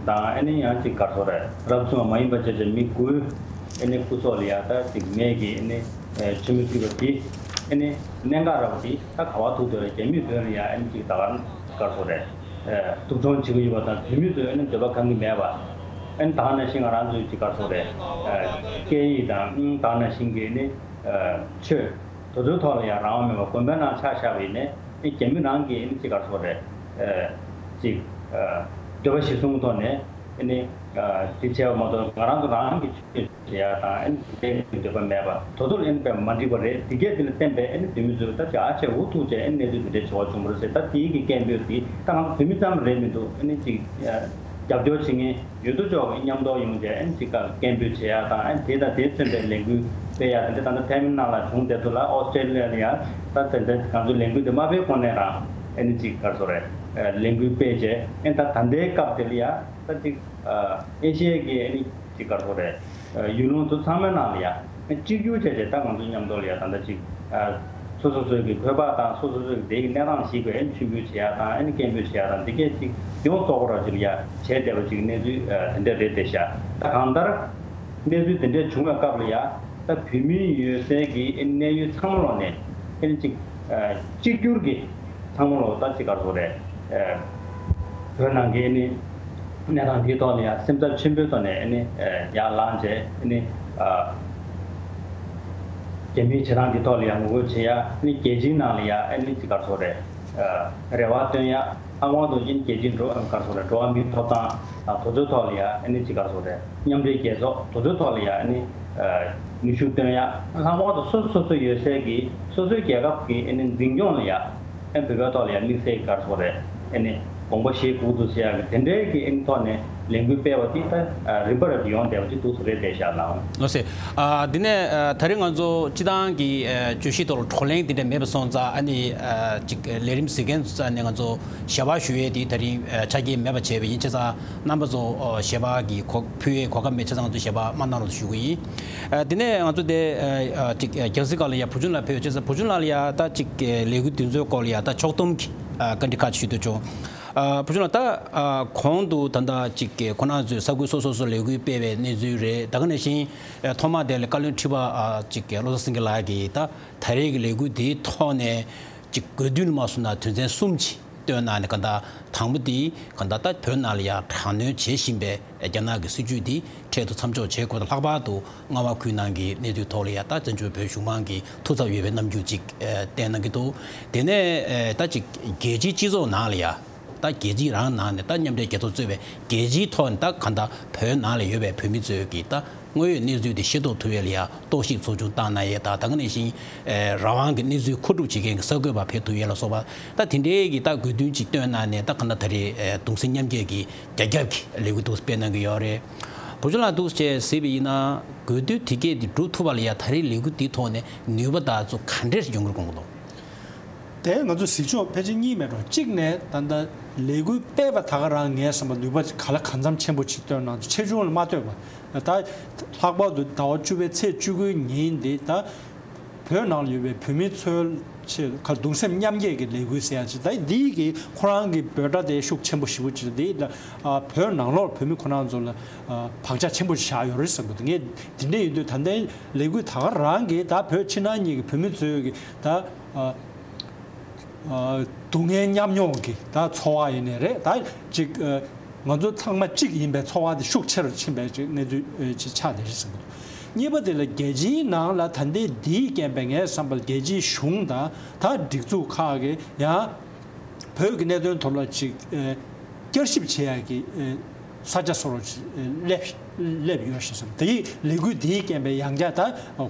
དང་ཨ་ནི་ཡང་ཅིག་ག་རེ་ཟེར་རེད། རབ་བྱུང་བ་མ་ཡིན་པ་བྱས་བྱས་མི་དགུའི་ཨ་ནི་སྐུ་སྲོག་ལ་ཡ་ད་ཅིག་མེ་གི་ཨ་ནི་ཨ་མཆོད་མེ་ཕུལ་བ་དེ་ཨ་ནི་གནད་འགག་ར་བ་དེ་ད་ག་བ་ཐུག་འདུག་རེད། རྒྱ་མི་བོད་ལ་ཡ་ཨ་ནི་ཅིག་ད་ག་ག་རེ་ཟེར་རེད། ཨ་ཐུག་འཕྲོང་བྱེད་ཀྱི་ཡོད་པ་དང་། བོད་མི་ཚོས་ཨ་ནི་འདོད་པ་ཁེངས་ཀྱི་མེད་པ། ཨ་ནི་ད་ག་ནང་བཞིན་ང་རང་ཚོའི་ཅིག་ག་རེ་ཟེར་རེད། ཨ་སྐད་ཡིག་དང་ཨ་ད་ག་ནང་བཞིན་གྱི་ཨ་ནི་ཨ་ཆོས་དེ་ཚོའི་ཐོག་ལ་ཡང་རང་དབང་མེད་པ། དགོན་པའི་ནང་ཆ་བཞག་པ་ཡིན་ནའི་ཨ་རྒྱ་མི་རང་གིས་ཨ་ནི་ཅིག་ག་རེ་ཟེར་རེད། ཨ་ཅིག་ཨ་འདོད་པ་གཞིར་བཟུང་གི་ཐོག་ནས་ཨ་ནི་ཨ་དེ་བྱས་པ་མ་གཏོགས་ང་རང་ཚོ་རང་གི་ཆོས་བྱེད་ཡ་དང་ཨ་ནི་དེ་འདྲའི་འདོད་པ་མེད་པ་དེ་ཚོ་ལ་ཨ་ནི་དཔེ་མ་འགྲིག་པ་རེད། དེ་གས་དེ་ལ་བརྟེན་པའི་ཨ་ནི་བོད་མི་ཚོས་ད་ཅིག་ཨ་ཆེ་འུ་ཐུག་བྱས་ཨ་ནི་གནས་ཚུལ་དེ་འདྲའི་བྱུང་བ་བྱུང་བ་རེད་ཟེར། ད་དེའི་གི་སྐད་འབོད་དེ་ད་ང་ཚོ་བོད་མི་ཙམ་རེད་མི་འདུག། ཨ་ནི་ཅིག་ཨ་རྒྱབ་སྐྱོར་བྱེད་མཁན་ཡོད་དོ་ཅོག་གི་མཉམ་དུ་ཡོང་བྱས་ཨ་ནི་ཅིག་ག་སྐད་འབོད་བྱེད་ཡ་དང་། ཨ་ནི་དེ་དང་དེ་མཚོན་པའི་ལས་འགུལ་སྤེལ་ཡ་དེ་འདྲ་ད་ལྟ་ཐའེ་ཝན་ནང་ལ་བྱུང་བསྡད་འདུག་ལ། ཨོ་སི་ཀྲེ་ལི་ཡ་ལ་ཡ་ད་དེ་འདྲ་ང་ཚོ་ལས་འགུལ་དེ་མ་སྤེལ་གོང་ནས་རང་ཨ་ནི་ཅིག་ག་རེ་ཟེར་རེད། ཨ་ལས་འགུལ་སྤེལ་བྱས་ཨ་ནི་ད་ད་ལྟའི་སྐབས་དེ་ལ་ཡ་ད་ཅིག་ཨ་ཨེ་ཤི་ཡའི་གི་ཨ་ནི་ཅིག་ག་རེ་ཟེར་རེད། ཨ་ཡུལ་ལུང་དེ་ཚང་མའི་ནང་ལ་ཡ་ཨ་གཅིག་གྱུར་བྱས་བྱས་ད་ང་ཚོ་མཉམ་དུ་ལ་ཡ་ད་ལྟ་ཅིག་ཨ་སོ་སོ་སོའི་གི་འཁོས་དཔག་དང་སོ་སོ་སོའི་གི་དེའི་གི་གནས་སྟངས་ཤིག་གི་ཨ་ནི་མཆོད་འབུལ་བྱེད་ཡ་དང་། ཨ་ནི་སྐད་འབོད་བྱེད་ཡ་དང་། འདི་གས་ཅིག་ཡོངས་རྫོགས་ར་ཅིག་ལ་ཡ་བྱས་བསྡད་པ་ཅིག་གནས་ཚུལ་ཨ་དེ་འདྲ་རེད་བསྡད་ཤག། ད་གང་ལྟར་གནས་ཚུལ་དེ་འདྲ་བྱུང་བའི་སྐབས་ལ་ཡ་ད་བོད་མི་ཡོད་སའི་གི་ཨ་ནི་གནས་ཡུལ་ཚང་མ་ལོག་ནས་ཨ་ནི་ཅིག་ཨ་གཅིག་གྱུར་གི་ཚང་མ་ལོག་ད་ཅིག་ག་རེ་ཟེར་རེད། ཨ་བོད་ནང་གི་ཨ་ནི་གནས་སྟངས་འདིའི་ཐོག་ལ་ཡ་སེམས་འཚབ་ཆེན་པོའི་ཐོག་ནས་ཨ་ནི་ཨ་ཡར་ལངས་བྱས་ཨ་ནི་ རྒྱ་མིའི་བྱེད་སྟངས་འདི་ཐོག་ལ་ཡང་ངོ་རྒོལ་བྱེད་ཡ་ནི་རྒྱལ་སྤྱིའི་ནང་ལ་ཡང་ཨ་ནི་ཅི་ག་རེ་ཟེར་དགོས་རེད། རེ་བ་བཏོན་ཡ། ལྷག་པར་དུ་ཨ་ནི་རྒྱལ་སྤྱིའི་འགྲོ་ག་རེ་ཟེར་དགོས་རེད། འགྲོ་བ་མིའི་ཐོབ་ཐང་དང་དེ་ཚོའི་ཐོག་ལ་ཡང་ཨ་ནི་ཅི་ག་རེ་ཟེར་དགོས་རེད། མཉམ་འབྲེལ་རྒྱལ་ཚོགས་དེ་ཚོའི་ཐོག་ལ་ཡང་ཨ་ནི་ནུས་ཤུགས་བཏོན་ཡ། ལྷག་པར་དུ་སོ་སོ་སོ་སོ་ཡོད་སའི་གི་སོ་སོའི་རྒྱལ་ཁབ་ཀྱི་ཨ་ནི་འཛིན་སྐྱོང་ལ་ཡང་ཨ་ནི་བོད་པའི་ཐོག་ལ་ཡང་དམིགས་བསལ་གྱི་ག་རེ་ཟེར་དགོས་རེད། ཨ་ནི་དགོངས་པ་བཞེས་དགོས་འདུག་ཟེར་ཡག་གི་དེ་འདྲའི་གི་ཨ་ནི་ཐོག་ནས་ལས་འགུལ་སྤེལ་བ་དེ་ད་རིམ་པ་རེ་ཡོང་བསྡད་པ་ཅིག་འདུག་ཟེར་རེད་བསྡད་ཤག་ལགས། ལགས་སོ། ཨ། འདི་ནས་ཨ་ད་རིང་ང་ཚོ་སྤྱི་བཏང་གི་ཨ་བརྗོད་གཞི་ཐོག་ལ་བགྲོ་གླེང་འདི་འདྲ་མེད་པ་སོང་ཙང་ཨ་ནི་ཨ་ཅིག་ལས་རིམ་གཟིགས་མཁན་ཚོ་ནས་ང་ཚོ་ཞལ་པར་ཞུ་ཡས་དེ་ད་རིང་ཨ་ཆ་རྐྱེན་མེད་པ་བྱས་པ་ཡིན། བྱས་ཙང་རྣམ་པ་ཚོ་ཨ་ཞལ་པར་གྱི་གོ་ཕུལ་ཡས་གོ་སྐབས་མེད། བྱས་ཙང་ང་ཚོ་ཞལ་པར་མ་གནང་རོགས་ཞུ་གི་ཡིན། ཨ་དེ་ནས་ང་ཚོ་དེ་ཨ་ཅིག་རྒྱང་སྲིང་ཁག་ལ་ཡ་བུ་ཆུང་ལགས་ཕེབས་ཡོད། བྱས་ཙང་བུ་ཆུང་ལགས་ལ་ཡ་ད་ཅིག་ལས་འགུལ་འདི་ཚོའི་སྐོར་ལ་ཡ་ད་ཕྱོགས་བསྡོམས་ཀྱི་ཨ་བཀའ་འདྲི་ཁག་ཅིག་ཞུ་འདོད་བྱུང་། ཨ་བུ་ཆུང་ལགས། ད་ཨ་གོང་དུ་ད་ལྟ་ཅིག་ཁོ་རང་ཚོས་ས་ཁུལ་སོ་སོ་སོ་ལས་འགུལ་སྤེལ་བའི་གནས་ཚུལ་རེད། ད་ག་ནང་བཞིན་ཨ་ཐོག་མ་དེ་ལ་བཀའ་བློན་ཁྲི་པ་ཨ་ཅིག་བློ་བཟང་སེང་གེ་ལགས་ཀྱིས་ད་ད་རེས་ཀྱི་ལས་འགུལ་འདིའི་ཐོག་ནས་ཅིག་དགོས་འདུན་མ་སོང་ན་དོན་ཚན་གསུམ་ཅིག་བཏོན་གནང་ནས། གང་ལྟར་དང་པོ་དེ་གང་ལྟར་ད་བོད་ནང་ལ་ཡང་དྲག་གནོན་བྱེད་བཞིན་པའི་རྒྱ་ནག་གི་སྲིད་བྱུས་འདི་འཕྲལ་དུ་མཚམས་འཇོག་བྱེད་དགོས། ད་ལྷག་པར་དུ་རྔ་བ་ཁུལ་ནང་གི་གནས་ཚུལ་ཐོག་ལ་ཡང་ད་བཙན་བྱོལ་བོད་གཞུང་མང་གིས་ཐུགས་འཚབ་ཡོད་པའི་རྣམ་འགྱུར་ཅིག་ཨ་བསྟན་གནང་གི་འདུག་དེ་ནས་ཨ་ད་ཅིག་རྒྱལ་སྤྱིའི་སྤྱི་ཚོགས་ནང་ལ་ཡང་ད་རྒྱལ་སྤྱིའི་རང་ནང་ནས་ད་མཉམ་འབྲེལ་རྒྱལ་ཚོགས་གཙོས་པའི་རྒྱལ་སྤྱིའི་ཐོག་ནས་ད་གང་ལྟར་བོད་ནང་ལ་ཡོད་པའི་བོད་མི་ཚོས་ཀྱིས་ད་དངོས་ཡོད་གནས་ཚུལ་དེ་ཤེས་རྟོགས་ཐུབ་ཡས་ལ་ཡང་རྟོག་ཞིབ་ཚོགས་ཆུང་བཏང་གནང་ཡས་དང་། ད་ག་ནང་བཞིན་ཨ་རང་དབང་གི་གནས་ཚུལ་མཁོ་སྒྲུབ་བྱེད་མཁན་གྱི་གསར་འགོད་པ་ཕེབས་ཐུབ་ཡས་ལ་སོགས་པ། ད་དེ་འདྲའི་གི་ད་དགོས་འདུན་ཅིག་བཏོན་གནང་ནས། ད་གང་ལྟར་ད་རེས་ཨ་གདུང་སེམས་མཉམ་སྐྱེད་ཀྱི་རྒྱ་ཁྱབ་ཀྱི་ལས་འགུལ་འདུག་སྤེལ་གནང་གི་ཡོད་རེད། བུ་ཆུང་ལགས་འདུག་བྱས་གཟིགས་པ་ཡིན་ན་དགོས་འདུན་དེ་གས་དེ་སྒྲུབ་ཐུབ་པ་ལ་ཡང་ད་རེས་ལས་འགུལ་འདིའི་ཐོག་ནས་ནུས་པ་དང་ཚོ་ག་འདྲས་ཡོང་གི་རེད་དགོངས་ཀྱི་འདུག་དེ་ང་ཚོ་གཟིགས་ཕྱོགས་ཕལ་ཆེར་གཉིས་མེད་འགྲོ། གཅིག་ནས་ད་ལྟ་ལས་འགུལ་སྤེལ་བ་ད་ག་རང་ངའི་བསམ་པ་ནུས་པ་ག་ལ་གང་འཚམ་ཆེན་པོ་ཅིག་བཏོན་གནང་འདུག་ཆེ་ཆུང་ལ་མ་ལྟོས་པར། ད་ལྷག་པར་དུ་ཟླ་བ་བཅུ་པའི་ཚེས་བཅུ་དགུའི་ཉིན་འདི་ད་བོད་ནང་ལ་ཡོད་པའི་བོད་མི་ཚོའི་ཆེད་ག་གདུང་སེམས་མཉམ་སྐྱེད་ཀྱི་ལས་འགུལ་ཟེར་ཡ་ཅིག་ད་འདིའི་གི་ཁོ་རང་གི་འབོད་སྒྲ་དེ་ཤུགས་ཆེན་པོ་ཞེ་པོ་ཅིག་འདི་ད་བོད་ནང་ལོགས་བོད་མི་ཁོ་རང་ཚོ་ལ་བག་ཆགས་ཆེན་པོ་ཞིག་བཞག་ཡོད་རེད་བསམ་གི་འདུག་ངས་འདི་འདྲ་ཡིན་དུས་ད་ལྟའི་ལས་འགུལ་ད་ག་རང་གི་ད་བོད་ཕྱི་ནང་གཉིས་ཀྱི་བོད་མི་ཚོའི་གི་ད་ཨ། སྡུག་བསྔལ་མཉམ་མྱོང་གི་ད་ཚོར་བ་ཡིན་ནའི་རེད། ད་ཅིག་ཨ། ང་ཚོ་ཚང་མ་གཅིག་ཡིན་པའི་ཚོར་བ་དེ་ཤུགས་ཆེ་རུ་ཕྱིན་པའི་ཅིག་གནས་ཚུལ་ཨ། ཅིག་ཆགས་བསྡད་རེད་བསམ་གྱི་འདུག་གཉིས་པ་དེ་ལ་རྒྱལ་སྤྱིའི་ནང་ལ་ད་ལྟའི་འདིའི་རྐྱེན་པས་ངའི་བསམ་པར་རྒྱལ་སྤྱིའི་གཞུང་དང་ད་སྒྲིག་འཛུགས་ཁག་གིས་ཡང་བོད་ཀྱི་གནད་དོན་ཐོག་ལ་ཅིག་ཨ། བསྐྱར་ཞིབ་བྱེད་ཡག་གི་ཨ། ས་ཆ་སོགས་ལ་སླེབས་སླེབས་ཡོད་ཞེས་གསུངས། དེའི་ལས་འགུལ་འདིའི་རྐྱེན་པས་ཡང་བསྐྱར་ད་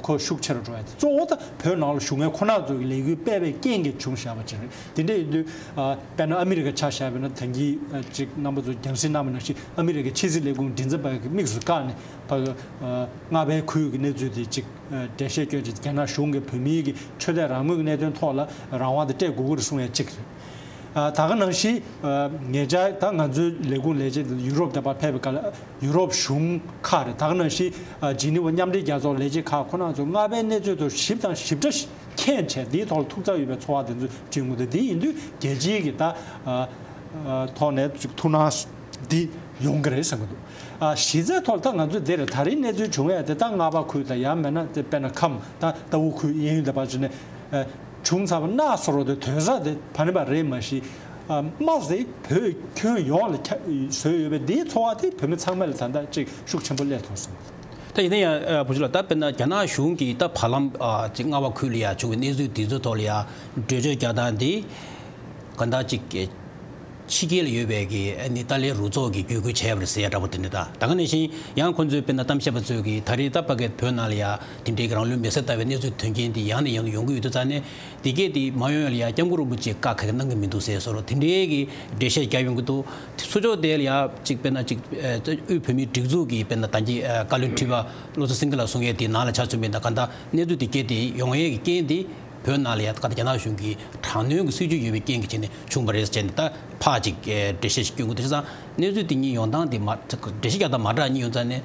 ཁོ་ཤུགས་ཆེ་རུ་འགྲོ་ཡ་དེ་གཙོ་བོ་ད་བོད་ནང་ལ་བཞུགས་མཁན་ཁོ་ན་ཚོ་གི་ལས་འགུལ་སྤེལ་བའི་རྐྱེན་གྱིས་བྱུང་བཞག་པ་ཅིག་རེད། དེ་འདྲ་ཡིན་དུས་དཔེར་ན་ཨ་མི་རི་ཀ་ཆ་བཞག་པ་ཡིན་ན་ད་གིན་ཅིག་རྣམ་པ་ཚོ་རྒྱང་སྲིང་གནང་བ་ནང་བཞིན་ཨ་མི་རི་ཀའི་ཕྱི་སྲིད་ལས་ཁུངས་མགྲིན་ཚབ་པ་གི་དམིགས་སུ་བཀར་ནས་ཕ་གི་རྔ་པའི་ཁུལ་གྱི་གནས་ཚུལ་དེ་ཅིག་འགྲེལ་བཤད་སྐྱོན་ཅིག་རྒྱ་ནག་གཞུང་གིས་བོད་མིའི་གི་ཆོས་དད་རང་མོས་ཀྱི་གནད་དོན་ཐོག་ལ་རང་དབང་དེ་སྤྲད་དགོས་ཀྱི་རེད་གསུང་ཡ་གཅིག་རེད། ད་ག་ནང་བཞིན་ཉེ་ཆར་ད་ང་ཚོའི་ལས་ཁུངས་ལས་བྱེད་དེ་ཡུ་རོབ་དེ་པར་ཕེབས་པའི་སྐབས་ལ་ཡུ་རོབ་གཞུང་ཁག་རེད། ད་ག་ནང་བཞིན་ཇི་ནི་ཝ་མཉམ་འབྲེལ་རྒྱལ་ཚོགས་ལས་བྱེད་ཁག་ཁོ་རང་ཚོ་རྔ་པའི་གནས་ཚུལ་དེ་ཞིབ་དང་ཞིབ་ཕྲ་མཁྱེན་བྱས་འདིའི་ཐོག་ལ་ཐུགས་འཚབ་ཡོད་པའི་ཚོར་བ་དེ་ཚོ་བྱུང་གི་འདུག་དེ་ཡིན་དུས་རྒྱལ་སྤྱིའི་གི་ད་ཐོག་ནས་ཐུགས་སྣང་འདི་ཡོང་གི་རེད་བསམ་གི་འདུག་གཞི་རྩའི་ཐོག་ལ་ད་ང་ཚོ་འདིར་ད་རིང་གནས་ཚུལ་བྱུང་ཡ་དེ་ད་རྔ་པ་ཁུལ་དང་ཡང་མིན་ན་དེ་དཔེར་ན་ཁམས་ད་རྟའུ་ཁུལ་གཡས་གཡོན་དེ་པར་བྱས་ནས་བྱུང་ཚར་བ་ན་སོ་རོ་དེ་དོད་ས་དེ་ཕ་ནི་པ་རེད་མ་གཞི། དམག་དེ་བོད་ཁྱོན་ཡོངས་ལ་ཁྱབ་བཟོས་ཡོད་པས་འདིའི་ཚོར་བ་དེ་བོད་མི་ཚང་མ་ལ་ད་ལྟ་ཅིག་ཤུགས་ཆེན་པོ་སླེབས་ཐུབ་སོང་། ད་ཡིན་ན་ཡང་བུ་ཆུང་ལགས། ད་དཔེར་ན་རྒྱ་ནག་གཞུང་གིས་ད་བར་ལམ་ཅིག་རྔ་བ་ཁུལ་ལ་ཡ་བྱུང་བའི་གནས་ཚུལ་འདི་ཚོའི་ཐོག་ལ་ཡ་འགྲེལ་བརྗོད་རྒྱག་སྟངས་འདི་གང་ལྟར་ཅིག་ཕྱི་རྒྱལ་ལ་ཡོད་པའི་གི་ཨ་ནི་ཏཱ་ལའི་རུ་ཚོགས་ཀྱིས་བརྒྱུད་སྐུལ་བྱས་པ་རེད་ཟེར་ཡ་འདྲ་པོ་དེ་འདྲ། ད་ད་ག་ནང་བཞིན་ཡང་ཁོང་ཚོའི་དཔེར་ན་གཏམ་བཤད་པ་ཚོས་ཀྱིས་ད་རེས་ད་ཕ་གི་བོད་ནང་ལ་ཡ་དེ་འདྲའི་གི་རང་ལུས་མེར་སྲེག་བཏང་བའི་གནས་ཚུལ་དོན་རྐྱེན་འདི་ཡང་ནས་ཡང་དུ་ཡོང་གི་ཡོད་དུས་ཙང་ནས། འདི་གས་འདི་མ་ཡོང་ཡ་ལ་ཡ་སྐྱབས་མགོན་རིན་པོ་ཆེས་བཀའ་ག་གེ་གནང་གི་མི་འདུག་ཟེར་སོ་རོ་དེ་འདྲའི་གི་འགྲེལ་བཤད་རྒྱག་ཡོང་གི་འདུག་ཚུར་ཕྱོགས་དེ་ལ་ཡ་ཅིག་དཔེར་ན་ཅིག་དབུས་བོད་མིའི་སྒྲིག་འཛུགས་ཀྱི་དཔེར་ན་ད་གིན་བཀའ་བློན་ཁྲི་པ་བློ་བཟང་སེང་གེ་ལགས་གསུང་ཡས་དེའི་ནང་ལ་ཆ་མཚོན་པ་ཡིན་ན་གང་ལྟར་གནས་ཚུལ་འདི་གས་དེ་ཡོང་ཡས་ཀྱི་རྐྱེན་དེ། བོད་ནང་ལ་ཡ་ད་ག་རྒྱ་ནག་གཞུང་གི་དྲག་གནོན་གྱི་སྲིད་བྱུས་ཡོད་པའི་རྐྱེན་གྱིས་བྱས་ནས་བྱུང་བ་རེད་ཟེར་ནས་ད་ཕར་ཅིག་འགྲེལ་བཤད་ཞིག་སྐྱོན་གྱི་འདུག་བྱས་ཙང་གནས་ཚུལ་དེ་གཉིས་ཡོང་སྟངས་དེ་མ་འགྲེལ་བཤད་རྒྱག་སྟངས་མ་འདྲ་གཉིས་ཡོང་ཙང་ནས།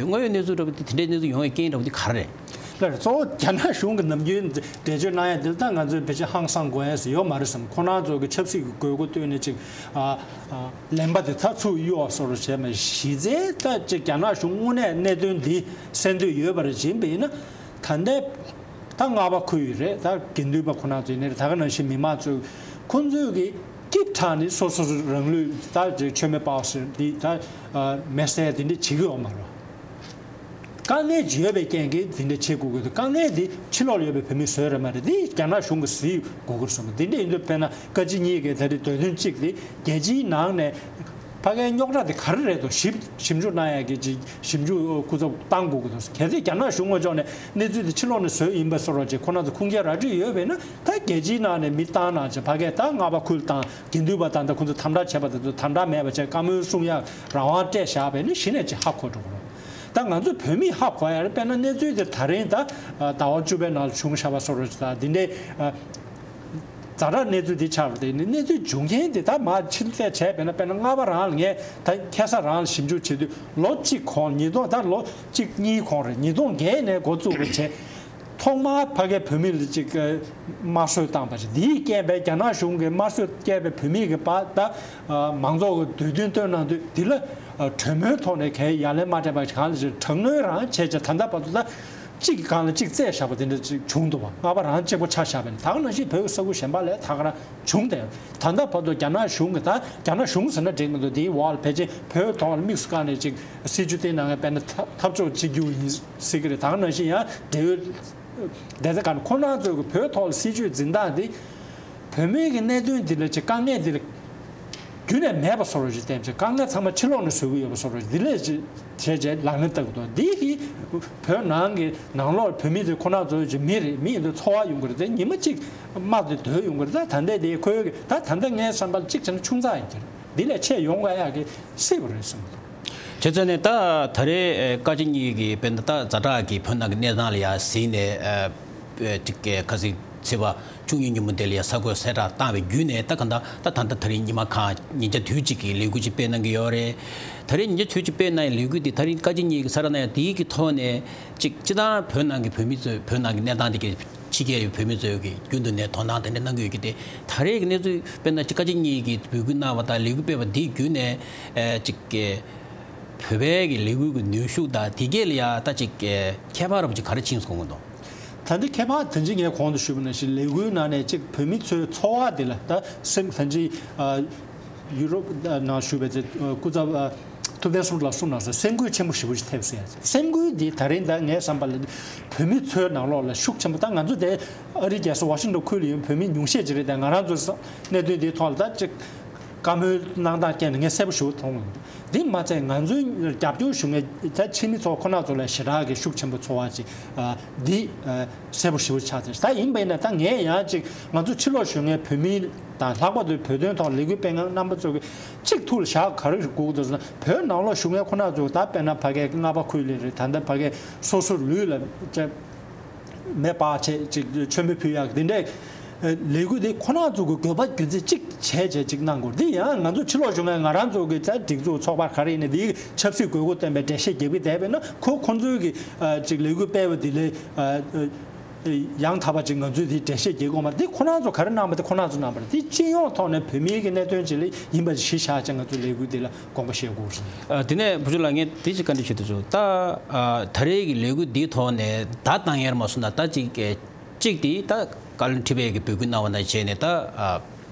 དངོས་ཡོད་གནས་ཚུལ་འདྲ་པོ་དེ་དེ་འདྲའི་གནས་ཚུལ་ཡོང་བའི་རྐྱེན་འདྲ་པོ་དེ་ག་རེ་རེད། ལགས་རེད། གཙོ་བོ་རྒྱ་ནག་གཞུང་གི་ནམ་རྒྱུན་འགྲེལ་བརྗོད་གནང་ཡ་འདི་ལ་ད་ང་ཚོས་ཕལ་ཆེར་ཧང་སང་དགོས་ཡ་ཟེར་ཡོད་མ་རེད་བསམ། ཁོ་རང་ཚོ་གི་ཆབ་སྲིད་ཀྱི་དགོས་མཁོ་བཏོན་ནས་ཅིག་ཨ་ཨ་ལན་པ་དེ་ཚགས་ཚུད་གཡུག་བཟོ་འདྲ་བྱས་མ་གཞི་རྩའི་ད་ཅིག་རྒྱ་ནག་གཞུང་དངོས་གནས་གནད་དོན་འདི་གསན་འདོད་ཡོད་པ་རེད་བྱས་པ་ཡིན་ན། ད་ལྟའི་ད་རྔ་པ་ཁུལ་ཡིན་རེད། ད་དགེ་འདུན་པ་ཁོ་རང་ཚོ་ཡིན་ནའི་རེད། ད་ག་ནང་བཞིན་མི་མང་ཚོས་ཁོ་ཚོས་ཀྱི་སྐྱིད་དྲགས་ནས་སོ་སོ་སོ་རང་ལུས་ད་ཅིག་མཆོད་མེ་སྤར་ཟེར་འདི་ད་མེར་སྲེག་དེ་འདྲ་བྱེད་ཀྱི་ཡོད་མ་རེད། དཀའ་ངལ་ཅིག་ཡོད་པའི་རྐྱེན་གྱིས་འདི་འདྲ་བྱེད་དགོས་ཀྱི་འདུག་དཀའ་ངལ་འདི་ཕྱི་ལོགས་ལ་ཡོད་པའི་བོད་མིས་བཟོས་རེད་མ་རེད། འདི་རྒྱ་ནག་གཞུང་གིས་གཟིགས་དགོས་ཀྱི་རེད་བསམ་གི། འདི་འདྲ་ཡིན་དུས་དཔེར་ན་བཀའ་སྤྱི་གཉིས་ཀྱི་ད་རེས་འདོད་དོན་གཅིག་འདི་རྒྱལ་སྤྱིའི་ནང་ནས་ཕ་གིའི་རྙོག་དྲ་དེ་ག་རེ་རེད་འདུག་ཞིབ་ཞིབ་འཇུག་གནང་ཡག་གི་ཅིག་ཞིབ་འཇུག་སྐུ་ཚབ་བཏང་དགོས་ཀྱི་འདུག་གལ་སྲིད་རྒྱ་ནག་གཞུང་ངོས་ཕྱོགས་ནས་གནས་ཚུལ་དེ་ཕྱི་ལོགས་ནས་བཟོས་ཡིན་པ་བཟོ་འདྲ་ཅིག་ཁོ་རང་ཚོ་ཁུངས་སྐྱེལ་ར་སྤྲོད་ཡོད་པས་ན། ད་རྒྱལ་སྤྱིའི་ནང་ནས་མི་བཏང་གནང་ཅིག་ཕ་གིས་ད་རྔ་པ་ཁུལ་བཏང་། དགེ་འདུན་པ་དང་ད་ཁོ་ཚོ་དམ་དྲག་བྱས་པ་དེ་ཚོ་དམ་དྲག་མེད་པ་བྱས། བཀའ་མོལ་གསུང་ཡག་རང་དབང་སྤྲད་བཞག་པས་ན་གཞི་ནས་ཅིག་ཧ་གོ་འགྲོ་གི་རེད། ད་ང་ཚོ་བོད་མིས་ཧ་གོ་ཡ་རེད། དཔེར་ན་གནས་ཚུལ་དེ་ད་རིང་ད་ཟླ་བ་བཅུ་པའི་ནང་ལ་བྱུང་བཞག་པ་བཟོ་འདྲ་ཅིག་དང་འདི་འདྲའི་ཛ་དྲག་གནས་ཚུལ་འདི་ཆགས་པ་དེ་ནི་གནས་ཚུལ་འབྱུང་རྐྱེན་དེ་ད་མར་ཕྱིར་བལྟས་བྱས་པས་ན། དཔེར་ན་རྔ་པ་རང་ལ་ངས་ད་ཁ་སང་རང་ལ་ཞིབ་འཇུག་བྱེད་དུས་ལོ་གཅིག་གོང་ཉིས་སྟོང་ད་ལོ་གཅིག་གཉིས་གོང་རེད། ཉིས་སྟོང་བརྒྱད་ནས་འགོ་བཙུགས་པ་བྱས། ཐོག་མར་ཕ་གིའི་བོད་མི་ལ་ཅིག་དམར་གསོད་བཏང་པ་རེད། འདིའི་རྐྱེན་པས་རྒྱ་ནག་གཞུང་གིས་དམར་གསོད་བཀལ་བའི་བོད་མི་གི་བར་ད་མང་ཚོགས་ཀྱི་འདོད་འདུན་བཏོན་གནང་དུས་འདི་ལ་གྲོས་མོལ་ཐོག་ནས་གའི་ཡ་ལན་མ་སྤྲད་པ་གང་ལ་ཅིག་དྲག་གནོན་རང་བྱས་བྱས་ད་ལྟ་བར་དུ་ད་གཅིག་གི་སྒང་ལ་གཅིག་བཙལ་བཞག་པ་དེ་འདྲ་ཅིག་བྱུང་འདུག་པ། རྔ་པ་རང་གཅིག་པོ་ཆགས་བཞག་པས་ན། ད་ག་ནང་བཞིན་བོད་ཀྱི་ས་ཁུལ་གཞན་པ་ལ་ད་ག་རང་བྱུང་སྟེ། ད་ལྟ་བར་དུ་རྒྱ་ནག་གཞུང་གིས་ད་རྒྱ་ནག་གཞུང་ཟེར་ན་འགྲིག་མི་འདུག་འདིའི་འོག་ལ་ཕལ་ཆེར་བོད་ཐོག་ལ་དམིགས་སུ་བཀར་ནས་ཅིག་སྲིད་ཇུས་བཏིང་གནང་མཁན་དཔེར་ན་འཐབ་འཐབ་ཕྱོགས་གཅིག་གྱུར་ཡིན་ཟེར་གྱི་རེད། ད་ག་ནང་བཞིན་ཡང་འབྲེལ་ཡོད་སྡེ་ཚན་ཁག་ནས་ཁོང་རང་ཚོས་ཀྱི་བོད་ཐོག་ལ་སྲིད་ཇུས་འཛིན་སྟངས་འདི་བོད་མིའི་གི་གནད་དོན་འདི་ལ་ཅིག་དཀའ་ངལ་འདི་ལ་རྒྱུན་ནས་མེད་པ་བཟོ་འདྲ་ཅིག་བསྟན་བྱས། དཀའ་ངལ་ཚང་མ་ཕྱི་ལོགས་ནས་བཟོ་གི་ཡོད་པ་བཟོ་འདྲ་ཅིག་འདི་ལས་ཅིག་བྱས་བྱས་ལག་ལེན་བསྟར་གྱི་འདུག་འདི་གིས་བོད་ནང་གི་ནང་ལོགས་བོད་མི་དེ་ཁོ་རང་ཚོའི་ཅིག་མི་རེད། མི་ཡིན་དུས་འཚོ་བ་ཡོང་གི་རེད་དེ། ཉི་མ་གཅིག་དམག་དེ་སྡོད་ཡོང་གི་རེད། ད་ད་ལྟ་དེ་ཁོའི་གི་ད་ད་ལྟ་ངའི་བསམ་པར་གཅིག་བྱས་ན་ཆུང་ཙག་ཡིན་གྱི་རེད། འདི་ལས་ཆེ་ཡོང་དགོས་ཡག་གི་སྲིད་པ་རེད་བསམ་གྱི་འདུག་བྱས་ཙང་ནས་ད་ད་རེས་ཨེ་བཀའ་སྤྱི་གཉིས་ཀྱིས་དཔེར་ན་ད་ཛ་དྲག་གི་བོད་ནང་གི་གནས་སྟངས་ལ་ཡ་གཟིགས་ནས་ཨེ་ཨེ་ཅིག་ག་ཟེ་ཚེས་པ་བཅུ་གཉིས་ཉིན་མོ་དེ་ལ་ཡ་གསར་འགོད་གསལ་བསྒྲགས་བཏང་བའི་བརྒྱུད་ནས། ད་ག་ད་ད་ད་ད་རིང་ཉི་མ་གང་ཉིན་རྒྱབ་དུས་གཅིག་གི་ལས་འགུལ་ཅིག་སྤེལ་གནང་གི་ཡོད་རེད། ད་རིང་ཉིན་རྒྱབ་དུས་གཅིག་སྤེལ་གནང་བའི་ལས་འགུལ་འདི་ད་རིང་བཀའ་སྤྱི་གཉིས་ཀྱིས་ས་ར་ན་ཡ་དེའི་གི་ཐོག་ནས་ཅིག་སྤྱི་བཏང་བོད་ནང་གི་བོད་མི་ཚོས་བོད་ནང་གི་གནས་སྟངས་དེ་གི་ཕྱི་རྒྱལ་ཡོད་བོད་མི་ཚོས་ཀྱི་རྒྱུན་དུ་ནས་དོ་སྣང་དེ་འདྲ་གནང་གི་ཡོད་ཀྱི་དེ། ད་རེས་ཀྱི་གནས་ཚུལ་དཔེར་ན་ཅིག་བཀའ་སྤྱི་གཉིས་ཀྱིས་འབོད་སྐུལ་གནང་བ་དང་ལས་འགུལ་སྤེལ་བ་འདིའི་བརྒྱུད་ནས་ཨེ་ཅིག་གི་བོད་པའི་གི་ལས་འགུལ་གྱི་ནུས་ཤུགས་དང་དེ་གས་ལ་ཡ་ད་ཅིག་གི་ཁྱད་པར་རབ་ཅིག་ག་རེ་ཕྱིན་སོང་གི་འདུག་ད་ལྟ་ཁྱད་པར་ད་ཅི་ངས་གོང་དུ་ཞུས་པ་ནང་བཞིན་ལས་འགུལ་ནང་ནས་ཅིག་བོད་མི་ཚོའི་འཚོ་བ་དེ་ལ་ད་སེམས་ད་ཅི་ཨ་ཡུ་རོབ་ནང་བཞུགས་པའི་ཚེ་སྐུ་ཚབ་ཨ་ཐུབ་བསྟན་བསོད་ནམས་ལགས་གསུངས་གནང་སོང་། སེམས་འགུལ་ཆེན་པོ་ཞེ་པོ་ཅིག་ཐེབས་སོང་ཡ། སེམས་འགུལ་འདི་ད་རིང་ད་ངའི་བསམ་པ་ལ་བོད་མི་ཚོའི་ནང་ལོགས་ལ་ཤུགས་ཆེན་པོ། ད་ང་ཚོ་དེ་ཨ་རིའི་རྒྱལ་ས་ཝ་ཤིང་ཏོན་ཁུལ་ལ་ཡོད་བོད་མི་ཉུང་ཤས་ཅིག་རེད། དེ་ང་རང་ཚོ་གནད་དོན་འདིའི་ཐོག་ལ་ད་ཅིག་བཀའ་མོལ་གནང་སྟངས་རྐྱེན་ནས་ངས་གསལ་པོ་ཞེ་པོ་མཐོང་གི་འདུག་འདི་མ་ཚད་ང་ཚོའི་རྒྱབ་སྐྱོར་ཞུ་མཁན་ད་ཕྱི་མི་ཚོ་ཁོ་ན་ཚོ་ལ་ཞེ་དྲག་གི་ཤུགས་ཆེན་པོ་ཚོར་བ་ཅིག་ཨ་འདི་ཨ་གསལ་པོ་ཞེ་པོ་ཆགས་ཏེ། ད་ཡིན་པ་ཡིན་ན་ད་ངས་ཡང་ཅིག་ང་ཚོ་ཕྱི་ལོགས་བཞུགས་མཁན་བོད་མི་དང་ལྷག་པར་དུ་བོད་དོན་ཐོག་ལས་འགུལ་སྤེལ་མཁན་རྣམ་པ་ཚོ་གི་ཅིག་ཐུགས་ལ་བཞག་ག་རེ་དགོས་ཀྱི་འདུག་ཟེར་ན། བོད་ནང་ལོགས་བཞུགས་མཁན་ཁོ་ན་ཚོ་ད་དཔེར་ན་ཕ་གའི་རྔ་པ་ཁུལ་ལ་རེད། ད་ལྟ་ཕ་གའི་སོ་སོ་ལུས་ལ་ཅིག་མེ་སྤར་བྱས་ཅིག་མཆོད་མེ་ཕུལ་ཡག་འདི་འདྲའི་ལས་འགུལ་འདི་ཁོ་རང་ཚོ་གི་དགོས་པ་རྒྱུ་མཚན་གཅིག་བྱས་བྱས་ཅིག་གནང་དགོས། འདི་ཡང་ང་ཚོ་ཕྱི་ལོགས་བཞུགས་མཁན་ང་རང་ཚོ་གི་ད་སྒྲིག་འཛུགས་ཚོགས་པ་ག་རེ་ཡིན་ན་འདིའི་ཆབ་སྲིད་དགོས་མཁོ་བཏོན་པའི་འགྲེལ་བཤད་རྒྱག་གི་བསྡད་པས་ན། ཁོ་ཁོ་ཚོའི་གི་ཅིག་ལས་འགུལ་སྤེལ་བ་འདི་ལས་ཡང་དག་པ་ཅིག་ང་ཚོས་འདི་འགྲེལ་བཤད་རྒྱག་དགོས་མ་རེད། འདི་ཁོ་རང་ཚོ་ག་རེ་གནང་བ་འདི་ཁོ་རང་ཚོ་གནང་བ་རེད། འདི་སྤྱི་ཡོངས་ཐོག་ནས་བོད་མིའི་གི་གནད་དོན་ཅིག་ལ་ཡིན་པ་ཞིག་གཞི་བཞག་བྱས་ང་ཚོའི་ལས་འགུལ་འདི་ལ་དགོངས་པ་བཞེས་དགོས་རེད། ཨ་དེ་ནས་བུ་ཆུ་ལགས་ངས་དེ་ཅིག་བཀའ་འདྲི་ཞུ་འདོད་བྱུང་། ད་ཨ་ད་རེས་ཀྱི་ལས་འགུལ་འདིའི་ཐོག་ནས་ད་བཏང་ཡར་མ་སོང་ན་ད་ཅིག་གཅིག་དེ་ད་བཀའ་བློན་ཁྲི་པས་ཀྱི་འབོད་སྐུལ་གནང་བ་ནང་བྱས་ནས་ད་ཨ་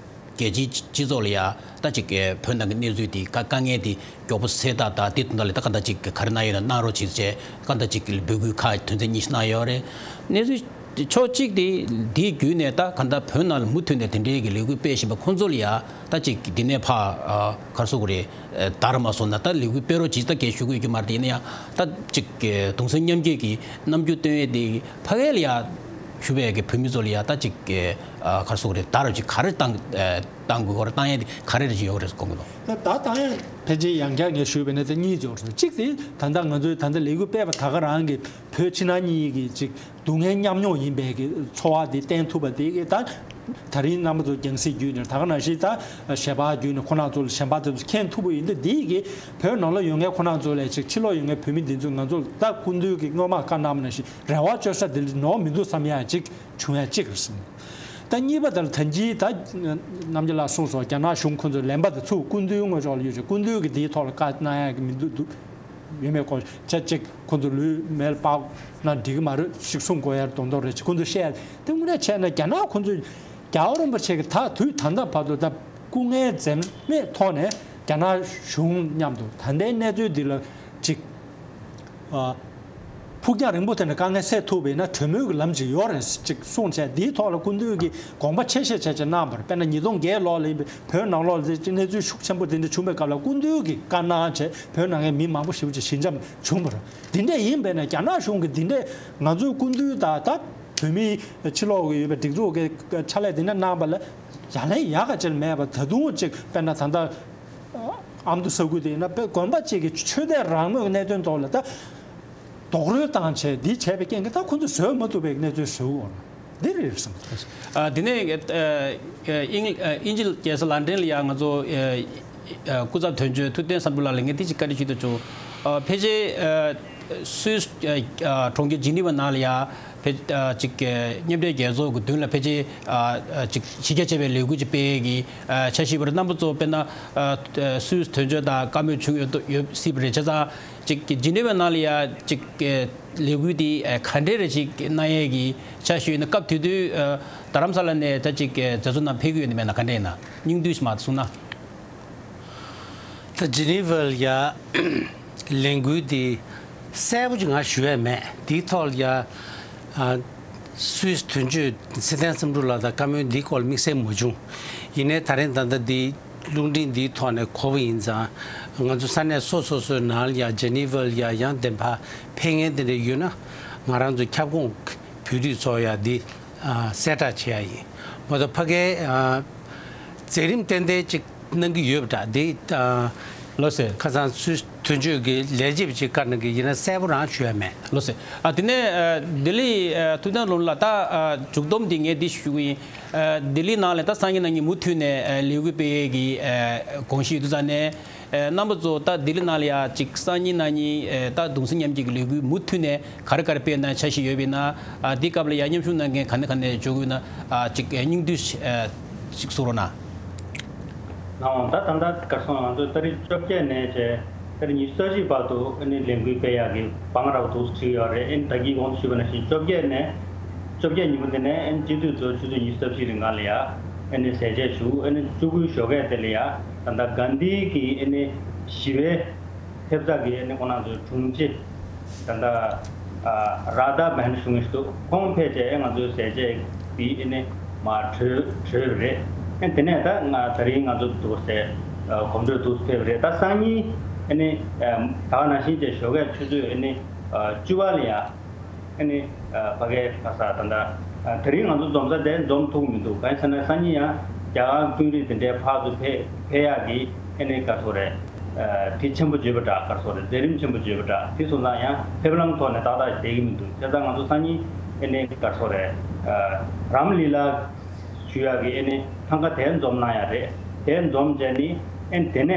རྒྱལ་སྤྱིའི་སྤྱི་ཚོགས་ལ་ཡ་ད་ཅིག་བོད་ནང་གི་གནས་ཚུལ་དེ་དཀའ་དཀའ་ངལ་དེ་མགྱོགས་པོ་སེལ་ཐབས་དང་དེ་དོན་དག་ལ་ད་ག་འདྲ་ཅིག་ག་རེ་གནང་ཡོད་ན་གནང་རོགས་བྱེད་ཅེས་ག་འདྲ་ཅིག་འབོད་སྐུལ་ཁག་དོན་ཚན་གཉིས་ཤིག་གནང་ཡོད་རེད། གནས་ཚུལ་ཕྱོགས་གཅིག་དེ་འདིའི་བརྒྱུད་ནས་ད་ག་འདྲ་བོད་ནང་ལ་མུ་མཐུད་ནས་དེ་འདྲའི་གི་ལས་འགུལ་སྤེལ་བཞིན་པ་ཁོང་ཚོ་ལ་ཡ་ད་ཅིག་འདི་ནས་ཕར་ཨ་ག་རེ་ཟེར་དགོས་རེད། ཨ་དར་མ་སོང་ན་ད་ལས་འགུལ་སྤེལ་རོགས་གྱིས་ད་གས་ཞུ་གི་ཡོད་ཀྱི་མ་རེད། དེ་ཡིན་ན་ཡང་ད་ཅིག་གདུང་སེམས་མཉམ་སྐྱེད་ཀྱི་རྣམ་འགྱུར་སྟོན་ཡས་དེ་ཕ་གི་ལ་ཡ་བཞུགས་པའི་གི་བོད་མི་ཚོ་ལ་ཡ་ད་ཅིག་ཨ་ག་རེ་ཟེར་དགོས་རེད། དར་ཅིག་ག་རེ་བཏང་ཨ་བཏང་དགོས་གོ་རེད། བཏང་ཡས་དེ་ག་རེ་རེ་ཞིག་ཡོད་རེད་དགོངས་ཀྱི་འདུག་ད་ད་བཏང་ཡས་ཕལ་ཆེར་ཡང་བསྐྱར་ངས་ཞུས་པ་ཡིན་ན་ད་གཉིས་ཡོད་རེད། གཅིག་དེ་ད་ལྟ་ང་ཚོས་ད་ལྟ་ལས་འགུལ་སྤེལ་བ་ད་ག་རང་གི་བོད་ཕྱི་ནང་གཉིས་ཀྱི་ཅིག་སྡུག་བསྔལ་མཉམ་མྱོང་ཡིན་པའི་གི་ཚོར་བ་དེ་བསྟན་ཐུབ་པ་དེ་གི་ད་ད་རིང་རྣམ་པ་ཚོ་རྒྱང་སྲིང་བརྒྱུད་ནས་ད་ག་ནང་བཞིན་ད་ཞལ་པར་བརྒྱུད་ནས་ཁོ་རང་ཚོ་ལ་གཞན་པ་དེ་ཚོ་མཁྱེན་ཐུབ་པ་ཡིན་དུས། འདི་གི་བོད་ནང་ལ་ཡོད་མཁན་ཁོ་རང་ཚོ་ལས་ཅིག་ཕྱི་ལོགས་ཡོད་མཁན་བོད་མི་འདི་ཚོས་ང་ཚོ་ལ་ད་སྐུ་མདུན་གྱིས་སྔོན་མ་བཀའ་གནང་བ་ནང་བཞིན་རེ་བ་བཅོལ་ས་དེ་ལ་ནོར་མི་འདུག་བསམ་ཡ་ཅིག་བྱུང་ཡ་གཅིག་རེད་ཟེར། ད་གཉིས་པ་དེ་ལ་ད་གིན་ད་རྣམ་རྒྱལ་ལགས་གསུངས་སོང་། རྒྱ་ནག་གཞུང་ཁོ་ཚོས་ལན་པ་དེ་ཚུར་སྐུ་མདུན་ངོས་ཕྱོགས་ལ་ཡོད་ཅིག་སྐུ་མདུན་གྱིས་འདིའི་ཐོག་ལ་བཀའ་གནང་ཡ་གི་མི་འདུག་འདུག་ཡོད་མེད་སྐོར་ཆ་གཅིག་ཁོ་ཚོ་ལུས་མེ་ལ་སྤར་ན་འགྲིག་གི་མ་རེད་ཅིག་གསུང་དགོས་ཡ་རེད་མདོག་མདོག་རེད་ཅིག་ཁོ་ཚོས་བཤད་ཡ་དེ་དངོས་གནས་བྱས་ན་རྒྱ་ནག་ཁོ་ཚོས་རྒྱལ་བ་རིན་པོ་ཆེ་གི་ད་དུས་ད་ལྟ་བར་དུ་ད་སྐུ་ངལ་འཛེམས་མེད་ཐོག་ནས་རྒྱ་ནག་གཞུང་མཉམ་དུ་ད་ལྟའི་གནས་ཚུལ་འདི་ལ་ཅིག་ཨ་ ཕུགས་རྒྱང་རིང་པོ་དེ་འདྲ་དཀའ་ངལ་སེལ་ཐུབ་པ་ཡིན་ན་གྲོས་མོལ་གྱི་ལམ་ཅིག་ཡོད་རེད་ཅིག་གསུངས་བྱས། འདིའི་ཐོག་ལ་སྐུ་མདུན་གྱིས་དགོངས་པ་ཆེ་བཞེས་བྱས་བྱས་གནང་བ་རེད། དཔེར་ན་ཉིས་སྟོང་བརྒྱད་ལོ་ལ་ཡིན་པའི་བོད་ནང་ལོགས་ལ་གནས་ཚུལ་ཤུགས་ཆེན་པོ་དེ་འདྲ་བྱུང་བའི་སྐབས་ལ་སྐུ་མདུན་གྱིས་བཀའ་གནང་བྱས་བོད་ནང་གི་མི་མང་པོ་ཞེ་པོ་ཅིག་ཞི་འཇམ་བྱུང་བ་རེད། འདི་འདྲ་ཡིན་པས་ན་རྒྱ་ནག་གཞུང་གིས་འདི་འདྲས་ང་ཚོའི་སྐུ་མདུན་དང་ད་བོད་མིའི་ཕྱི་ལོགས་ཀྱི་ཡོད་པའི་སྒྲིག་འཛུགས་ཀྱི་ཕྱག་ལས་འདི་འདྲ་གནང་བ་ལ་ཡ་ལན་ཡག་ག་ཅིག་མེད་པ། ད་དུང་ཅིག་དཔེར་ན་ད་ལྟ་ཨ་མདོ་ས་ཁུལ་དེ་ཡིན་ན་དཔེ་དགོན་པ་གཅིག་གི་ཆོས་དད་རང་མོས་ཀྱི་གནད་དོན་ཐོག་ལ་ད་རྡོག་རོལ་བཏང་བྱས་འདི་བྱས་པའི་རྐྱེན་གྱིས་ད་ཁོ་ཚོས་བཟོད་མ་ཐུབ་པའི་གནས་ཚུལ་བཟོས་ཡོད་རེད། འདི་རེད་བསམ། ཨ། དེ་ནས་ཨ་ཨ་དབྱིན་ཨ་དབྱིན་ཇི་རྒྱལ་ས་ལན་ཀྲན་ལ་ཡ་ང་ཚོ་ཨ་ཨ་སྐུ་ཚབ་དོན་གཅོད་ཐུབ་བསྟན་བསམ་གྲུབ་ལགས་ལ་ངས་དེ་ཅིག་བཀའ་འདྲི་ཞུ་འདོད་བྱུང་། ཨ་ཕལ་ཆེར་ཨ་སུད་སི་ཨ་ཨ་གྲོང་ཁྱེར་ཇི་ནི་ཝ་ནང་ལ་ཡ་ཕལ་ཨ་ཅིག་ཨ་མཉམ་འབྲེལ་རྒྱལ་ཚོགས་ཀྱི་མདུན་ལ་ཕལ་ཆེར་ཨ་ཨ་ཅིག་གཞི་རྒྱ་ཆེ་བའི་ལས་འགུལ་ཅིག་སྤེལ་གྱི་ཨ་འཆར་གཞི་ཡོད་པ་རེད། རྣམ་པ་ཚོ་དཔེར་ན་ཨ་ཨ་སུད་སི་དོན་གཅོད་དང་བཀའ་མོལ་བྱུང་ཡོད་ཡོད་སྲིད་པ་རེད། བྱས་ཙང་ཅིག་ཇི་ནི་ཝ་ནང་ལ་ཡ་ཅིག་ཨ་ལས་འགུལ་འདི་ཨ་ག་འདྲས་རེ་ཞིག་གནང་ཡས་ཀྱི་འཆར་གཞི་ཡོད་ན། སྐབས་དེ་དུས་ཨ་རྡ་རམ་ས་ལ་ནས་ད་ཅིག་ཨ་མཛད་གཙོ་རྣམས་ཕེབས་ཀྱི་ཡོད་ན་མེད་ན་ག་འདྲས་ཡིན་ན་སྙིང་བསྡུས་ཤིག་མར་གསུངས་ན། ད་ཇི་ནི་ཝར་ཡ་ལས་འགུལ་འདི་གསལ་པོ་ཅིག་ང་ཞུ་ཡས་མེད། འདིའི་ཐོག་ལ་ཡ་ཨ་སུད་སི་དོན་གཅོད་ཚེ་བརྟན་བསམ་གྲུབ་ལགས་དང་བཀའ་མོལ་འདིའི་སྐོར་ལ་དམིགས་བསལ་མ་བྱུང་། ཡིན་ནའི་ད་རེས་ད་ལྟ་འདི་རླུང་འཕྲིན་འདིའི་ཐོག་ནས་གོ་བ་ཡིན་ཙང་། ང་ཚོ་ས་གནས་སོ་སོ་སོའི་ནང་ལ་ཡ་ཇི་ནི་ཝར་ལ་ཡ་ཡང་བདེན་པ་ཕེབས་མཁན་དེ་འདྲ་ཡོད་ན་ང་རང་ཚོ་ཁྱབ་ཁོངས་བོད་རིགས་ཚོ་ཡ་འདི་ཨ་གསལ་བསྒྲགས་བྱེད་ཡ་ཡིན། མ་གཏོགས་ཕ་གིའི་ཨ་མཛད་རིམ་ཏན་ཏན་ཅིག་གནང་གི་ཡོད་པ་འདྲ། འདི་ཨ་ལགས་སེ། ཁ་སང་སུད་སི་དོན་གཅོད་ཀྱི་ལས་བྱེད་པ་ཅིག་བཀའ་གནང་གི་ཡིན་ན་གསལ་པོ་རང་ཞུ་ཡ་མེད། ལགས་སེ། ཨ་དེ་ནས་ཨ་ལྡི་ལི་ཨ་ཐུབ་བསྟན་ལུང་ལགས། ད་ཨ་མཇུག་སྡོམ་འདི་ངས་འདི་ཞུ་གི་ཡིན། ཨ་ལྡི་ལི་ནང་ལ་ད་སང་ཉིན་གནངས་ཉིན་མུ་མཐུད་ནས་ཨ་ལས་འགུལ་སྤེལ་ཡས་ཀྱི་ཨ་དགོངས་གཞི་ཡོད་དུས་ཙང་ནས། ཨ་རྣམ་པ་ཚོ་ད་ལྡི་ལི་ནང་ལ་ཡ་ཅིག་སང་ཉིན་གནངས་ཉིན་ཨ་ད་གདུང་སེམས་མཉམ་སྐྱེད་ཀྱི་ལས་འགུལ་མུ་མཐུད་ནས་ག་རེ་ག་རེ་སྤེལ་གནང་འཆར་གཞི་ཡོད་པ་ཡིན་ན། ཨ་འདི་སྐབས་ལ་ཡ་མཉམ་ཞུགས་གནང་མཁན་ག་ནས་ག་ནས་འབྱོར་གྱི་ཡོད་ན། ཨ་ཅིག་ཨ་སྙིང་བསྡུས་ཤིག་ཨ་ཅིག་གསུང་རོགས་གནང་། ལགས་འོང་། ད་ད་ལྟ་གར་སོང་ང་ཚོ་ཏ་རིག་བཅོ་བརྒྱད་ནས་བྱས་ཏ་རིག་ཉི་ཤུ་རྩ་བཞི་བར་དུ་ཨ་ནི་ལས་འགུལ་སྤེལ་ཡག་གི་བང་རབ་ཏུ་བྲིས་ཡོད་རེད། ཨ་ནི་ད་གིན་གོང་དུ་ཞུས་པ་ནང་བཞིན་བཅོ་བརྒྱད་ནས་བཅོ་བརྒྱད་ཉིན་མོ་དེ་ནས་ཨ་ནི་སྤྱི་འཐུས་ཚོ་ཆུ་ཚོད་ཉི་ཤུ་རྩ་བཞི་རིང་ག་ལ་ཡ་ཨ་ནི་ཟས་བཅད་ཞུ། ཨ་ནི་བཅུ་དགུའི་ཞོགས་ཀས་དེ་ལ་ཡ་ད་ལྟ་གྷན་དྷི་གི་ཨ་ནི་ཞི་བའི་ཐེབས་རྩ་གི་ཨ་ནི་ཁོང་རང་ཚོའི་དྲུང་ཆེ། ད་ལྟ་ཨ་རཱ་དྷ་མན་ཞུ་མཁན་ཞིག་འདུག་ཁོང་ཕལ་ཆེར་ང་ཚོའི་ཟས་བཅད་པའི་ཨ་ནི་མར་གྲོལ་གྲོལ་བ་རེད། ཨ་དེ་ནས་ད་ང་དེ་རིང་ང་ཚོ་འདུག་སེ་ཨ་གོམ་བགྲོད་འདུག་སེ་ཕེབས་པ་རེད། ད་སང་ཉིན་ཨ་ནི་ཨ་ད་ག་ནང་བཞིན་བྱས་ཞོགས་ཀས་ཆུ་ཚོད་ཨ་ནི་ཨ་བཅུ་པ་ལ་ཡ་ཨ་ནི་ཨ་ཕ་གིའི་ཁ་ས་ད་ལྟ་ཨ་དེ་རིང་ང་ཚོ་འཛོམས་ས་དེ་འཛོམས་ཐུབ་མི་འདུག་གང་ཡིན་ཟེར་ན་སང་ཉིན་ཡང་རྒྱ་གར་དཔོན་རིགས་དེ་འདྲའི་ཕར་ཚུར་ཕེབས་ཕེབས་ཡག་གི་ཨ་ནི་ག་ཚོད་རེད། ཨ་དེ་ཆེན་པོ་བརྗོད་པ་འདྲ་ག་རེ་ཟེར་རེད། མཛད་རིམ་ཆེན་པོ་བརྗོད་པ་འདྲ་དེ་སོང་ཙང་ཡང་ཕེབས་ལམ་ཐོག་ནས་ཏག་ཏག་བསྡད་ཀྱི་མི་འདུག་བྱས་ཙང་ང་ཚོ་སང་ཉིན་ཨ་ནི་ག་རེ་ཟེར་རེད། ཨ་རམ་ལི་ལ་ཞུ་ཡག་གི་ཨ་ནི་ཐང་ག་དེ་འཛོམས་གནང་ཡག་རེད། དེ་འཛོམས་བྱས་ནི་ཨ་ནི་དེ་ནས་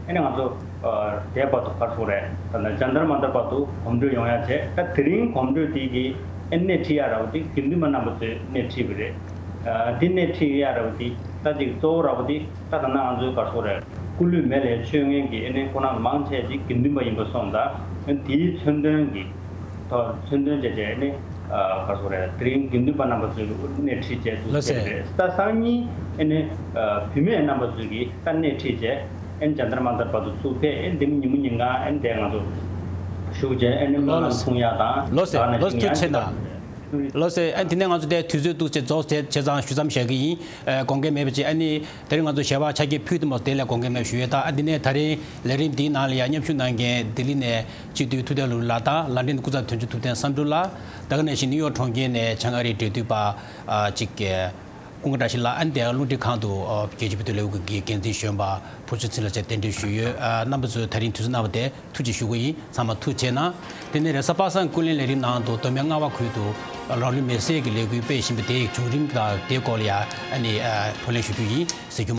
ཨ་ནི་ང་ཚོ་ཨ་དེ་བར་དུ་ག་རེ་ཟེར་རེད། ད་ལྟ་ཇན་ཏར་མན་ཏར་བར་དུ་གོམ་བགྲོད་ཡོང་ཡག་བྱས། ད་དེ་རིང་གོམ་བགྲོད་དེ་གི་ཨ་ནི་སྣེ་ཁྲིད་ཡག་ར་བ་དེ་དགེ་འདུན་པ་རྣམ་པ་ཚོས་སྣེ་ཁྲིད་པ་རེད། ཨ་དེ་སྣེ་ཁྲིད་ཡག་ར་བ་དེ་ད་ཅིག་གཙོ་བོ་ར་བ་དེ། ད་ད་ནང་ང་ཚོའི་ག་རེ་ཟེར་རེད། སྐུ་ལུས་མེ་ལ་མཆོད་མཁན་གྱི་ཨ་ནི་ཁོང་རྣམས་མང་ཆེ་ཅིག་དགེ་འདུན་པ་ཡིན་པ་སོང་ཙང་དེའི་མཚོན་དོན་གྱི་ཐོག་མཚོན་དོན་བྱས་བྱས་ཨ་ནི་ག་རེ་ཟེར་རེད། དེ་རིང་དགེ་འདུན་པ་རྣམ་པ་ཚོས་སྣེ་ཁྲིད་བྱས་འདུག་ཟེར་རེད། ད་སང་ཉིན་ཨ་ནི་བུད་མེད་རྣམ་པ་ཚོས་ཀྱིས་ད་སྣེ་ཁྲིད་བྱས་ཨ་ནི་ཇན་ཏར་མན་ཏར་བར་དུ་ཚུར་ཕེབས། ཨ་ནི་འདི་ཉིན་མོ་ཉིན་གང་ཨ་ནི་དེ་ང་ཚོ་བཞུགས་བྱས་ཨ་ནི་སྨོན་ལམ་འཁྲུངས་ཡག་དང་། ལགས་སེ། ལགས་སེ། ཐུགས་རྗེ་ཆེ་གནང་། ལགས་སེ། ཨ་དེ་ནས་ང་ཚོ་དེ་དུས་ཚོད་འདུག་སེ་རྫོགས་བྱས་བྱས་ཙང་ཞུ་མཚམས་བཞག་གི་ཡིན། ཨ་དགོངས་འགལ་མེད་པ་བྱས། ཨ་ནི་དེ་རིང་ང་ཚོ་ཞལ་པར་ཕྱག་འཁྱེར་ཕུལ་ཐུབ་མ་སོང་། དེ་ལ་དགོངས་འགལ་མེད་པ་ཞུ་ཡས། ད་ཨ་དེ་ནས་ད་རིང་ལས་རིམ་འདིའི་ནང་ལ་ཡང་མཉམ་ཞུགས་གནང་མཁན་ལྡི་ལི་ནས་སྤྱི་འཐུས་ཐུབ་བསྟན་ལྷུན་གྲུབ་ལགས་དང་ལན་ཀྲན་སྐུ་ཚབ་དོན་གཅོད་ཐུབ་བསྟན་བསམ་གྲུབ་ལགས། ད་ག་ནང་བཞིན་ནིའུ་ཡོག་གྲོང་ཁྱེར་ནས་བྱང་ཨ་རིའི་འབྲེལ་མཐུད་པ་ཨ་གཅིག་ཀུན་དགའ་བཀྲ་ཤིས་ལགས། ཨ་ནི་དེ་རླུང་འཕྲིན་ཁང་དུ་ཨ་རྒྱལ་སྤྱིའི་བོད་དོན་ལས་འགུལ་གྱི་འགན་འཛིན་གཞོན་པ་ཕུར་ཆུ་ཚེ་ལགས་བཅས་གདན་འདྲེན་ཞུས་ཡོད། ཨ་རྣམ་པ་ཚོས་ད་རིང་དུས་ཚོད་གནང་བ་དེ། ཐུགས་རྗེ་ཞུ་གི་ཡིན། ཚང་མ་ཐུགས་རྗེ་གནང་། དེ་ནས་རེས་གཟའ་པ་སངས་ཀུན་གླེང་ལས་རིམ་ནང་དུ་མདོ་སྨད་རྔ་བ་ཁུལ་དུ་རང་ལུས་མེར་སྲེག་གི་ལས་འགུལ་སྤེལ་བཞིན་པ་དེའི་བྱུང་རིམ་དང་དེའི་སྐོར་ལ་ཡང་ཨ་ནི་ཨ་ཕབ་ལེན་ཞུ་རྒྱུ་ཡིན་ཟེར་རྒྱུ།